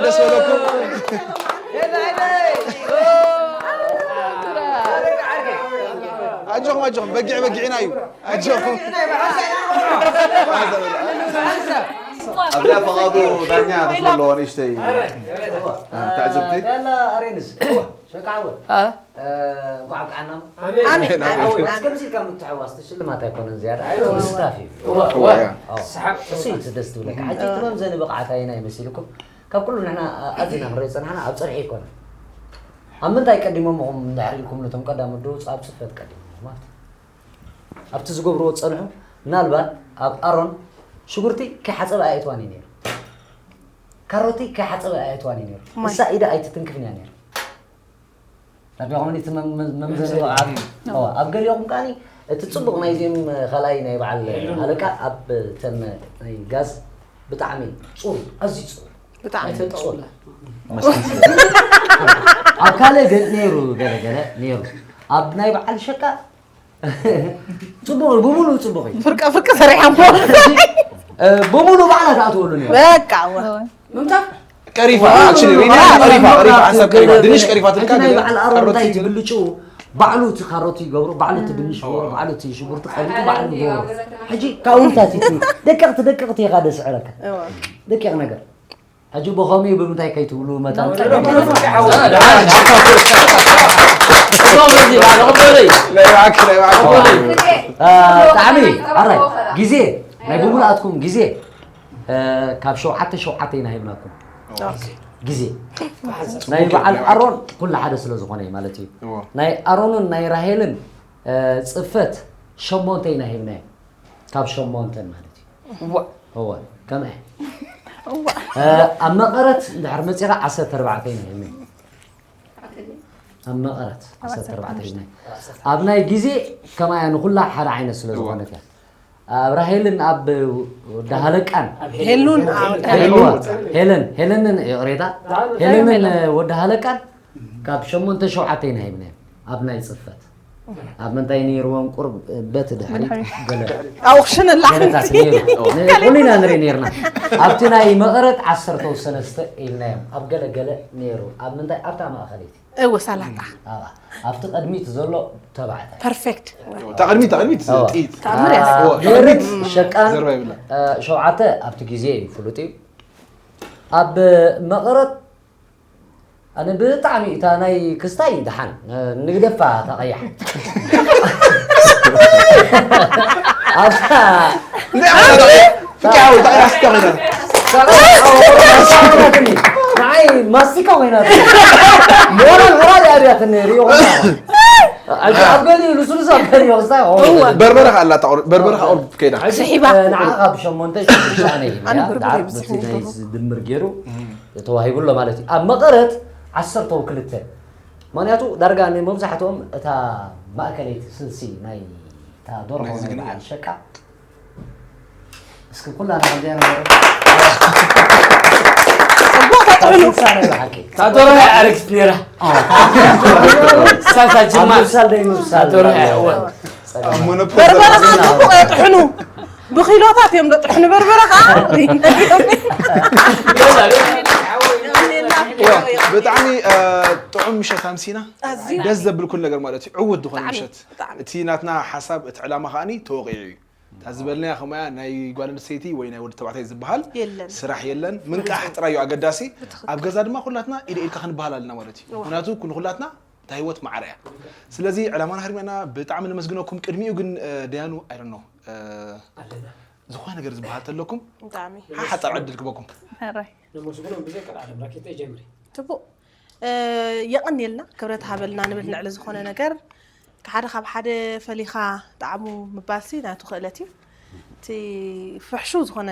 ደስ በለኩም ኣጆኹም ኣጆኹም በጊዕ በጊዕና እዩ ኣጆኹም ኣብዚኣ ፈቓዱ ዳኛ ተስመለዎ ንእሽተይ ተዕዝብቲ ያላ ኣሬንስ ሸቃ ዓወት እንኳዕ ኣብቅዓና ኣሜን ኣሜን ከምዚ ኢልካ ምትሕዋስ ሽልማት ኣይኮነን ዝያዳ ስታፍ እዩ እሱ እዩ ደስ ትብለካ ሕጂ ትመምዘኒ ብቕዓት ኣየናይ መሲልኩም ካብ ኩሉ ንሕና ኣዚና ክንርኢ ዝፀናሕና ኣብ ፅርሒ ኣይኮነን ኣብ ምንታይ ቀዲሞም ኢኹም እንድሕር ኢልኩም ነቶም ቀዳሞት ዶ ኣብ ፅፈት ቀዲሞም ማለት እዩ ኣብቲ ዝገብርዎ ዝፀንሑ ምናልባት ኣብ ኣሮን ሽጉርቲ ከይሓፀበ ኣየእትዋን እዩ ነይሩ ካሮቲ ከይሓፀበ ኣየእትዋን እዩ ነይሩ እሳ ኢዳ ኣይትትንክፍን እያ ነይሩ ዳቢኹም እቲ መምዘኒ ብቕዓት ኣብ ገሊኦም ከኣ እቲ ፅቡቕ ናይዚኦም ካልኣይ ናይ በዓል ኣለቃ ኣብ ተን ናይ ጋዝ ብጣዕሚ ፅሩ ኣዝዩ ፅሩ ብጣዕሚ ፅሩ ኣብ ካልእ ገ ነይሩ ገለገለ ነይሩ ኣብ ናይ በዓል ሸቃ ፅቡቕ እዩ ብምሉእ ፅቡቕ እዩ ፍርቀ ፍርቀ ሰሪሓሞ ብምሉእ ባዕላ ትኣትወሉ ነይሩ በቃ ምምታት ቀሪፋ actually ሪና ቀሪፋ ቀሪፋ ሓሳብ ቀሪፋ ድንሽ ቀሪፋ ትልካ ናይ በዓል ኣሮን እንታይ ትብልጩ ባዕሉ እቲ ካሮት ይገብሮ ባዕሉ እቲ ድንሽ ይገብሮ ባዕሉ እቲ ሽጉርቲ ቀሪፉ ባዕሉ ይገብሮ ሕጂ ካብኡታት እቲ ደቀቕቲ ደቀቕቲ ኢኻ ደስዕረካ ደቂቕ ነገር ሕጂ ብኸምኡ ብምንታይ ከይትብሉ መታን ብጣዕሚ ኣራይ ግዜ ናይ ብምልኣትኩም ግዜ ካብ ሸውዓተ ሸውዓተ ኢና ሂብናኩም ግዜ ናይ በዓል ኣሮን ኩሉ ሓደ ስለ ዝኾነ እዩ ማለት እዩ ናይ ኣሮንን ናይ ራሄልን ፅፈት ሸሞንተ ኢና ሂብናዮ ካብ ሸሞንተን ማለት እዩ እወ ከምአ ኣብ መቐረት እንድሕር መፂኻ ዓሰርተ ኣርባዕተ ኢና ሂብናዮ ኣብ መቐረት ዓሰርተ ኣርባዕተ ሂብናዮ ኣብ ናይ ግዜ ከማያ ንኩላ ሓደ ዓይነት ስለ ዝኾነት እያ ኣብ ራሄልን ኣብ ወዲ ሃለቃን ሄሉን ሄሉን ሄለንን ይቕሬታ ሄለንን ወዲ ሃለቃን ካብ ሸሞንተ ሸውዓተ ኢና ሂብናዮም ኣብ ናይ ፅፈት ኣብ ምንታይ ነይርዎም ቁርብ በቲ ድሕሪ ገለ ኣውክሽንላ ገለታት ነይሩ ኩሉ ኢና ንርኢ ነይርና ኣብቲ ናይ መቐረት ዓሰርተው ሰለስተ ኢልናዮም ኣብ ገለ ገለ ነይሩ ኣብ ምንታይ ኣብታ ማእኸለይቲ እወ ሰላጣ ኣብኣ ኣብቲ ቅድሚት ዘሎ ተባዕታይ ፐርፌክት ተቕድሚት ተቕድሚት ጥይት ተኣምር እያ ሄለን ሸቃን ዘርባ ይብላ ሸውዓተ ኣብቲ ግዜ እዩ ፍሉጥ እዩ ኣብ መቐረት ኣነ ብጣዕሚ እታ ናይ ክስታይ ደሓን ንግደፋ እታ ቀያሕ ኣብታ ንዓይ ማስቲካ ኮይና ሞራል ሞራል ኣብያትኒ ሪኦ ኣብ ገሊኡ ልስሉስ ኣብ ገሊኡ ክስታይ በርበረ ከኣ ኣላ በርበረ ከኣ ቁርብ ከይዳ ስሒባ ንዓ ካብ ሸሞንተ ሽዱሽተ ኣነ ኣነ በርበረ ይብዝሕ ድምር ገይሩ ተዋሂቡ ኣሎ ማለት እዩ ኣብ መቐረት ዓሰርተው ክልተ ምክንያቱ ዳርጋ ንመብዛሕትኦም እታ ማእከለይቲ ስልሲ ናይ እታ ደርሆ ናይ በዓል ሸቃ እስኪ ኩላና ከምዚኣ ነገር ጽቡቕ ተጥዕኑ ሳነ ብሓቂ ታደረ ኣረግት ነራ ሳሳ ጅማ ምብሳል ደይ ምብሳል ታደረ እወ በርበረ ከጥሕኑ ጥሕኑ ብኪሎታት እዮም ዘጥሕኑ በርበረ ከዓ ብጣዕሚ ጥዑም ምሸት ኣምሲና ደስ ዘብል ኩሉ ነገር ማለት እዩ ዕውት ዝኾነ ምሸት እቲ ናትና ሓሳብ እቲ ዕላማ ከዓኒ ተወቂዑ እዩ እታ ዝበልናያ ከምያ ናይ ጓል ኣንስተይቲ ወይ ናይ ወዲ ተባዕታይ ዝበሃል የለን ስራሕ የለን ምንቃሕ ጥራይ እዩ ኣገዳሲ ኣብ ገዛ ድማ ኩላትና ኢደ ኢድካ ክንበሃል ኣለና ማለት እዩ ምክንያቱ ንኩላትና እታ ህይወት ማዕረ እያ ስለዚ ዕላማና ሃሪመና ብጣዕሚ ነመስግነኩም ቅድሚኡ ግን ደያኑ ኣይደኖ ዝኾነ ነገር ዝበሃል ተለኩም ብጣዕሚ ሓሓፃር ዕድል ክበኩም ሕራይ ነመስግኖም ብዘይ ቀልዓለም ራኬታ ይጀምር ትቡእ የቐንየልና ክብረት ሃበልና ንብል ንዕሊ ዝኾነ ነገር ሓደ ካብ ሓደ ፈሊኻ ጣዕሙ ምባልሲ ናቱ ክእለት እዩ እቲ ፍሕሹ ዝኾነ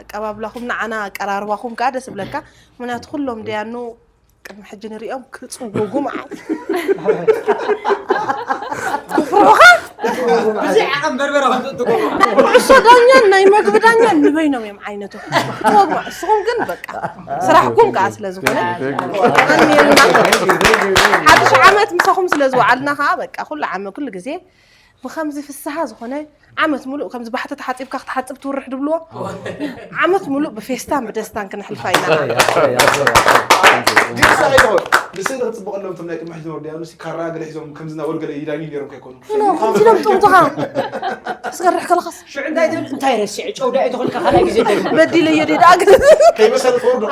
ኣቀባብላኹም ንዓና ኣቀራርባኹም ከዓ ደስ ይብለካ ምክንያቱ ኩሎም ደያኑ ቅድሚ ሕጂ ንሪኦም ክፅውጉ መዓት ክፍርሑኻ ብዘይ ዓቐን በርበረ ከምትጥቆሙ ናይ ኩዕሶ ዳኛን ናይ መግቢ ዳኛን ንበይኖም እዮም ዓይነቱ ትወግማ እስኹም ግን በቃ ስራሕኩም ከዓ ስለ ዝኾነ ኣሜንና ሓድሽ ዓመት ምሳኹም ስለ ዝወዓልና ከዓ በቃ ኩሉ ዓመት ኩሉ ግዜ ብከምዚ ፍስሃ ዝኾነ ዓመት ሙሉእ ከምዚ ባሕቲ ተሓፂብካ ክትሓፅብ ትውርሕ ድብልዎ ዓመት ሙሉእ ብፌስታን ብደስታን ክንሕልፋ ኢና ንስእሊ ክፅብቀሎም ቶም ናይ ቅድሚ ሕጂ ዝነበሩ ዲያኑ ካራ ገለ ሒዞም ከምዚ እናበሉ ገለ ይዳንዩ ነይሮም ከይኮኑ ከምዚሎም ጥምትኻ ትስገርሕ ከለኻስ ሽዑ እንታይ ትብል እንታይ ረሲዐ ጨው ዳኢ ተኾንካ ካልኣይ ግዜ እንታይ በዲለዮ ዲ ዳግ ከይመሰሉ ክወርዶ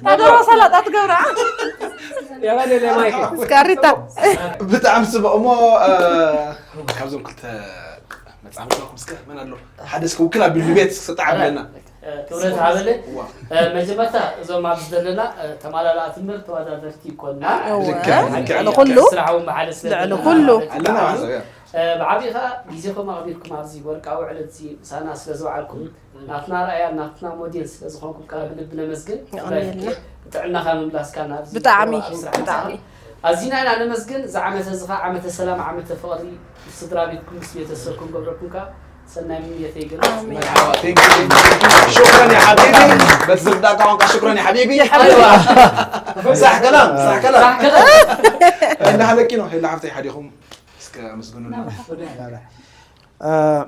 ታደሮ ሰላጣ ትገብራ ያባለ ለማይክ ስካሪታ ብጣዕሚ ፅቡቅ እሞ ካብዞም ክልተ መፅሓፍ ኩም እስከ መን ኣሎ ሓደ እስከ ውክል ኣቢሉ ንቤት ክሰጣዕ ኣለና ክብረት ሃበለ መጀመርታ እዞም ኣብዚ ዘለና ተማላላእቲ እምበር ተወዳደርቲ ይኮንና ልዕሊ ኩሉ ስራሕ እውን ብሓደ ስለ ልዕሊ ኩሉ ኣለና ማለት እዩ ብዓብዪ ከዓ ግዜኹም ኣቕቢርኩም ኣብዚ ወርቃዊ ዕለት እዚ ምሳና ስለ ዝወዓልኩም ናትና ራእያ ናትና ሞዴል ስለ ዝኾንኩም ከዓ ብልቢ ነመስግን የቐንየልና። ጥዕናኻ ምምላስካ ናብዚ ብጣዕሚ ኣብ ስራሕ ብጣዕሚ ኣዚና ኢና ነመስግን እዚ ዓመት እዚ ከዓ ዓመተ ሰላም ዓመተ ፍቕሪ ምስ ስድራ ቤትኩም ምስ ቤተሰብኩም ገብረኩም ከዓ ሰናይ ምንየተይ ይገልጽ ኣሜን። ሽክረን ያ ሓቢቢ በቲ ዝርዳእካ ቋንቋ ሽክረን ያ ሓቢቢ ሳሕ ከላም ሳሕ ከላም እንዳሃለቂ ነው ሄላ ሓፍተይ ሓዲኹም እስከ ኣመስግኑና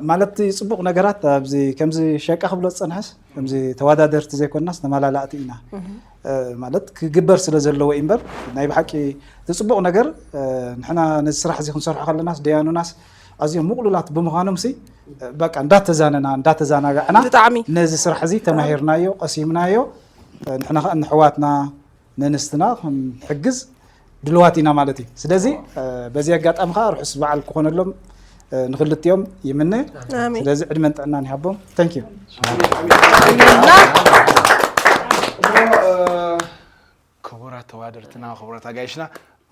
ማለት እቲ ፅቡቕ ነገራት ኣብዚ ከምዚ ሸቃ ክብሎ ዝፀንሐስ ከምዚ ተወዳደርቲ ዘይኮንናስ ተመላላእቲ ኢና ማለት ክግበር ስለ ዘለዎ እዩ እምበር ናይ ብሓቂ እቲ ፅቡቕ ነገር ንሕና ነዚ ስራሕ እዚ ክንሰርሖ ከለናስ ደያኑናስ ኣዝዮም ምቕሉላት ብምዃኖም ሲ በቃ እንዳተዛነና እንዳተዛናጋዕና ብጣዕሚ ነዚ ስራሕ እዚ ተማሂርናዮ ቀሲምናዮ ንሕና ከዓ ንሕዋትና ነንስትና ክንሕግዝ ድልዋት ኢና ማለት እዩ ስለዚ በዚ ኣጋጣሚ ከዓ ርሑስ በዓል ክኾነሎም ንክልቲኦም ይምነ ኣሜን ስለዚ ዕድመን ጥዕናን ይሃቦም thank you ክቡራት ተዋደርትና ክቡራት ኣጋይሽና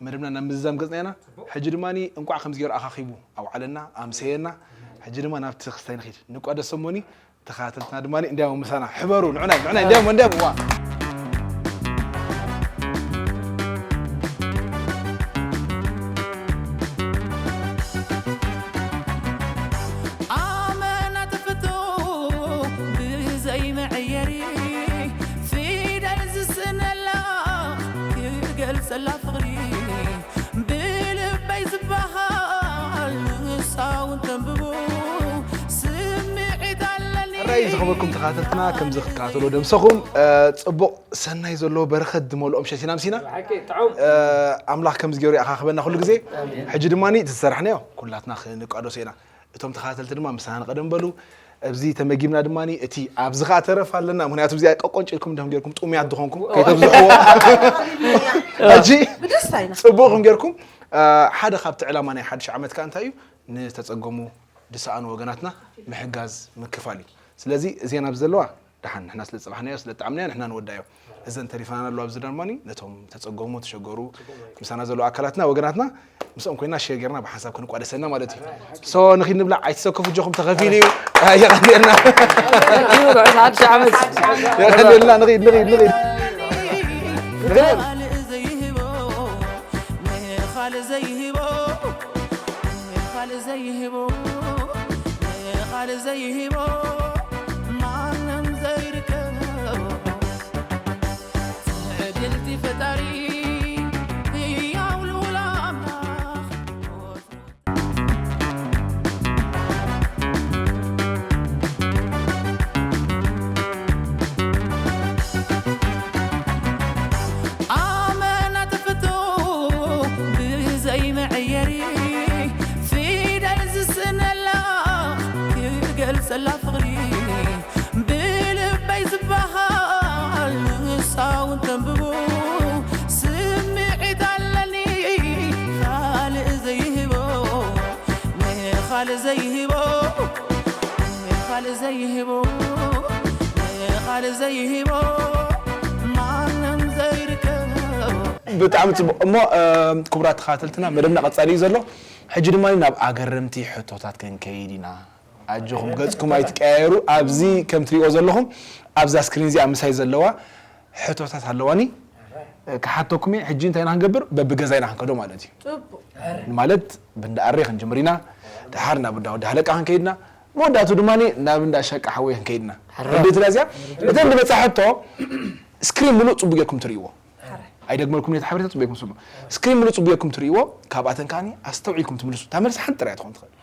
መደብና ናብ ምዝዛም ገፅና ኢና ሕጂ ድማ እንቋዕ ከምዚ ገይሩ ኣኻኺቡ ኣውዓለና ኣምሰየና ሕጂ ድማ ናብቲ ክስታይ ንኺድ ንቋደስ ሰሞኒ ተኸታተልትና ድማ እንዲያም ምሳና ሕበሩ ንዑናይ ንዑናይ እንዲያም እንዲያም ዋ ፍቕሪ ብልበይ ዝበሃል ንሳ እውን ተንብቡ ስምዒት ኣለኒ። ሕራይ ዝኸበርኩም ተኸታተልትና ከምዚ ክትከታተልዎ ደምሰኹም፣ እ፣ ጽቡቕ ሰናይ ዘለዎ በረኸት ዝመልኦ ምሸት ኢና ኣምሲና። እ፣ ኣምላኽ ከምዚ ገይሩ ይኣኻኽበና ኩሉ ግዜ። ሕጂ ድማ እቲ ዝሰራሕናዮ ኩላትና ክንቋደሶ ኢና። እቶም ተኸታተልቲ ድማ ምሳና ንቐደም በሉ። ኣብዚ ተመጊብና ድማ እቲ ኣብዚ ኸዓ ተረፍ ኣለና። ምኽንያቱ እዚኣ ቀቆንጭ ኢልኩም እንደም ጌርኩም ጥሙያት ዝኾንኩም ከይተብዝሕዎ። ሕጂ ብደስታ ኢና። ጽቡቕኩም ጌርኩም። እ፣ ሓደ ካብቲ ዕላማ ናይ ሓድሽ ዓመት ከኣ እንታይ እዩ? ንተጸገሙ ዝሰኣኑ ወገናትና ምሕጋዝ ምክፋል እዩ። ስለዚ እዚአን ኣብዚ ዘለዋ ደሓን ንሕና ስለ ዝጸባሕናዮ ስለ ዝጠዓምናዮ ንሕና ንወዳዮ። እዘን ተሪፈናና ኣለዋ ኣብዚ ድማ ነቶም ተጸገሙ ተሸገሩ ምሳና ዘለዉ ኣካላትና ወገናትና ምስኦም ኮይና ሼር ጌርና ብሓንሳብ ክንቋደሰና ማለት እዩ። ሶ ንኺድ ንብላዕ ኣይትሰከፉ እጆኹም ተኸፊሉ እዩ። የቐንየልና ይብሉ ሓድሽ ዓመት የቐንየልና ንኺድ ንኺድ ንኺድ ካልእ ዘይህቦ ንኻልእ ዘይህቦ ንኻልእ ዘይህቦ ንኻልእ ዘይህቦ ማንም ዘይርከቦ ትዕድልቲ ፈጣሪ ህያው ልኡል ኣምላኽ ኣመና ተፈቶ ብዘይ መዐየሪ ፊደል ዝስእነላ ክገልጸላ ፍቕሪ ብልበይ ዝበሃል ንሳ እውን ተንብቦ ስምዒት ኣለኒ ካልእ ዘይህቦ ንኻልእ ዘይህቦ ንኻልእ ዘይህቦ ንኻልእ ዘይህቦ ማንም ዘይርከቦ ብጣዕሚ ጽቡቕ እሞ እ፣ ክቡራት ተኸታተልትና መደብና ቀጻሊ እዩ ዘሎ። ሕጂ ድማ ናብ ኣገረምቲ ሕቶታት ክንከይድ ኢና። ኣጆኹም ገጽኩም ኣይትቀያየሩ። ኣብዚ ከም ትሪእዎ ዘለኹም ኣብዛ ስክሪን እዚኣ ምሳይ ዘለዋ ሕቶታት ኣለዋኒ። እ፣ ክሓተኩም እየ። ሕጂ እንታይ ኢና ክንገብር? በብገዛ ኢና ክንከዶ ማለት እዩ። ጽቡቕ። ማለት ብንዳ ኣሬ ክንጅምር ኢና። ድሓር ናብ እንዳ ወዲ ሃለቃ ክንከይድና። መወዳእቱ ድማ ናብ እንዳ ሸቃ ሓወይ ክንከይድና። እንዴት እዚኣ እተን ዝበፅሓ ሕቶ ስክሪን ምሉእ ጽቡቅ ጌርኩም ትርእይዎ። ኣይደግመልኩም ነቲ ሓበሬታ ጽቡቅ ጌርኩም ስምዑ። ስክሪን ምሉእ ጽቡቅ ጌርኩም ትርእይዎ። ካብኣተን ከዓኒ ኣስተውዒልኩም ትምልሱ። እታ መልሲ ሓንቲ ጥራይ ትኾን ትኽእል።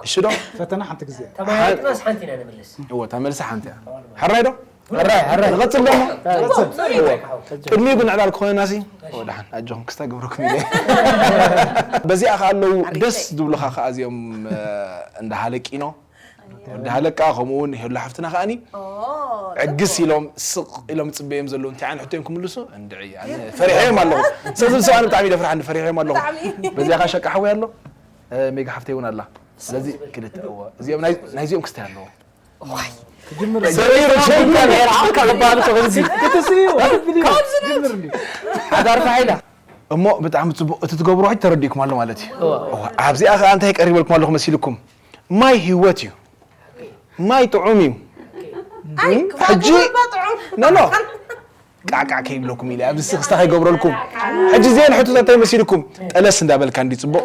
እሺ ዶ? ፈተና ሓንቲ ግዜ እያ። ተማሃሪትናስ ሓንቲ ኢና ንምልስ። እዎ እታ መልሲ ሓንቲ እያ። ሕራይ ዶ? ሕራይ ሕራይ ንቐጽል ደሞ? ቀጽል። እዎ። ቅድሚኡ ግን ዕላል ክኾነና ሲ? እዎ ደሓን ኣጆኹም ክስታ ገብረኩም ኢለ። በዚኣ ከኣ ኣለዉ ደስ ዝብሉኻ ከኣ እዚኦም እ፣ እንዳ ሃለቂኖ እንዳ ሃለቃ ከምኡ እውን ሄሉ ሓፍትና ከኣኒ ዕግስ ኢሎም ስቕ ኢሎም ጽበዮም ዘለዉ እንታይ ዓይነት ሕቶ እዮም ክምልሱ እንድዒ ኣነ ፈሪሐዮም ኣለኹ። ሰብ ዝሰኣኑ ብጣዕሚ ይደፍርሓኒ ፈሪሐዮም ኣለኹ። በዚኣ ከኣ ሸቃ ሓወይ ኣሎ እ፣ ሜጋ ሓፍተይ እውን ኣላ። ስለዚ ክልተ እዎ እዚኦም ናይ- ናይዚኦም ክስታይ ኣለዎ። ክጅምር ሰሚሩ ሸይካ ብሄር ዓካ ዝበሃል እኮ ከምዚ ክትስዩ ክትብል እዩ። ክጅምር እንዲ ሓዳር ፋሒዳ እሞ ብጣዕሚ ጽቡቕ እቲ ትገብሮ ሕጂ ተረዲእኩም ኣሎ ማለት እዩ። እዋ፣ ኣብዚኣ ከኣ እንታይ ቀሪበልኩም ኣለኹ መሲልኩም? ማይ ህይወት እዩ። ማይ ጥዑም እዩ። ኣይ ሕጂ ክፋትባ ጥዑም ኖ ኖ ቃዕቃዕ ከይብለኩም ኢለ ኣብዚ ስክስታ ከይገብረልኩም ሕጂ እዚአን ሕቶታት እንታይ መሲልኩም ጠለስ እንዳበልካ እንዲ ጽቡቕ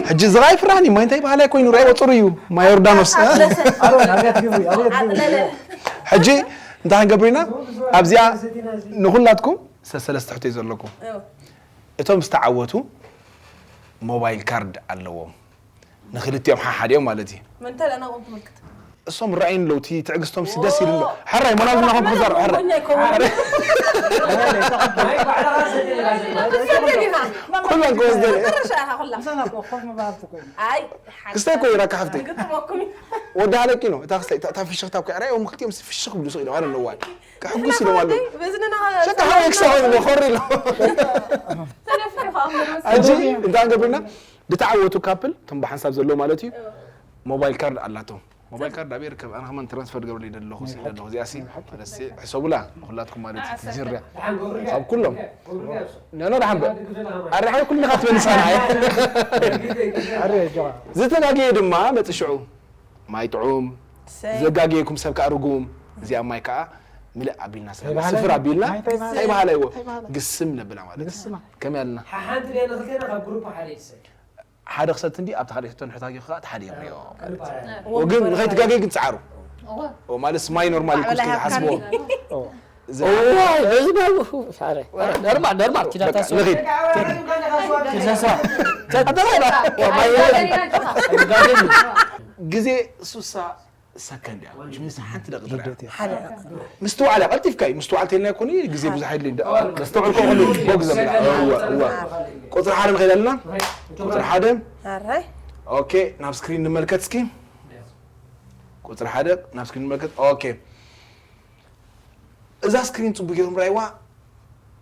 ሕጂ ዝኻ ይፍራህኒ ማይ እንታይ ባህላይ ኮይኑ ራይ ወፅሩ እዩ ማይ ዮርዳኖስ ኣሮን ኣብያት ግብሪ ኣብያት ግብሪ ኣጥለለ ሕጂ እንታይ ክንገብር ኢና ኣብዚኣ ንኹላትኩም ሰሰለስተ ሕቶ እዩ ዘለኩም እቶም ዝተዓወቱ ሞባይል ካርድ ኣለዎም ንክልቲኦም ሓሓዲኦም ማለት እዩ ምንታይ ለና ቁም ትምልክት እሶም ራእይን ለውቲ ትዕግስቶም ሲ ደስ ይብል እምበር። ሕራይ ሞራል ዝናኹም ክዛረብ ሕራይ ሞኛ ይከውን ኩለን ክወስደ መጨረሻ ኢኻ ኩላ ምሳና እኮ ኮፍ ምባልቲ ኮይኑ ኣይ ክስተ እኮ ይራካ ሓፍተይ ግጥመኩም ወዲ ሃለቂ ነው እታ ክስተ እታ ፍሽኽታ እኮ ሕራይ እሞ ክልቲኦም ሲ ፍሽኽ ብሉ ስቕ ኢሎም ኣለ ነዋል ክሕጉስ ኢሎም ኣለዉ በዝንና ሸቃ ሓወይ ክሳብ መኾሪ ኢሎም ተለፍሪ ኸኣ ሕጂ እንታይ ንገብርና ዝተዓወቱ ካፕል እቶም ብሓንሳብ ዘለዎ ማለት እዩ ሞባይል ካርድ ኣላቶም ሞባይል ካርድ ኣበይ ይርከብ ኣነ ከማን ትራንስፈር ገብርለይ ደለኹ ስለ ኣለኹ እዚኣ ሲ ማለት ሲ ሕሰቡላ ንኩላትኩም ማለት እዩ ትጅርያ ካብ ኩሎም ነኖ ደሓን በ ኣርሓ ኩልኻ ትመልሳና እየ ኣረ ጆ ዝተጋገየ ድማ መጽ ሽዑ ማይ ጥዑም ዘጋገየኩም ሰብ ከዓ ርጉም እዚኣ ማይ ከዓ ምልእ ኣቢልና ስፍር ኣቢልና እንታይ ባህላ ይዎ ግስም ነብላ ማለት ግስማ ከመይ ኣለና ሓንቲ ደ ንክልቴና ካብ ግሩፕ ሓደ ይሰድ ሓደ ክሰት እንዲ ኣብታ ካልእ ሕቶ ንሕታ ጌርካ እቲ ሓደ የብርዮ ግን ንኸይትጋገይ ግን ጸዓሩ ማለት ማይ ኖርማል ይኩስ ሓስቦ እዋይ፣ እዚ ነው። ኧረ፣ ኖርማል፣ ኖርማል፣ ኪዳን በቃ፣ ታስቦ። ንኺድ። ኪዳን ታስቦ። ግዜ ሱሳ ሰከንድ እያ። ምስ ሓንቲ ደቂቕ ጥራይ። ልደት እያ። ሓደ። ምስትውዓል እያ፣ ቀልጢፍካ እዩ። ምስትውዓል ተልና ይኮን እዩ፣ ግዜ ብዙሕ ኣይድልን። ኣስተውዕል ከሆኑ ቦግ ዘብላ። እዋ፣ እዋ። ቁጽሪ ሓደ ንኸይድ ኣለና። ቁጽሪ ሓደ። ኣራይ። ኦኬ፣ ናብ ስክሪን ንመልከት እስኪ። ቁጽሪ ሓደ ናብ ስክሪን ንመልከት። ኦኬ። እዛ ስክሪን ጽቡቅ ገይሮም ራይዋ።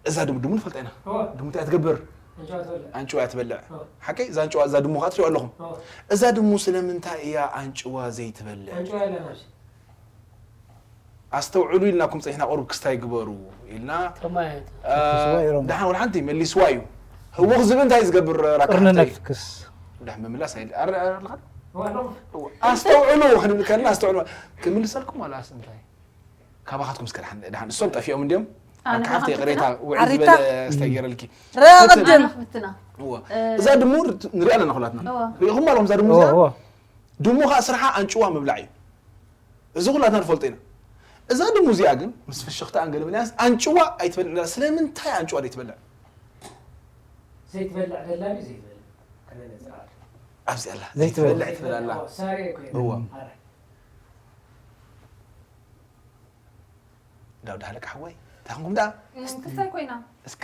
እዛ ድሙ፣ ድሙ ንፈልጣ ኢና። እወ። ድሙ እንታይ ትገብር? ኣንጭዋ ትበልዕ። ኣንጭዋ እያ ትበልዕ። እወ። ሓቀይ? እዛ ኣንጭዋ፣ እዛ ድሙ ከዓ ትሪኦ ኣለኹም። እወ። እዛ ድሙ ስለምንታይ እያ ኣንጭዋ ዘይትበልዕ? ኣንጭዋ የለን ኣብዚ። ኣስተውዕሉ ኢልናኩም ጸኒሕና፣ ቁሩብ ክስታይ ግበሩ ኢልና። ተማየት። እ፣ ስዋ ይሮም። ደሓን ወላ ሓንቲ መሊስዋ እዩ። ህውኽ ዝብል እንታይ ዝገብር ራካ ቅርኒ ሓንተይ? ነክስ። ደሓን ምምላስ ኣይል-፣ ኣረ-፣ ኣረ-፣ ኣለኻ? እወ፣ ኣለኹ። ኣስተውዕሉ ክንብል ከለና ኣስተውዕሉ። ክምልሰልኩም ዋላስ እንታይ? ካባኻትኩም እስከ ደሓን፣ ደሓን እሶም ጠፊኦም እንድዮም? ኣነ ኣካ ሓፍተይ ክፍትና? ይቕሬታ፣ ውዕል ኣሪታ። ዝበለ ስታይ ገይረልኪ። ርኣ ፍትን። ቅድም። ኣነ ክፍትና። እወ። እ፣ እዛ ድሙ ርት-፣ ንሪኣ ኣለና ኩላትና። እወ። ሪኢኹም ኣለኹም እዛ ድሙ እወ፣ እዚኣ? እወ። ድሙ ኸኣ ስርሓ ኣንጭዋ ምብላዕ እዩ። እዚ ኩላትና ንፈልጦ ኢና። እዛ ድሙ እዚኣ ግን ምስ ፍሽኽታኣን ገለ ምንያስ ኣንጭዋ ኣይትበልዕ። ስለምንታይ ኣንጭዋ ዘይትበልዕ? ዘይትበልዕ ደላ ድዩ ዘይትበልዕ? ከመይ ነፃ? ኣብዚ ኣላ። ዘይትበልዕ። ዘይትበልዕ ትብል ኣላ። እወ፣ ሳሪ እኮ እየ። እወ። ኣረ። ዳውድ ሃለቃ ሓወይ፣ እንታይ ኾንኩም ደኣ? እም፣ ክስታይ ኮይና። እስከ።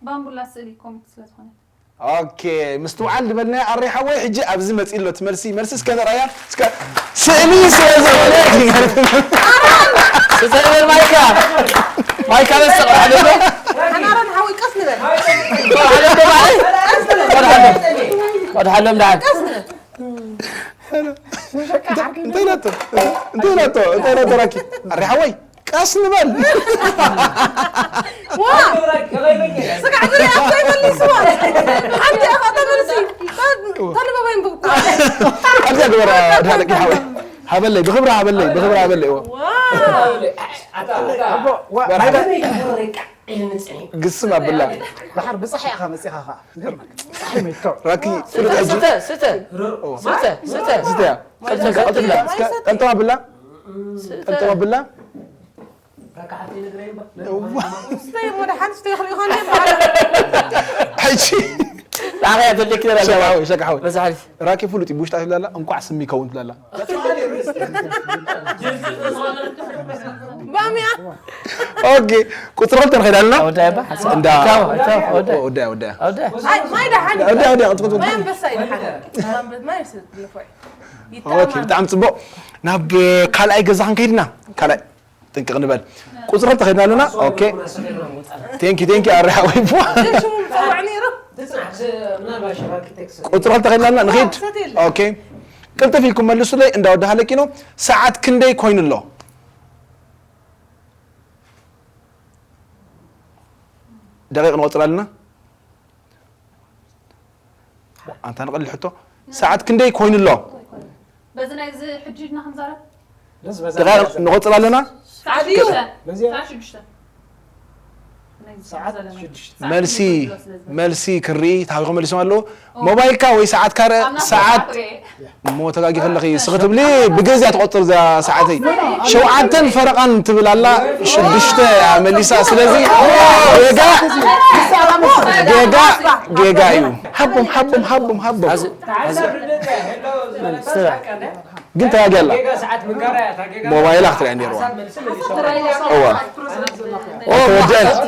ባምቡላ ስእሊ ኮሚክ ስለ ዝኾነት። ኦኬ፣ ምስትውዓል ዝበልናዮ ኣረይ ሓወይ፣ ሕጂ ኣብዚ መጺእ ኣሎ እቲ መልሲ። መልሲ እስከ ንርኣያ፣ እስከ ስእሊ ስለ ዝኾነ። ስተ በል ማይካ። ማይካ በስ ቆልዓ ደሎ። ሓናረን ሓወይ ቀስ ንበል። ቆልዓ ደሎ ማይ። ቆልዓ ደሎ። ቆልዓ ደሎ ደሓን። ቀስ ንበል። እንታይ ናቶ? እንታይ ናቶ? እንታይ ናቶ ራኪ? ኣረይ ሓወይ፣ ቀስ ንበል። ዋ! ስጋዕ ዝርያ እንታይ መሊስዋ? ሓንቲ ኢኻ ተመልሲ። ተልበበይ እምበር። ኣብዚኣ ግበራ፣ ድሓለቂ ሓወይ። ሃበለይ፣ ብኽብራ ሃበለይ፣ ብኽብራ ሃበለይ። እዎ። ዋ! ኣታ፣ ኣታ። ኣቦ፣ ዋ፣ መርሓባ። ግስም ኣብላ። ድሓር ብጻሕ ኢኻ መጺኻ ኸኣ። ዝገርመካ። ጻሕ መይቶ። ራኪ፣ ፍሉጥ ሕጂ። ስተ፣ ስተ። እዎ። ስተ፣ ስተ። ስተ እያ። ቀልጠም፣ ቀልጠም ብላ። እስከ ቀልጠም ኣብላ። ስተ። ቀልጠም ኣብላ። እዋ። ስተ እሞ ደሓን ስተ ይኽእል ይኾን ይበሃል። ሕጂ። ንዓኻ እያ ተደኪ ዘላ ሸቃ ሓወይ፣ ሸቃ ሓወይ። በዛ ሓሊፍ። ራኪ ፍሉጥ እዩ፣ ብውሽጣ ትብላላ፣ እንቋዕ ስሚ ይከውን ትብላላ። ባምያ። ኦኬ፣ ቁጽሪ ክልተ ንኸይድ ኣለና። ወዳይ ባ፣ ሓሳብ። እንዳ ቻው፣ ቻው፣ ወዳይ። ወዳይ፣ ወዳይ። ወዳይ። ኣይ፣ ማይ ደሓን። ወዳይ፣ ወዳይ፣ ቁጽሪ ክልተ። ማይ ኣንበሳ እዩ ደሓን። ማይ ስለ ዝለፈ። ኦኬ፣ ብጣዕሚ ጽቡቕ። ናብ ካልኣይ ገዛ ክንከይድ ኢና። ካልኣይ ጥንቅቕ ንበል። ቁጽሪ ክልተ ከይድና ኣለና። ኦኬ። ቴንኪ፣ ቴንኪ፣ ኣረ ሓወይ። ሽሙ ምጽዋዕ ነይሩ። ቁጽሪ ክልተ ከይድና ኣለና። ንኺድ። ኦኬ። ቅልጥፍ ኢልኩም መልሱለይ። እንዳ ወዲ ሃለቂኖ፣ ሰዓት ክንደይ ኮይኑ ኣሎ? ደቂቕ ንቆጽር ኣለና። ኣንታ ንቐልል ሕቶ፣ ሰዓት ክንደይ ኮይኑ ኣሎ? በዚ ናይ እዚ ሕጂ ድና ክንዛረብ? ደስ በዛ ደቂቕ ንቆጽር ኣለና። ሰዓት ሽዱሽተ። በዚኣ? ሰዓት ሽዱሽተ። ናይ እዚ ሰዓት ዘለና። ሽዱሽተ። ሰዓት መልሲ፣ ክንደይ ኮይኑ ኣሎ ስለ ዝብል። መልሲ ክርኢ፣ ታቢኹም መሊሶም ኣለዉ። ኦ። ሞባይልካ ወይ ሰዓትካ ርእ፣ ኣብ ናትካ ሰዓት ሰዓት ርእ። እሞ ተጋጊ ከለኺ፣ እስኺ ትብሊ፣ ብግዜ ትቆጽር እዛ ሰዓተይ። ሸውዓተን ፈረቓን ትብል ኣላ፣ ሽዱሽተ እያ መሊሳ። ስለዚ ጌጋ፣ ጌጋ፣ ጌጋ እዩ። ሃቦም፣ ሃቦም፣ ሃቦም፣ ሃቦም። ግን ተጋጊ ኣላ። ሞባይላ ክትሪኣ ነይርዋ። እዋ። ኦ፣ ተወደአት።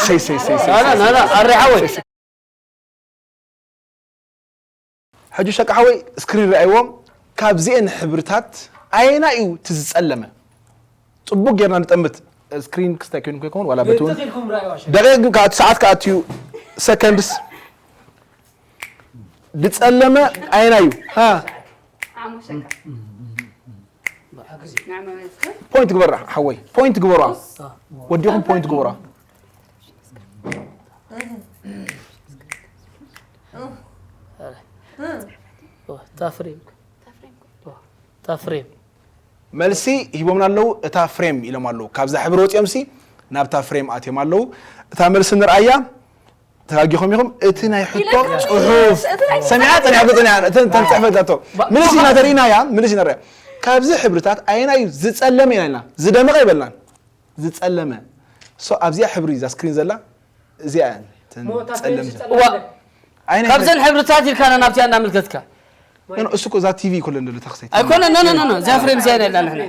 ሰይ፣ ሰይ፣ ሰይ፣ ሰይ፣ ናና፣ ሰይ፣ ናና፣ ሰይ። ኣሪ ሓወይ። ሕጂ ሸቃ ሓወይ ስክሪን ረኣይዎም። ካብዚኤን ሕብርታት ኣየና እዩ እቲ ዝጸለመ? ጽቡቅ ጌርና ንጠምት። ስክሪን ክስታይ ኮይኑ ከይከውን ዋላ በትውን። ብትኽ ኢልኩም ረኣይዋ ሸቃ። ደቂቕ ግን ከኣቱ፣ ሰዓት ከኣቱ እዩ። ሰከንድስ። ዝጸለመ ኣየና እዩ? ሃ? ዓሞ ሸቃ። ንዓማ ማለት ፖይንት ግበራ ሓወይ። ፖይንት ግበራ። ወዲኹም ፖይንት ግበራ። ታፍሬም። ታፍሬም። መልሲ ሂቦምና ኣለዉ። እታ ፍሬም ኢሎም ኣለዉ። ካብዛ ሕብሪ ወፂኦም ሲ ናብታ ፍሬም ኣትዮም ኣለዉ። እታ መልሲ ንርኣያ። ተጋጊኹም ኢኹም። እቲ ናይ ሕቶ ኢለካ ጽሑፍ። እቲ ናይ ሰሚዓ፣ ጸኒሓ፣ ጸኒሓ። እተን፣ እተን ጽሕፈት ኣቶ። ባ-፣ ምልስ ኢና ተሪእናያ፣ ምልስ ኢና ሪኣ። ካብዚ ሕብርታት ኣየናይ እዩ ዝጸለመ ኢና ኢልና? ዝደመቐ ይበልናን። ዝጸለመ። So ኣብዚኣ ሕብሪ እዛ ስክሪን ዘላ እዚኣ እየን። እተን ሞታ ጸለምቲ። ዋ ኣይነ ካብዘን ሕብርታት ኢልካና ናብቲኣ እናመልከትካ እሱ እኮ እዛ ቲቪ ኩለን ዘሎ ተኽሰይት። ኣይኮነ ኖ ኖ ኖ እዚኣ ፍሬም እዚኣ ነላ ንሕና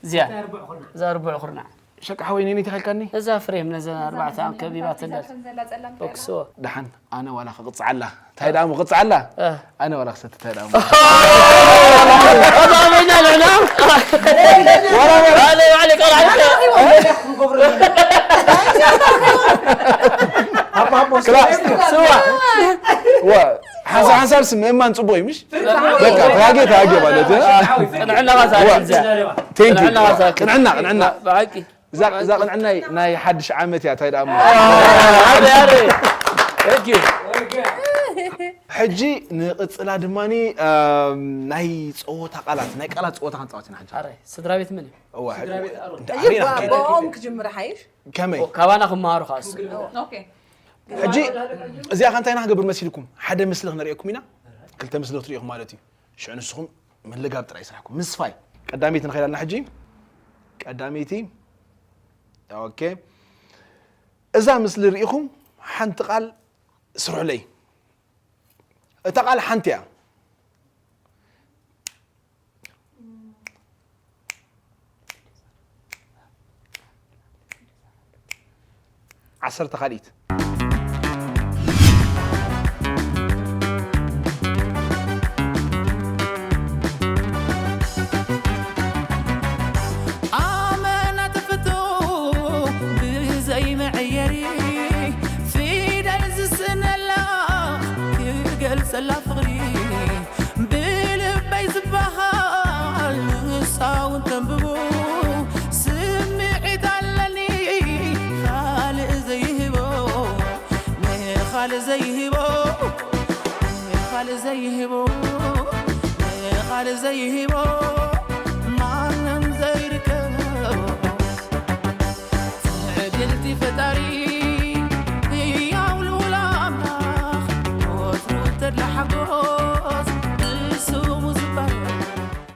እዚኣ ርቡዕ ኩርና እዛ ርቡዕ ኩርና ሸቃ ሓወይ ነኒ ተኸልካኒ። እዛ ፍሬም ነዛ ኣርባዕተ ከቢባትላ ከም ዘላ ጸላም ኦክስዎ ደሓን ኣነ ዋላ ክቕጽዓላ እንታይ ደኣ ምቕጽዓላ እ። ኣነ ዋላ ክሰቲ እንታይ ደኣ ኣባበይና ንሕና ኣለ ባዕለ ቆልዓ ክንገብሮ ክላስ ስዋ ዋ ሓንሳብ ሓንሳብ ስምእማን ጽቡቅ እዩ ምሽ በቃ ተጋጌ ተጋጌ ማለት እዩ። ቅንዕናኻ ሳለ እዚኣ Thank you ቅንዕናኻ ሳለ ቅንዕና ቅንዕና ብሓቂ እዛ እዛ ቅንዕና ናይ ሓድሽ ዓመት እያ እንታይ ደኣ እሞ ኣረ ኣረ Thank you ሕጂ ንቕጽላ ድማኒ ኣም፣ ናይ ጸወታ ቃላት ናይ ቃላት ጸወታ ክንጻወት ኢና ሕጂ ኣረ ስድራ ቤት ምን እዩ እዋ ስድራ ቤት ኣሮን። እንዳ ዓሪና ከይደ ብኦም ክጅምር ሓይሽ ከመይ ካባና ክመሃሩ ከኣሱ ኦኬ ሕጂ እዚኣ ከ እንታይ ኢና ክገብር መሲልኩም ሓደ ምስሊ ክነርእየኩም ኢና ክልተ ምስሊ ክትርእኹም ማለት እዩ ሽዑ ንስኹም ምልጋብ ጥራይ ስራሕኩም ምስፋይ ቀዳመይቲ ንኸይዳልና ሕጂ ቀዳመይቲ ኦኬ እዛ ምስሊ ርኢኹም ሓንቲ ቃል ስርሑለይ እታ ቃል ሓንቲ እያ ዓሰርተ ካልኢት ኣመና ተፈቶ ብዘይ መዐየሪ ፊደል ዝስእነላ ክገልጸላ ፍቕሪ ብልበይ ዝበሃል ንሳ እውን ተንብቦ ስምዒት ኣለኒ ካልእ ዘይህቦ ንኻልእ ዘይህቦ ንኻልእ ዘይህቦ ንኻልእ ዘይህቦ